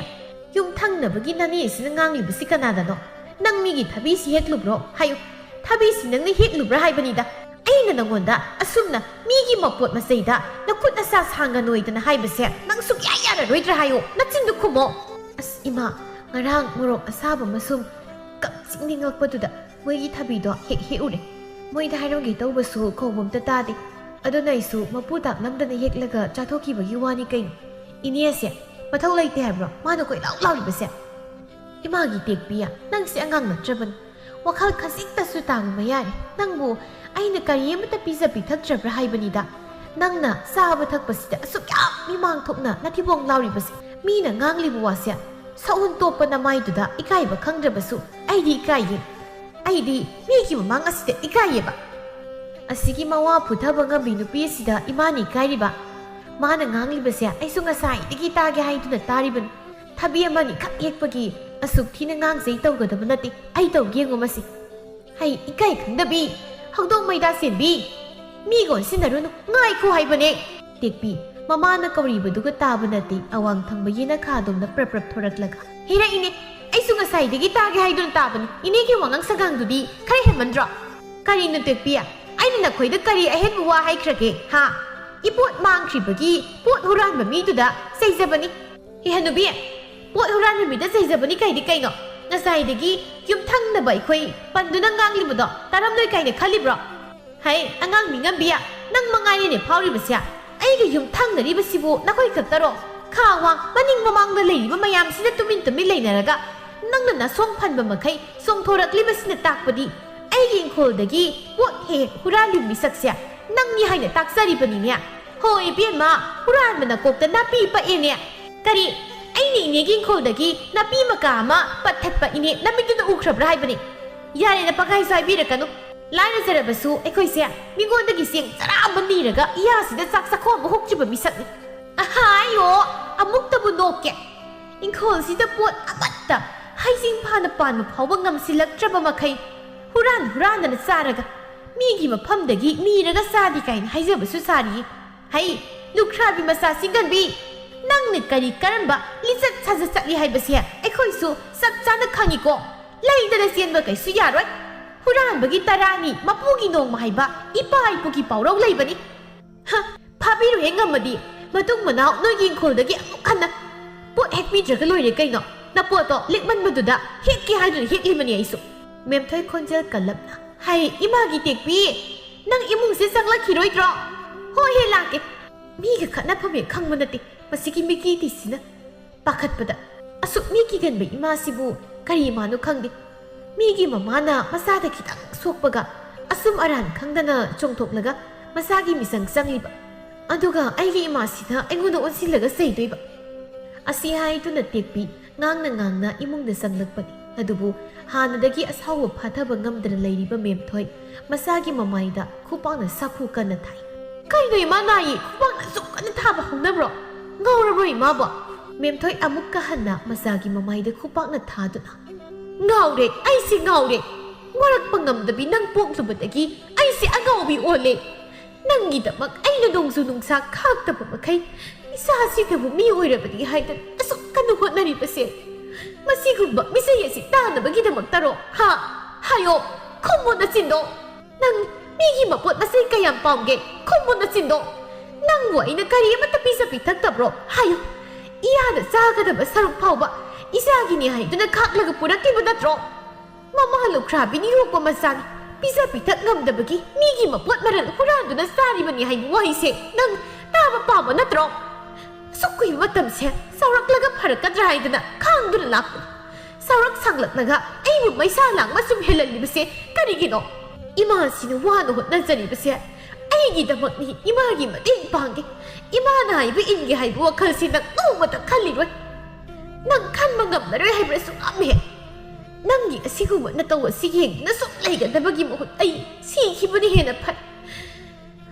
ꯌꯨꯝꯊꯪꯅꯕꯒꯤ ꯅꯅꯦꯁꯤꯅ ꯉꯥꯡꯂꯤꯕꯁꯤ ꯀꯅꯥꯗꯅꯣ? ꯅꯪ ꯃꯤꯒꯤ ꯊꯕꯤꯁꯤ ꯍꯦꯛꯂꯨꯕ꯭ꯔꯣ? ꯍꯥꯏꯌꯨ, ꯊꯕꯤꯁꯤ ꯅꯪꯅ ꯍꯦꯛꯂꯨꯕ꯭ꯔꯥ ꯍꯥꯏꯕꯅꯤꯗ꯫ ꯑꯩꯅ ꯅꯪꯉꯣꯟꯗ ꯑꯁꯨꯝꯅ ꯃꯤꯒꯤ ꯃꯄꯣꯠ ꯃꯆꯩꯗ ꯅꯈꯨꯠ ꯅꯁꯥ ꯁꯥꯡꯉ ꯅꯣꯏꯗꯅ ꯍꯥꯏꯕꯁꯦ ꯅꯪ ꯁꯨꯛꯌꯥ ꯌꯥꯔꯔꯣꯏꯗ꯭ꯔꯥ ꯍꯥꯏꯌꯣ? ꯅꯆꯤꯟꯗꯨ ꯈꯨꯝꯃꯣ꯫ ꯑꯁ ꯏꯃꯥ, ꯉꯔꯥꯡ ꯃꯣꯔꯣꯛ ꯑꯁꯥꯕ ꯑꯃꯁꯨꯡ ꯀꯞ ꯆꯤꯡꯅꯤꯡꯂꯛꯄꯗꯨꯗ ꯃꯣꯏꯒꯤ ꯊꯕꯤꯗꯣ ꯍꯦꯛ ꯍꯦꯛꯎꯔꯦ꯫ ꯃꯣꯏꯗ ꯍꯥꯏꯔꯝꯒꯦ ꯇꯧꯕꯁꯨ ꯀꯧꯕ ꯑꯝꯇ ꯇꯥꯗꯦ꯫ ꯑꯗꯨꯅ ꯑꯩꯁꯨ ꯃꯄꯨ ꯇꯥꯛꯂꯝꯗꯅ ꯍꯦꯛꯂꯒ ꯆꯥꯊꯣꯛꯈꯤꯕꯒꯤ ꯋꯥꯅꯤ ꯀꯩꯅꯣ꯫ ꯏꯅꯦꯁꯦ ꯃꯊꯧ ꯂꯩꯇꯦ ꯍꯥꯏꯕ꯭ꯔꯣ ꯃꯥꯅ ꯀꯣꯏꯂꯥꯎ ꯂꯥꯎꯔꯤꯕꯁꯦ? ꯏꯃꯥꯒꯤ ꯇꯦꯛꯄꯤ, ꯅꯪꯁꯦ ꯑꯉꯥꯡ ꯅꯠꯇ꯭ꯔꯕꯅꯤ꯫ ꯋꯥꯈꯜ ꯈꯖꯤꯛꯇꯁꯨ ꯇꯥꯡꯕ ꯌꯥꯔꯦ꯫ ꯅꯪꯕꯨ ꯑꯩꯅ ꯀꯔꯤ ꯑꯃꯠꯇ ꯄꯤꯖ ꯄꯤꯊꯛꯇ꯭ꯔꯕ꯭ꯔꯥ ꯍꯥꯏꯕꯅꯤꯗ꯫ ꯅꯪꯅ ꯆꯥꯕ ꯊꯛꯄꯁꯤꯗ ꯑꯁꯨꯛ ꯌꯥꯝ ꯃꯤꯃꯥꯡ ꯊꯣꯛꯅ ꯅꯊꯤꯕꯣꯡ ꯂꯥꯎꯔꯤꯕꯁꯦ, ꯃꯤꯅ ꯉꯥꯡꯂꯤꯕ ꯋꯥꯁꯦ ꯁꯛꯎꯟ ꯇꯣꯛꯄ ꯅꯃꯥꯏꯗꯨꯗ ꯏꯀꯥꯏꯕ ꯈꯪꯗ꯭ꯔꯕꯁꯨ ꯑꯩꯗꯤ ꯏꯀꯥꯏꯌꯦ꯫ ꯑꯩꯗꯤ ꯃꯤꯒꯤ ꯃꯃꯥꯡ ꯑꯁꯤꯗ ꯏꯀꯥꯏꯌꯦꯕ꯫ ꯑꯁꯤꯒꯤ ꯃꯋꯥ ꯐꯨꯊꯕ ꯉꯝꯕꯤ ꯅꯨꯄꯤ ꯑꯁꯤꯗ ꯏꯃꯥꯅ ꯏꯀꯥꯏꯔꯤꯕ? ꯃꯥꯅ ꯉꯥꯡꯂꯤꯕꯁꯦ ꯑꯩꯁꯨ ꯉꯁꯥꯏꯗꯒꯤ ꯇꯥꯒꯦ ꯍꯥꯏꯗꯨꯅ ꯇꯥꯔꯤꯕꯅꯤ꯫ ꯊꯕꯤ ꯑꯃꯅꯤ ꯈꯛ ꯍꯦꯛꯄꯒꯤ "ꯑꯁꯨꯛ ꯊꯤꯅ ꯉꯥꯡꯖꯩ ꯇꯧꯒꯗꯕ ꯅꯠꯇꯦ, ꯑꯩ ꯇꯧꯒꯦ ꯌꯦꯡꯉꯨ ꯃꯁꯤ꯫ ꯍꯩ, ꯏꯀꯥꯏ ꯈꯪꯗꯕꯤ, ꯍꯧꯗꯣꯡ ꯃꯩꯗꯥ ꯆꯦꯟꯕꯤ, ꯃꯤꯒ ꯑꯣꯟꯁꯤꯟꯅꯔꯨꯅꯨ, ꯉꯥꯏꯈꯣ ꯍꯥꯏꯕꯅꯦ!" ꯇꯦꯛꯄꯤ, ꯃꯃꯥꯅ ꯀꯧꯔꯤꯕꯗꯨꯒ ꯇꯥꯕ ꯅꯠꯇꯦ, ꯑꯋꯥꯡ ꯊꯪꯕ ꯌꯦꯅꯈꯥ ꯑꯗꯣꯝꯗ ꯄ꯭ꯔꯞ ꯄ꯭ꯔꯞ ꯊꯣꯔꯛꯂꯒ, "ꯍꯩꯔꯛꯏꯅꯦ, ꯑꯩꯁꯨ ꯉꯁꯥꯏꯗꯒꯤ ꯇꯥꯒꯦ ꯍꯥꯏꯗꯨꯅ ꯇꯥꯕꯅꯤ, ꯏꯅꯦꯒꯤ ꯋꯥꯉꯥꯡ ꯁꯉꯥꯡꯗꯨꯗꯤ ꯈꯔ ꯍꯦꯟꯃꯟꯗ꯭ꯔꯣ?" "ꯀꯔꯤꯅꯣ ꯇꯦꯛꯄꯤ? ꯑꯩꯅ ꯅꯈꯣꯏꯗ ꯀꯔꯤ ꯑꯍꯦꯟꯕ ꯋꯥ ꯍꯥꯏꯈ꯭ꯔꯒꯦ, ꯍꯥ? ꯏꯄꯣꯠ ꯃꯥꯡꯈ꯭ꯔꯤꯕꯒꯤ ꯄꯣꯠ ꯍꯨꯔꯥꯟꯕ ꯃꯤꯗꯨꯗ ꯆꯩꯖꯕꯅꯤ꯫ ꯍꯦ ꯍꯅꯨꯕꯤ, ꯄꯣꯠ ꯍꯨꯔꯥꯟꯕ ꯃꯤꯗ ꯆꯩꯖꯕꯅꯤ ꯀꯥꯏꯗꯤ ꯀꯩꯅꯣ? ꯉꯁꯥꯏꯗꯒꯤ ꯌꯨꯝꯊꯪꯅꯕ ꯑꯩꯈꯣꯏ ꯄꯟꯗꯨꯅ ꯉꯥꯡꯂꯤꯕꯗꯣ ꯇꯥꯔꯝꯂꯣꯏ ꯀꯥꯏꯅ ꯈꯜꯂꯤꯕ꯭ꯔꯣ? ꯍꯩ, ꯑꯉꯥꯡ ꯃꯤꯉꯝꯕꯤ, ꯅꯪ ꯃꯉꯥꯏꯔꯦꯅꯦ ꯐꯥꯎꯔꯤꯕꯁꯦ꯫ ꯑꯩꯒ ꯌꯨꯝꯊꯪꯅꯔꯤꯕꯁꯤꯕꯨ ꯅꯈꯣꯏ ꯈꯛꯇꯔꯣ? ꯈꯥ ꯋꯥꯡ ꯃꯅꯤꯡ ꯃꯃꯥꯡꯗ ꯂꯩꯔꯤꯕ ꯃꯌꯥꯝꯁꯤꯅ ꯇꯨꯃꯤꯟ ꯇꯨꯃꯤꯟ ꯂꯩꯅꯔꯒ ꯅꯪꯅ ꯅꯁꯣꯡ ꯐꯟꯕ ꯃꯈꯩ ꯆꯣꯡꯊꯣꯔꯛꯂꯤꯕꯁꯤꯅ ꯇꯥꯛꯄꯗꯤ ꯑꯩꯒꯤ ꯏꯪꯈꯣꯜꯗꯒꯤ ꯄꯣꯠ ꯍꯦꯛ ꯍꯦꯛ ꯍꯨꯔꯥꯜꯂꯤꯕ ꯃꯤꯁꯛꯁꯦ ꯅꯪꯅꯤ ꯍꯥꯏꯅ ꯇꯥꯛꯆꯔꯤꯕꯅꯤꯅꯦ꯫ ꯍꯣꯏ ꯏꯕꯦꯝꯃ, ꯍꯨꯔꯥꯟꯕ ꯅꯀꯣꯛꯇ ꯅꯥꯄꯤ ꯄꯛꯑꯦꯅꯦ꯫ ꯀꯔꯤ? ꯑꯩꯅ ꯏꯅꯦꯒꯤ ꯏꯪꯈꯣꯜꯗꯒꯤ ꯅꯥꯄꯤ ꯃꯀꯥ ꯑꯃ ꯄꯠꯊꯠꯄ ꯏꯅꯦ ꯅꯃꯤꯠꯇꯨꯅ ꯎꯈ꯭ꯔꯕ꯭ꯔꯥ ꯍꯥꯏꯕꯅꯤ? ꯌꯥꯔꯦ, ꯅꯄꯪ ꯍꯥꯏꯁꯨ ꯍꯥꯏꯕꯤꯔꯛꯀꯅꯨ꯫ ꯂꯥꯏꯔꯖꯔꯕꯁꯨ ꯑꯩꯈꯣꯏꯁꯦ ꯃꯤꯉꯣꯟꯗꯒꯤ ꯆꯦꯡ ꯆꯔꯥ ꯑꯃ ꯅꯤꯔꯒ ꯏꯌꯥꯁꯤꯗ ꯆꯥꯛ ꯆꯥꯛꯈꯣꯝ ꯑꯃ ꯍꯨꯛꯈꯤꯕ ꯃꯤꯁꯛꯅꯤ꯫ ꯑꯍꯥꯌꯣ, ꯑꯃꯨꯛꯇꯕꯨ ꯅꯣꯛꯀꯦ꯫ ꯏꯪꯈꯣꯜꯁꯤꯗ ꯄꯣꯠ ꯑꯃꯠꯇ ꯍꯩꯁꯤꯡ ꯐꯥꯅ ꯄꯥꯟꯕ ꯐꯥꯎꯕ ꯉꯝꯁꯤꯜꯂꯛꯇ꯭ꯔꯕ ꯃꯈꯩ ꯍꯨꯔꯥꯟ ꯍꯨꯔꯥꯟꯗꯅ ꯆꯥꯔꯒ ꯃꯤꯒꯤ ꯃꯐꯝꯗꯒꯤ ꯅꯤꯔꯒ ꯆꯥꯗꯦ ꯀꯥꯏꯅ ꯍꯥꯏꯖꯕꯁꯨ ꯁꯥꯔꯤ꯫ ꯍꯩ, ꯂꯨꯈ꯭ꯔꯥꯕꯤ ꯃꯆꯥ ꯆꯤꯡꯒꯟꯕꯤ, ꯅꯪꯅ ꯀꯔꯤ ꯀꯔꯝꯕ ꯂꯤꯆꯠ ꯁꯥꯖꯠ ꯆꯠꯂꯤ ꯍꯥꯏꯕꯁꯦ ꯑꯩꯈꯣꯏꯁꯨ ꯆꯞ ꯆꯥꯅ ꯈꯪꯉꯤꯀꯣ꯫ ꯂꯩꯗꯅ ꯆꯦꯟꯕ ꯀꯩꯁꯨ ꯌꯥꯔꯣꯏ꯫ ꯍꯨꯔꯥꯟꯕꯒꯤ ꯇꯔꯥꯅꯤ ꯃꯄꯨꯒꯤ ꯅꯣꯡꯃ ꯍꯥꯏꯕ ꯏꯄꯥ ꯏꯄꯨꯒꯤ ꯄꯥꯎꯔꯧ ꯂꯩꯕꯅꯤ꯫ ꯍ, ꯐꯥꯕꯤꯔꯨꯍꯦ ꯉꯝꯃꯗꯤ꯫ ꯃꯇꯨꯡ ꯃꯅꯥꯎ ꯅꯣꯏꯒꯤ ꯏꯪꯈꯣꯜꯗꯒꯤ ꯑꯃꯨꯛ ꯍꯟꯅ ꯄꯣꯠ ꯍꯦꯛꯄꯤꯗ꯭ꯔꯒ ꯂꯣꯏꯔꯦ ꯀꯩꯅꯣ? ꯅꯄꯣꯠꯇꯣ ꯂꯤꯛꯃꯟꯕꯗꯨꯗ ꯍꯦꯛꯀꯦ ꯍꯥꯏꯗꯨꯅ ꯍꯦꯛꯂꯤꯕꯅꯤ ꯑꯩꯁꯨ꯫ ꯃꯦꯝꯊꯣꯏ ꯈꯣꯟꯖꯦꯜ ꯀꯜꯂꯞꯅ, "ꯍꯩ, ꯏꯃꯥꯒꯤ ꯇꯦꯛꯄꯤ, ꯅꯪ ꯏꯃꯨꯡꯁꯦ ꯆꯪꯂꯛꯈꯤꯔꯣꯏꯗ꯭ꯔꯣ?" "ꯍꯣꯏ ꯍꯦ, ꯂꯥꯛꯀꯦ꯫ ꯃꯤꯒ ꯈꯠꯅꯐꯝ ꯍꯦꯛ ꯈꯪꯕ ꯅꯠꯇꯦ ꯃꯁꯤꯒꯤ ꯃꯤꯀꯤꯇꯤꯁꯤꯅ꯫ ꯄꯥꯈꯠꯄꯗ ꯑꯁꯨꯛ ꯃꯤ ꯀꯤꯒꯟꯕ ꯏꯃꯥꯁꯤꯕꯨ ꯀꯔꯤ ꯏꯃꯥꯅꯣ ꯈꯪꯗꯦ꯫ ꯃꯤꯒꯤ ꯃꯃꯥꯅ ꯃꯆꯥꯗ ꯈꯤꯇꯪ ꯁꯣꯛꯄꯒ ꯑꯁꯨꯝ ꯑꯔꯥꯟ ꯈꯪꯗꯅ ꯆꯣꯡꯊꯣꯛꯂꯒ ꯃꯆꯥꯒꯤ ꯃꯤꯆꯪ ꯆꯪꯂꯤꯕ꯫ ꯑꯗꯨꯒ ꯑꯩꯒꯤ ꯏꯃꯥꯁꯤꯅ ꯑꯩꯉꯣꯟꯗ ꯑꯣꯟꯁꯤꯜꯂꯒ ꯆꯩꯗꯣꯏꯕ?" ꯑꯁꯤ ꯍꯥꯏꯗꯨꯅ ꯇꯦꯛꯄꯤ ꯉꯥꯡꯅ ꯉꯥꯡꯅ ꯏꯃꯨꯡꯗ ꯆꯪꯂꯛꯄꯅꯤ꯫ ꯑꯗꯨꯕꯨ ꯍꯥꯟꯅꯗꯒꯤ ꯑꯁꯥꯎꯕ ꯐꯥꯊꯕ ꯉꯝꯗꯅ ꯂꯩꯔꯤꯕ ꯃꯦꯝꯊꯣꯏ ꯃꯆꯥꯒꯤ ꯃꯃꯥꯏꯗ ꯈꯨꯄꯥꯛꯅ ꯁꯥꯐꯨ ꯀꯟꯅ ꯊꯥꯏ꯫ "ꯀꯩꯅꯣ ꯏꯃꯥ ꯅꯥꯏꯌꯦ, ꯈꯨꯄꯥꯛꯅ ꯑꯁꯨꯛ ꯀꯟꯅ ꯊꯥꯕ ꯍꯧꯅꯕ꯭ꯔꯣ? ꯉꯥꯎꯔꯕ꯭ꯔꯣ ꯏꯃꯥꯕꯣ?" ꯃꯦꯝꯊꯣꯏ ꯑꯃꯨꯛꯀ ꯍꯟꯅ ꯃꯆꯥꯒꯤ ꯃꯃꯥꯏꯗ ꯈꯨꯄꯥꯛꯅ ꯊꯥꯗꯨꯅ, "ꯉꯥꯎꯔꯦ, ꯑꯩꯁꯦ ꯉꯥꯎꯔꯦ꯫ ꯋꯥꯔꯛꯄ ꯉꯝꯗꯕꯤ ꯅꯪ ꯄꯣꯛꯂꯨꯕꯗꯒꯤ ꯑꯩꯁꯦ ꯑꯉꯥꯎꯕꯤ ꯑꯣꯜꯂꯦ꯫ ꯅꯪꯒꯤꯗꯃꯛ ꯑꯩꯅ ꯅꯣꯡꯖꯨ ꯅꯨꯡꯁꯥ ꯈꯥꯛꯇꯕ ꯃꯈꯩ ꯏꯆꯥꯁꯤꯗꯕꯨ ꯃꯤ ꯑꯣꯏꯔꯕꯗꯤ ꯍꯥꯏꯗꯅ ꯑꯁꯨꯛ ꯀꯟꯅ ꯍꯣꯠꯅꯔꯤꯕꯁꯦ ꯃꯁꯤꯒꯨꯝꯕ ꯃꯤꯆꯩ ꯑꯁꯤ ꯇꯥꯅꯕꯒꯤꯗꯃꯛꯇꯔꯣ? ꯍꯥ? ꯍꯥꯏꯌꯣ, ꯈꯨꯝꯃꯣ ꯅꯆꯤꯟꯗꯣ꯫ ꯅꯪ ꯃꯤꯒꯤ ꯃꯄꯣꯠ ꯃꯆꯩ ꯀꯌꯥꯝ ꯄꯥꯝꯒꯦ? ꯈꯨꯝꯃꯣ ꯅꯆꯤꯟꯗꯣ꯫ ꯅꯪꯕꯨ ꯑꯩꯅ ꯀꯔꯤ ꯑꯃꯠꯇ ꯄꯤꯖ ꯄꯤꯊꯛꯇꯕ꯭ꯔꯣ? ꯍꯥꯏꯌꯨ꯫ ꯏꯌꯥꯗ ꯆꯥꯒꯗꯕ ꯁꯔꯨꯛ ꯐꯥꯎꯕ ꯏꯆꯥꯒꯤꯅꯤ ꯍꯥꯏꯗꯨꯅ ꯈꯥꯛꯂꯒ ꯄꯨꯔꯛꯈꯤꯕ ꯅꯠꯇ꯭ꯔꯣ? ꯃꯃꯥ ꯂꯨꯈ꯭ꯔꯥꯕꯤꯅ ꯌꯣꯛꯄ ꯃꯆꯥꯅꯤ꯫ ꯄꯤꯖ ꯄꯤꯊꯛ ꯉꯝꯗꯕꯒꯤ ꯃꯤꯒꯤ ꯃꯄꯣꯠ ꯃꯔꯜ ꯍꯨꯔꯥꯟꯗꯨꯅ ꯆꯥꯔꯤꯕꯅꯤ ꯍꯥꯏꯕ ꯋꯥꯍꯩꯁꯦ ꯅꯪ ꯇꯥꯕ ꯄꯥꯝꯕ ꯅꯠꯇ꯭ꯔꯣ? ꯑꯁꯨꯛ ꯀꯨꯏꯕ ꯃꯇꯝꯁꯦ ꯆꯥꯎꯔꯛꯂꯒ ꯐꯔꯛꯀꯗ꯭ꯔꯥ ꯍꯥꯏꯗꯨꯅ ꯈꯥꯡꯗꯨꯅ ꯂꯥꯛꯄꯅꯤ꯫ ꯆꯥꯎꯔꯛ ꯁꯥꯡꯂꯛꯂꯒ ꯑꯩꯕꯨ ꯃꯩꯁꯥ ꯂꯥꯡꯕ ꯁꯨꯝ ꯍꯦꯜꯍꯜꯂꯤꯕꯁꯦ ꯀꯔꯤꯒꯤꯅꯣ? ꯏꯃꯥꯁꯤꯅ ꯋꯥꯅ ꯍꯣꯠꯅꯖꯔꯤꯕꯁꯦ ꯑꯩꯒꯤꯗꯃꯛꯅꯤ꯫ ꯏꯃꯥꯒꯤ ꯃꯇꯦꯡ ꯄꯥꯡꯒꯦ, ꯏꯃꯥꯅ ꯍꯥꯏꯕ ꯏꯟꯒꯦ ꯍꯥꯏꯕ ꯋꯥꯈꯜꯁꯤ ꯅꯪ ꯅꯣꯡꯃꯇ ꯈꯜꯂꯤꯔꯣꯏ꯫ ꯅꯪ ꯈꯟꯕ ꯉꯝꯂꯔꯣꯏ ꯍꯥꯏꯕ꯭ꯔꯁꯨ ꯉꯝꯃꯦ꯫ ꯅꯪꯒꯤ ꯑꯁꯤꯒꯨꯝꯕ ꯅꯇꯧ ꯑꯁꯤ ꯌꯦꯡꯗꯨꯅ ꯁꯨꯝ ꯂꯩꯒꯗꯕꯒꯤ ꯃꯍꯨꯠ ꯑꯩ ꯁꯤꯈꯤꯕꯅ ꯍꯦꯟꯅ ꯐꯩ꯫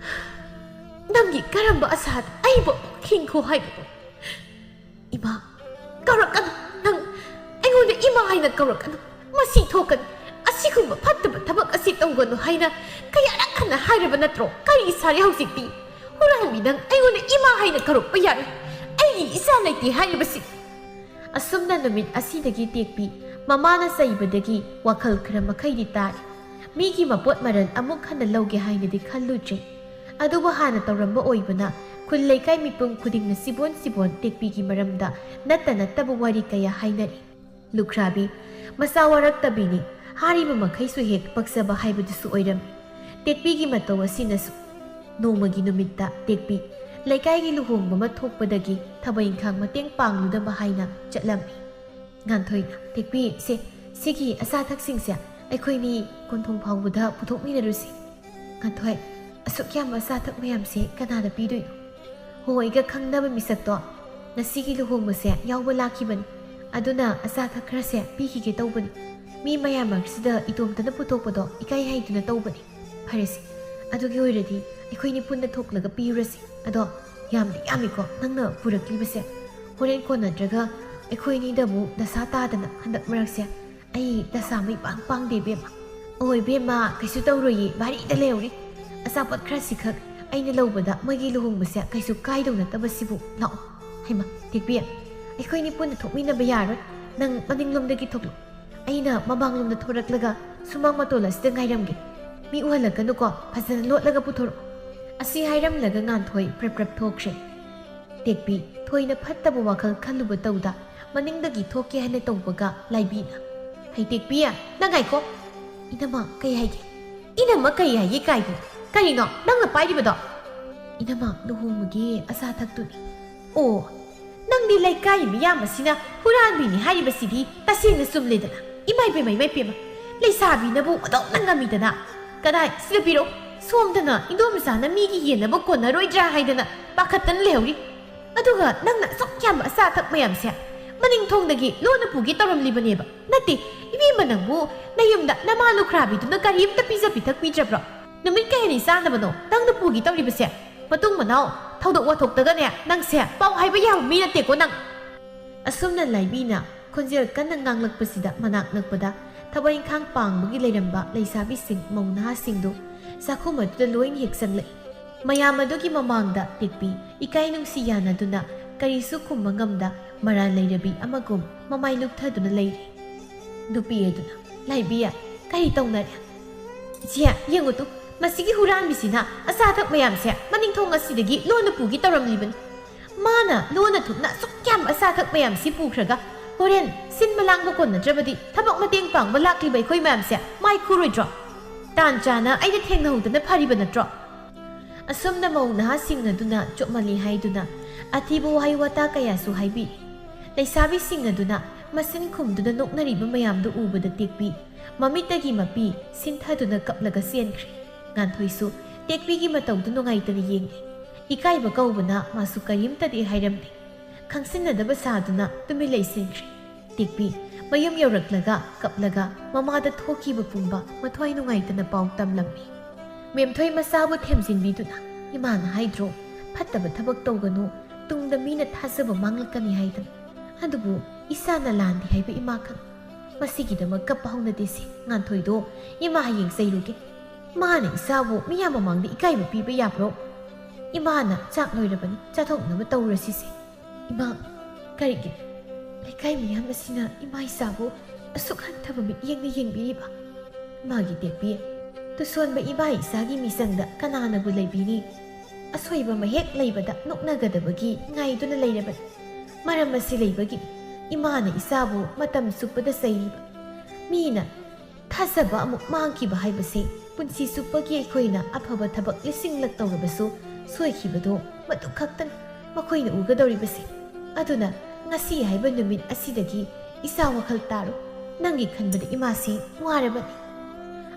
ꯅꯪꯒꯤ ꯀꯔꯝꯕ ꯑꯁꯥꯗ ꯑꯩꯕꯨ ꯑꯃꯨꯛ ꯍꯤꯡꯈꯣ ꯍꯥꯏꯕꯅꯣ? ꯏꯃꯥ ꯀꯧꯔꯛꯀꯅꯨ꯫ ꯅꯪ ꯑꯩꯉꯣꯟꯗ ꯏꯃꯥ ꯍꯥꯏꯅ ꯀꯧꯔꯛꯀꯅꯨ꯫ ꯃꯁꯤ ꯊꯣꯛꯀꯅꯤ꯫ ꯑꯁꯤꯒꯨꯝꯕ ꯐꯠꯇꯕ ꯊꯕꯛ ꯑꯁꯤ ꯇꯧꯒꯅꯨ ꯍꯥꯏꯅ ꯀꯌꯥꯔꯛ ꯍꯟꯅ ꯍꯥꯏꯔꯕ ꯅꯠꯇ꯭ꯔꯣ? ꯀꯔꯤ ꯁꯥꯔꯦ ꯍꯧꯖꯤꯛꯇꯤ? ꯍꯨꯔꯥꯟꯕꯤ, ꯅꯪ ꯑꯩꯉꯣꯟꯗ ꯏꯃꯥ ꯍꯥꯏꯅ ꯀꯧꯔꯛꯄ ꯌꯥꯔꯣꯏ꯫ ꯑꯩꯒꯤ ꯏꯆꯥ ꯂꯩꯇꯦ ꯍꯥꯏꯔꯤꯕꯁꯤ꯫ ꯑꯁꯨꯝꯅ ꯅꯨꯃꯤꯠ ꯑꯁꯤꯗꯒꯤ ꯇꯦꯛꯄꯤ ꯃꯃꯥꯅ ꯆꯩꯕꯗꯒꯤ ꯋꯥꯈꯜ ꯈꯔ ꯃꯈꯩꯗꯤ ꯇꯥꯔꯦ꯫ ꯃꯤꯒꯤ ꯃꯄꯣꯠ ꯃꯔꯜ ꯑꯃꯨꯛ ꯍꯟꯅ ꯂꯧꯒꯦ ꯍꯥꯏꯅꯗꯤ ꯈꯜꯂꯨꯗ꯭ꯔꯦ꯫ ꯑꯗꯨꯕꯨ ꯍꯥꯟꯅ ꯇꯧꯔꯝꯕ ꯑꯣꯏꯕꯅ ꯈꯨꯜ ꯂꯩꯀꯥꯏ ꯃꯤꯄꯨꯝ ꯈꯨꯗꯤꯡꯅ ꯆꯤꯕꯣꯟ ꯆꯤꯕꯣꯟ ꯇꯦꯛꯄꯤꯒꯤ ꯃꯔꯝꯗ ꯅꯠꯇ ꯅꯠꯇꯕ ꯋꯥꯔꯤ ꯀꯌꯥ ꯍꯥꯏꯅꯔꯤ꯫ ꯂꯨꯈ꯭ꯔꯥꯕꯤ, ꯃꯆꯥ ꯋꯥꯔꯛꯇꯕꯤꯅꯤ꯫ ꯍꯥꯏꯔꯤꯕ ꯃꯈꯩꯁꯨ ꯍꯦꯛ ꯄꯛꯆꯕ ꯍꯥꯏꯕꯗꯨꯁꯨ ꯑꯣꯏꯔꯝꯃꯤ꯫ ꯇꯦꯛꯄꯤꯒꯤ ꯃꯇꯧ ꯑꯁꯤꯅꯁꯨ꯫ ꯅꯣꯡꯃꯒꯤ ꯅꯨꯃꯤꯠꯇ ꯇꯦꯛꯄꯤ ꯂꯩꯀꯥꯏꯒꯤ ꯂꯨꯍꯣꯡꯕ ꯑꯃ ꯊꯣꯛꯄꯗꯒꯤ ꯊꯕꯛ ꯏꯪꯈꯥꯡ ꯃꯇꯦꯡ ꯄꯥꯡꯂꯨꯅꯕ ꯍꯥꯏꯅ ꯆꯠꯂꯝꯃꯤ꯫ ꯉꯥꯟꯊꯣꯏꯅ, "ꯇꯦꯛꯄꯤ, ꯁꯦ, ꯁꯤꯒꯤ ꯑꯆꯥ ꯑꯊꯛꯁꯤꯡꯁꯦ ꯑꯩꯈꯣꯏꯅꯤ ꯀꯣꯟꯊꯣꯡ ꯐꯥꯎꯕꯗ ꯄꯨꯊꯣꯛꯃꯤꯟꯅꯔꯨꯁꯤ꯫" ꯉꯥꯟꯊꯣꯏ, "ꯑꯁꯨꯛ ꯌꯥꯝꯕ ꯑꯆꯥ ꯑꯊꯛ ꯃꯌꯥꯝꯁꯦ ꯀꯅꯥꯗ ꯄꯤꯗꯣꯏꯅꯣ? ꯍꯣ, ꯑꯩꯒ ꯈꯪꯅꯕ ꯃꯤꯁꯛꯇꯣ ꯉꯁꯤꯒꯤ ꯂꯨꯍꯣꯡꯕꯁꯦ ꯌꯥꯎꯕ ꯂꯥꯛꯈꯤꯕꯅꯤ꯫ ꯑꯗꯨꯅ ꯑꯆꯥ ꯑꯊꯛ ꯈꯔꯁꯦ ꯄꯤꯈꯤꯒꯦ ꯇꯧꯕꯅꯤ꯫ ꯃꯤ ꯃꯌꯥꯝ ꯃꯔꯛꯁꯤꯗ ꯏꯇꯣꯝꯇꯅ ꯄꯨꯊꯣꯛꯄꯗꯣ ꯏꯀꯥꯏ ꯍꯩꯗꯨꯅ ꯇꯧꯕꯅꯤ꯫ ꯐꯔꯦꯁꯦ, ꯑꯗꯨꯒꯤ ꯑꯣꯏꯔꯗꯤ ꯑꯩꯈꯣꯏꯅꯤ ꯄꯨꯟꯅ ꯊꯣꯛꯂꯒ ꯄꯤꯔꯨꯔꯁꯤ꯫ ꯑꯗꯣ ꯌꯥꯝꯗꯤ ꯌꯥꯝꯃꯤꯀꯣ ꯅꯪꯅ ꯄꯨꯔꯛꯂꯤꯕꯁꯦ꯫ ꯍꯣꯔꯦꯟ ꯀꯣꯟꯅꯗ꯭ꯔꯒ ꯑꯩꯈꯣꯏꯅꯤꯗ ꯑꯃꯨꯛ ꯗꯁꯥ ꯇꯥꯗꯅ꯫ ꯍꯟꯗꯛ ꯃꯔꯛꯁꯦ ꯑꯩ ꯗꯁꯥ ꯃꯩ ꯄꯥꯡ ꯄꯥꯡꯗꯦ ꯏꯕꯦꯝꯃ꯫ ꯑꯣ ꯏꯕꯦꯝꯃ, ꯀꯩꯁꯨ ꯇꯧꯔꯣꯏꯌꯦ, ꯚꯥꯔꯤꯗ ꯂꯩꯍꯧꯔꯤ꯫ ꯑꯆꯥꯄꯣꯠ ꯈꯔꯁꯤꯈꯛ ꯑꯩꯅ ꯂꯧꯕꯗ ꯃꯣꯏꯒꯤ ꯂꯨꯍꯣꯡꯕꯁꯦ ꯀꯩꯁꯨ ꯀꯥꯏꯗꯧ ꯅꯠꯇꯕ ꯁꯤꯕꯨ꯫ ꯂꯥꯛꯑꯣ꯫ ꯍꯩꯃ, ꯇꯦꯛꯄꯤ, ꯑꯩꯈꯣꯏꯅꯤ ꯄꯨꯟꯅ ꯊꯣꯛꯃꯤꯟꯅꯕ ꯌꯥꯔꯣꯏ꯫ ꯅꯪ ꯃꯅꯤꯡꯂꯣꯝꯗꯒꯤ ꯊꯣꯛꯂꯛꯑꯣ, ꯑꯩꯅ ꯃꯃꯥꯡꯂꯣꯝꯗ ꯊꯣꯔꯛꯂꯒ ꯁꯨꯃꯥꯡ ꯃꯇꯣꯜ ꯑꯁꯤꯗ ꯉꯥꯏꯔꯝꯒꯦ꯫ ꯃꯤ ꯎꯍꯜꯂꯛꯀꯅꯨꯀꯣ, ꯐꯖꯅ ꯂꯣꯠꯂꯒ ꯄꯨꯊꯣꯔꯛꯑꯣ꯫ ꯑꯁꯤ ꯍꯥꯏꯔꯝꯂꯒ ꯉꯥꯟꯊꯣꯏ ꯄ꯭ꯔꯞ ꯄ꯭ꯔꯞ ꯊꯣꯛꯈ꯭ꯔꯦ꯫ ꯇꯦꯛꯄꯤ, ꯊꯣꯏꯅ ꯐꯠꯇꯕ ꯋꯥꯈꯜ ꯈꯜꯂꯨꯕ ꯇꯧꯗ ꯃꯅꯤꯡꯗꯒꯤ ꯊꯣꯛꯀꯦ ꯍꯥꯏꯅ ꯇꯧꯕꯒ ꯂꯥꯏꯕꯤꯅ, "ꯍꯩ ꯇꯦꯛꯄꯤ, ꯅꯪ ꯉꯥꯏꯈꯣ꯫ ꯏꯅꯝꯃ ꯀꯩ ꯍꯥꯏꯒꯦ? ꯏꯅꯝꯃ ꯀꯩ ꯍꯥꯏꯒꯦ ꯀꯥꯏꯕꯤ? ꯀꯔꯤꯅꯣ ꯅꯪꯅ ꯄꯥꯏꯔꯤꯕꯗꯣ?" "ꯏꯅꯝꯃ, ꯂꯨꯍꯣꯡꯕꯒꯤ ꯑꯆꯥ ꯑꯊꯛꯇꯨꯅꯤ꯫" "ꯑꯣ, ꯅꯪꯗꯤ ꯂꯩꯀꯥꯏ ꯃꯤꯌꯥꯝ ꯑꯁꯤꯅ ꯍꯨꯔꯥꯟꯕꯤꯅꯤ ꯍꯥꯏꯔꯤꯕꯁꯤꯗꯤ ꯇꯁꯦꯡꯅ ꯆꯨꯝꯂꯦꯗꯅ꯫ ꯏꯃꯥꯏ ꯄꯦꯝꯃ, ꯏꯃꯥꯏ ꯄꯦꯝꯃ, ꯂꯩꯁꯥꯕꯤꯅꯕꯨ ꯑꯣꯟꯊꯣꯛꯅ ꯉꯝꯃꯤꯗꯅ꯫ ꯀꯗꯥꯏ, ꯁꯤꯗ ꯄꯤꯔꯛꯎ꯫ ꯁꯣꯝꯗꯅ ꯏꯟꯗꯣꯝꯆꯥꯅ ꯃꯤꯒꯤ ꯌꯦꯟꯅꯕ ꯀꯣꯟꯅꯔꯣꯏꯗ꯭ꯔꯥ ꯍꯥꯏꯗꯅ ꯄꯥꯈꯠꯇꯅ ꯂꯩꯍꯧꯔꯤ꯫ ꯑꯗꯨꯒ ꯅꯪꯅ ꯑꯁꯨꯛ ꯌꯥꯝꯕ ꯑꯆꯥ ꯑꯊꯛ ꯃꯌꯥꯝꯁꯦ ꯃꯅꯤꯡ ꯊꯣꯡꯗꯒꯤ ꯂꯣꯟꯅ ꯄꯨꯒꯦ ꯇꯧꯔꯝꯂꯤꯕꯅꯦꯕ꯫ ꯅꯠꯇꯦ, ꯏꯕꯦꯝꯃ, ꯅꯪꯕꯨ ꯅꯌꯨꯝꯗ ꯅꯃꯥ ꯂꯨꯈ꯭ꯔꯥꯕꯤꯗꯨꯅ ꯀꯔꯤꯝꯇ ꯄꯤꯖ ꯄꯤꯊꯛꯄꯤꯗ꯭ꯔꯕ꯭ꯔꯣ? ꯅꯨꯃꯤꯠ ꯀꯌꯥꯅꯤ ꯆꯥꯅꯕꯅꯣ ꯅꯪꯅ ꯄꯨꯒꯦ ꯇꯧꯔꯤꯕꯁꯦ? ꯃꯇꯨꯡ ꯃꯅꯥꯎ ꯊꯧꯗꯣꯛ ꯋꯥꯊꯣꯛꯇꯒꯅꯦ ꯅꯪꯁꯦ ꯄꯥꯎ ꯍꯥꯏꯕ ꯌꯥꯕ ꯃꯤ ꯅꯠꯇꯦꯀꯣ ꯅꯪ꯫" ꯑꯁꯨꯝꯅ ꯂꯥꯏꯕꯤꯅ ꯈꯣꯟꯖꯦꯜ ꯀꯟꯅ ꯉꯥꯡꯂꯛꯄꯁꯤꯗ ꯃꯅꯥꯛ ꯅꯛꯄꯗ ꯊꯕꯛ ꯏꯪꯈꯥꯡ ꯄꯥꯡꯕꯒꯤ ꯂꯩꯔꯝꯕ ꯂꯩꯁꯥꯕꯤꯁꯤꯡ, ꯃꯧ ꯅꯍꯥꯁꯤꯡꯗꯨ ꯆꯥꯛꯈꯨꯝ ꯑꯗꯨꯗ ꯂꯣꯏꯅ ꯍꯦꯛ ꯆꯪꯂꯛꯏ꯫ ꯃꯌꯥꯝ ꯑꯗꯨꯒꯤ ꯃꯃꯥꯡꯗ ꯇꯦꯛꯄꯤ ꯏꯀꯥꯏ ꯅꯨꯡꯁꯤ ꯌꯥꯅꯗꯨꯅ ꯀꯔꯤꯁꯨ ꯈꯨꯝꯕ ꯉꯝꯗ ꯃꯔꯥꯜ ꯂꯩꯔꯕꯤ ꯑꯃꯒꯨꯝ ꯃꯃꯥꯏ ꯂꯨꯞꯊꯗꯨꯅ ꯂꯩꯔꯤ꯫ ꯅꯨꯄꯤ ꯑꯗꯨꯅ, "ꯂꯥꯏꯕꯤ, ꯀꯔꯤ ꯇꯧꯅꯔꯦ?" "ꯏꯆꯦ, ꯌꯦꯡꯉꯨ ꯇꯨ, ꯃꯁꯤꯒꯤ ꯍꯨꯔꯥꯟꯕꯤꯁꯤꯅ ꯑꯆꯥ ꯑꯊꯛ ꯃꯌꯥꯝꯁꯦ ꯃꯅꯤꯡ ꯊꯣꯡ ꯑꯁꯤꯗꯒꯤ ꯂꯣꯟꯅ ꯄꯨꯒꯦ ꯇꯧꯔꯝꯂꯤꯕꯅꯤ꯫ ꯃꯥꯅ ꯂꯣꯟꯅ ꯊꯨꯞꯅ ꯑꯁꯨꯛ ꯌꯥꯝꯕ ꯑꯆꯥ ꯑꯊꯛ ꯃꯌꯥꯝꯁꯤ ꯄꯨꯈ꯭ꯔꯒ ꯍꯣꯔꯦꯟ ꯁꯤꯟꯕ ꯂꯥꯡꯕ ꯀꯣꯟꯅꯗ꯭ꯔꯕꯗꯤ ꯊꯕꯛ ꯃꯇꯦꯡ ꯄꯥꯡꯕ ꯂꯥꯛꯂꯤꯕ ꯑꯩꯈꯣꯏ ꯃꯌꯥꯝꯁꯦ ꯃꯥꯏ ꯈꯨꯔꯣꯏꯗ꯭ꯔꯣ? ꯇꯥꯟ ꯆꯥꯅ ꯑꯩꯅ ꯊꯦꯡꯅꯍꯧꯗꯅ ꯐꯔꯤꯕ ꯅꯠꯇ꯭ꯔꯣ?" ꯑꯁꯨꯝꯅ ꯃꯧ ꯅꯍꯥꯁꯤꯡ ꯑꯗꯨꯅ ꯆꯣꯞꯃꯜꯂꯤ ꯍꯥꯏꯗꯨꯅ ꯑꯊꯤꯕ ꯋꯥꯍꯩ ꯋꯥꯇꯥ ꯀꯌꯥꯁꯨ ꯍꯥꯏꯕꯤ꯫ ꯂꯩꯁꯥꯕꯤꯁꯤꯡ ꯑꯗꯨꯅ ꯃꯆꯤꯟ ꯈꯨꯝꯗꯨꯅ ꯅꯣꯛꯅꯔꯤꯕ ꯃꯌꯥꯝꯗꯨ ꯎꯕꯗ ꯇꯦꯛꯄꯤ ꯃꯃꯤꯠꯇꯒꯤ ꯃꯄꯤ ꯁꯤꯟꯊꯗꯨꯅ ꯀꯞꯂꯒ ꯆꯦꯟꯈ꯭ꯔꯦ꯫ ꯉꯥꯟꯊꯣꯏꯁꯨ ꯇꯦꯛꯄꯤꯒꯤ ꯃꯇꯧꯗꯨ ꯅꯨꯡꯉꯥꯏꯇꯅ ꯌꯦꯡꯂꯤ꯫ ꯏꯀꯥꯏꯕ ꯀꯧꯕꯅ ꯃꯥꯁꯨ ꯀꯔꯤꯝꯇꯗꯤ ꯍꯥꯏꯔꯝꯗꯦ꯫ ꯈꯪꯁꯤꯟꯅꯗꯕ ꯁꯥꯗꯨꯅ ꯇꯨꯃꯤꯟ ꯂꯩꯁꯤꯟꯈ꯭ꯔꯦ꯫ ꯇꯦꯛꯄꯤ ꯃꯌꯨꯝ ꯌꯧꯔꯛꯂꯒ ꯀꯞꯂꯒ ꯃꯃꯥꯗ ꯊꯣꯛꯈꯤꯕ ꯄꯨꯝꯕ ꯃꯊ꯭ꯋꯥꯏ ꯅꯨꯡꯉꯥꯏꯇꯅ ꯄꯥꯎ ꯇꯝꯂꯝꯃꯤ꯫ ꯃꯦꯝꯊꯣꯏ ꯃꯆꯥꯕꯨ ꯊꯦꯝꯖꯤꯟꯕꯤꯗꯨꯅ, "ꯏꯃꯥꯅ ꯍꯥꯏꯗ꯭ꯔꯣ, ꯐꯠꯇꯕ ꯊꯕꯛ ꯇꯧꯒꯅꯨ, ꯇꯨꯡꯗ ꯃꯤꯅ ꯊꯥꯖꯕ ꯃꯥꯡꯂꯛꯀꯅꯤ ꯍꯥꯏꯗꯅ꯫ ꯑꯗꯨꯕꯨ ꯏꯆꯥꯅ ꯂꯥꯟꯗꯦ ꯍꯥꯏꯕ ꯏꯃꯥ ꯈꯪ꯫ ꯃꯁꯤꯒꯤꯗꯃꯛ ꯀꯞꯄ ꯍꯧꯅꯗꯦꯁꯦ꯫ ꯉꯥꯟꯊꯣꯏꯗꯣ ꯏꯃꯥ ꯍꯌꯦꯡ ꯆꯩꯔꯨꯒꯦ꯫ ꯃꯥꯅ ꯏꯆꯥꯕꯨ ꯃꯤꯌꯥꯝ ꯃꯃꯥꯡꯗ ꯏꯀꯥꯏꯕ ꯄꯤꯕ ꯌꯥꯕ꯭ꯔꯣ? ꯏꯃꯥꯅ ꯆꯥꯛ ꯂꯣꯏꯔꯕꯅꯤ, ꯆꯥꯊꯣꯛꯅꯕ ꯇꯧꯔꯁꯤꯁꯦ꯫ ꯏꯃꯥ, ꯀꯔꯤꯒꯤ? ꯂꯩꯀꯥꯏ ꯃꯤꯌꯥꯝ ꯑꯁꯤꯅ ꯏꯃꯥ ꯏꯆꯥꯕꯨ ꯑꯁꯨꯛ ꯍꯟꯊꯕ ꯃꯤꯠꯌꯦꯡꯅ ꯌꯦꯡꯕꯤꯔꯤꯕ? ꯃꯥꯒꯤ ꯇꯦꯛꯄꯤ, ꯇꯨꯁꯣꯟꯕ ꯏꯃꯥ ꯏꯆꯥꯒꯤ ꯃꯤꯆꯪꯗ ꯀꯅꯥꯅꯕꯨ ꯂꯩꯕꯤꯅꯤ? ꯑꯁꯣꯏꯕ ꯑꯃ ꯍꯦꯛ ꯂꯩꯕꯗ ꯅꯣꯛꯅꯒꯗꯕꯒꯤ ꯉꯥꯏꯗꯨꯅ ꯂꯩꯔꯕꯅꯤ꯫ ꯃꯔꯝ ꯑꯁꯤ ꯂꯩꯕꯒꯤ ꯏꯃꯥꯅ ꯏꯆꯥꯕꯨ ꯃꯇꯝ ꯆꯨꯞꯄꯗ ꯆꯩꯔꯤꯕ꯫ ꯃꯤꯅ ꯊꯥꯖꯕ ꯑꯃꯨꯛ ꯃꯥꯡꯈꯤꯕ ꯍꯥꯏꯕꯁꯤ ꯄꯨꯟꯁꯤ ꯆꯨꯞꯄꯒꯤ ꯑꯩꯈꯣꯏꯅ ꯑꯐꯕ ꯊꯕꯛ ꯂꯤꯁꯤꯡꯂꯛ ꯇꯧꯔꯕꯁꯨ ꯁꯣꯏꯈꯤꯕꯗꯣ ꯃꯗꯨ ꯈꯛꯇꯅꯤ ꯃꯈꯣꯏꯅ ꯎꯒꯗꯧꯔꯤꯕꯁꯤ꯫ ꯑꯗꯨꯅ ꯉꯁꯤ ꯍꯥꯏꯕ ꯅꯨꯃꯤꯠ ꯑꯁꯤꯗꯒꯤ ꯏꯆꯥ ꯋꯥꯈꯜ ꯇꯥꯔꯣ꯫ ꯅꯪꯒꯤ ꯈꯟꯕꯗ ꯏꯃꯥꯁꯤ ꯋꯥꯔꯕꯅꯤ꯫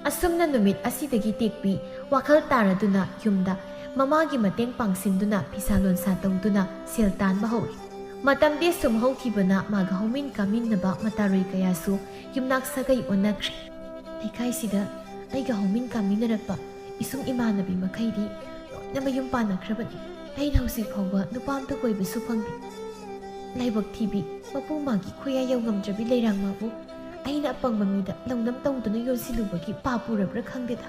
ꯑꯁꯨꯝꯅ ꯅꯨꯃꯤꯠ ꯑꯁꯤꯗꯒꯤ ꯇꯦꯛꯄꯤ ꯋꯥꯈꯜ ꯇꯥꯔꯗꯨꯅ ꯌꯨꯝꯗ ꯃꯃꯥꯒꯤ ꯃꯇꯦꯡ ꯄꯥꯡꯁꯤꯟꯗꯨꯅ ꯐꯤꯁꯥ ꯂꯣꯟꯁꯥ ꯇꯧꯗꯨꯅ ꯁꯦꯜ ꯇꯥꯟꯕ ꯍꯧꯔꯤ꯫ ꯃꯇꯝꯗꯤ ꯁꯨꯝ ꯍꯧꯈꯤꯕꯅ ꯃꯥꯒ ꯍꯧꯃꯤꯟ ꯀꯥꯃꯤꯟꯅꯕ ꯃꯇꯥꯔꯣꯏ ꯀꯌꯥꯁꯨ ꯌꯨꯝꯅꯥꯛ ꯁꯥꯒꯩ ꯑꯣꯟꯅꯈ꯭ꯔꯦ꯫ ꯂꯩꯀꯥꯏꯁꯤꯗ ꯑꯩꯒ ꯍꯧꯃꯤꯟ ꯀꯥꯃꯤꯟꯅꯔꯛꯄ ꯏꯁꯨꯡ ꯏꯃꯥꯟꯅꯕꯤ ꯃꯈꯩꯗꯤ ꯂꯣꯏꯅ ꯃꯌꯨꯝ ꯄꯥꯟꯅꯈ꯭ꯔꯕꯅꯤ꯫ ꯑꯩꯅ ꯍꯧꯖꯤꯛ ꯐꯥꯎꯕ ꯅꯨꯄꯥ ꯑꯝꯇ ꯀꯣꯏꯕꯁꯨ ꯐꯪꯗꯦ꯫ ꯂꯥꯏꯕꯛ ꯊꯤꯕꯤ, ꯃꯄꯨ ꯃꯥꯒꯤ ꯈꯨꯌꯥ ꯌꯧꯉꯝꯗ꯭ꯔꯕꯤ ꯂꯩꯔꯥꯡꯃꯥꯕꯨ ꯑꯩꯅ ꯑꯄꯪꯕ ꯃꯤꯗ ꯂꯧꯅꯝ ꯇꯧꯗꯨꯅ ꯌꯣꯟꯁꯤꯜꯂꯨꯕꯒꯤ ꯄꯥꯞ ꯄꯨꯔꯕ꯭ꯔꯥ ꯈꯪꯗꯦꯗ꯫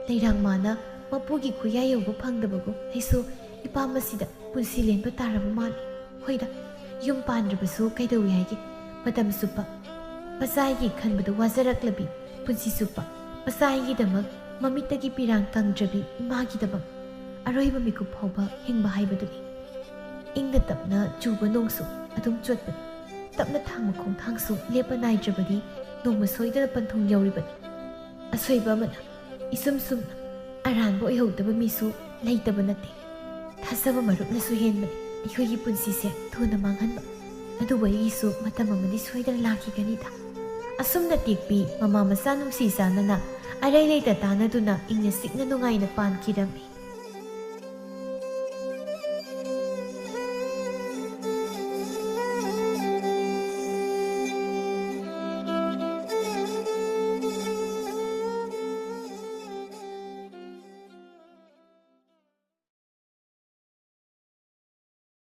ꯂꯩꯔꯥꯡꯃꯥꯅ ꯃꯄꯨꯒꯤ ꯈꯨꯌꯥ ꯌꯧꯕ ꯐꯪꯗꯕꯒꯨꯝ ꯑꯩꯁꯨ ꯏꯄꯥꯝ ꯑꯁꯤꯗ ꯄꯨꯟꯁꯤ ꯂꯦꯟꯕ ꯇꯥꯔꯕ ꯃꯥꯜꯂꯤ꯫ ꯍꯣꯏꯗ, ꯌꯨꯝ ꯄꯥꯟꯗ꯭ꯔꯕꯁꯨ ꯀꯩꯗꯧꯏ ꯍꯥꯏꯒꯦ? ꯃꯇꯝ ꯆꯨꯞꯄ ꯃꯆꯥꯒꯤ ꯈꯟꯕꯗ ꯋꯥꯖꯔꯛꯂꯕꯤ, ꯄꯨꯟꯁꯤ ꯆꯨꯞꯄ ꯃꯆꯥꯒꯤꯗꯃꯛ ꯃꯃꯤꯠꯇꯒꯤ ꯄꯤꯔꯥꯡ ꯀꯪꯗ꯭ꯔꯕꯤ ꯏꯃꯥꯒꯤꯗꯃꯛ ꯑꯔꯣꯏꯕ ꯃꯤꯀꯨꯞ ꯐꯥꯎꯕ ꯍꯤꯡꯕ ꯍꯥꯏꯕꯗꯨꯅꯤ꯫ ꯏꯪꯅ ꯇꯞꯅ ꯆꯨꯕ ꯅꯣꯡꯁꯨ ꯑꯗꯨꯝ ꯆꯣꯠꯄꯅꯤ꯫ ꯇꯞꯅ ꯊꯥꯡꯕ ꯈꯣꯡꯊꯥꯡꯁꯨ ꯂꯦꯞꯄ ꯅꯥꯏꯗ꯭ꯔꯕꯗꯤ ꯅꯣꯡꯃ ꯁꯣꯏꯗꯅ ꯄꯟꯊꯨꯡ ꯌꯧꯔꯤꯕꯅꯤ꯫ ꯑꯁꯣꯏꯕ ꯑꯃꯅ ꯏꯁꯨꯝ ꯁꯨꯝꯅ ꯑꯔꯥꯟꯕ ꯑꯣꯏꯍꯧꯗꯕ ꯃꯤꯁꯨ ꯂꯩꯇꯕ ꯅꯠꯇꯦ꯫ ꯊꯥꯖꯕ ꯃꯔꯨꯞꯅꯁꯨ ꯍꯦꯟꯕꯅꯤ ꯑꯩꯈꯣꯏꯒꯤ ꯄꯨꯟꯁꯤꯁꯦ ꯊꯨꯅ ꯃꯥꯡꯍꯟꯕ꯫ ꯑꯗꯨꯕꯨ ꯑꯩꯒꯤꯁꯨ ꯃꯇꯝ ꯑꯃꯗꯤ ꯁꯣꯏꯗꯅ ꯂꯥꯛꯈꯤꯒꯅꯤꯗ꯫ ꯑꯁꯨꯝꯅ ꯇꯦꯛꯄꯤ ꯃꯃꯥ ꯃꯆꯥ ꯅꯨꯡꯁꯤ ꯆꯥꯟꯅꯅ ꯑꯔꯩ ꯂꯩꯇ ꯇꯥꯟꯅꯗꯨꯅ ꯏꯪꯅ ꯆꯤꯛꯅ ꯅꯨꯡꯉꯥꯏꯅ ꯄꯥꯟꯈꯤꯔꯝꯃꯤ꯫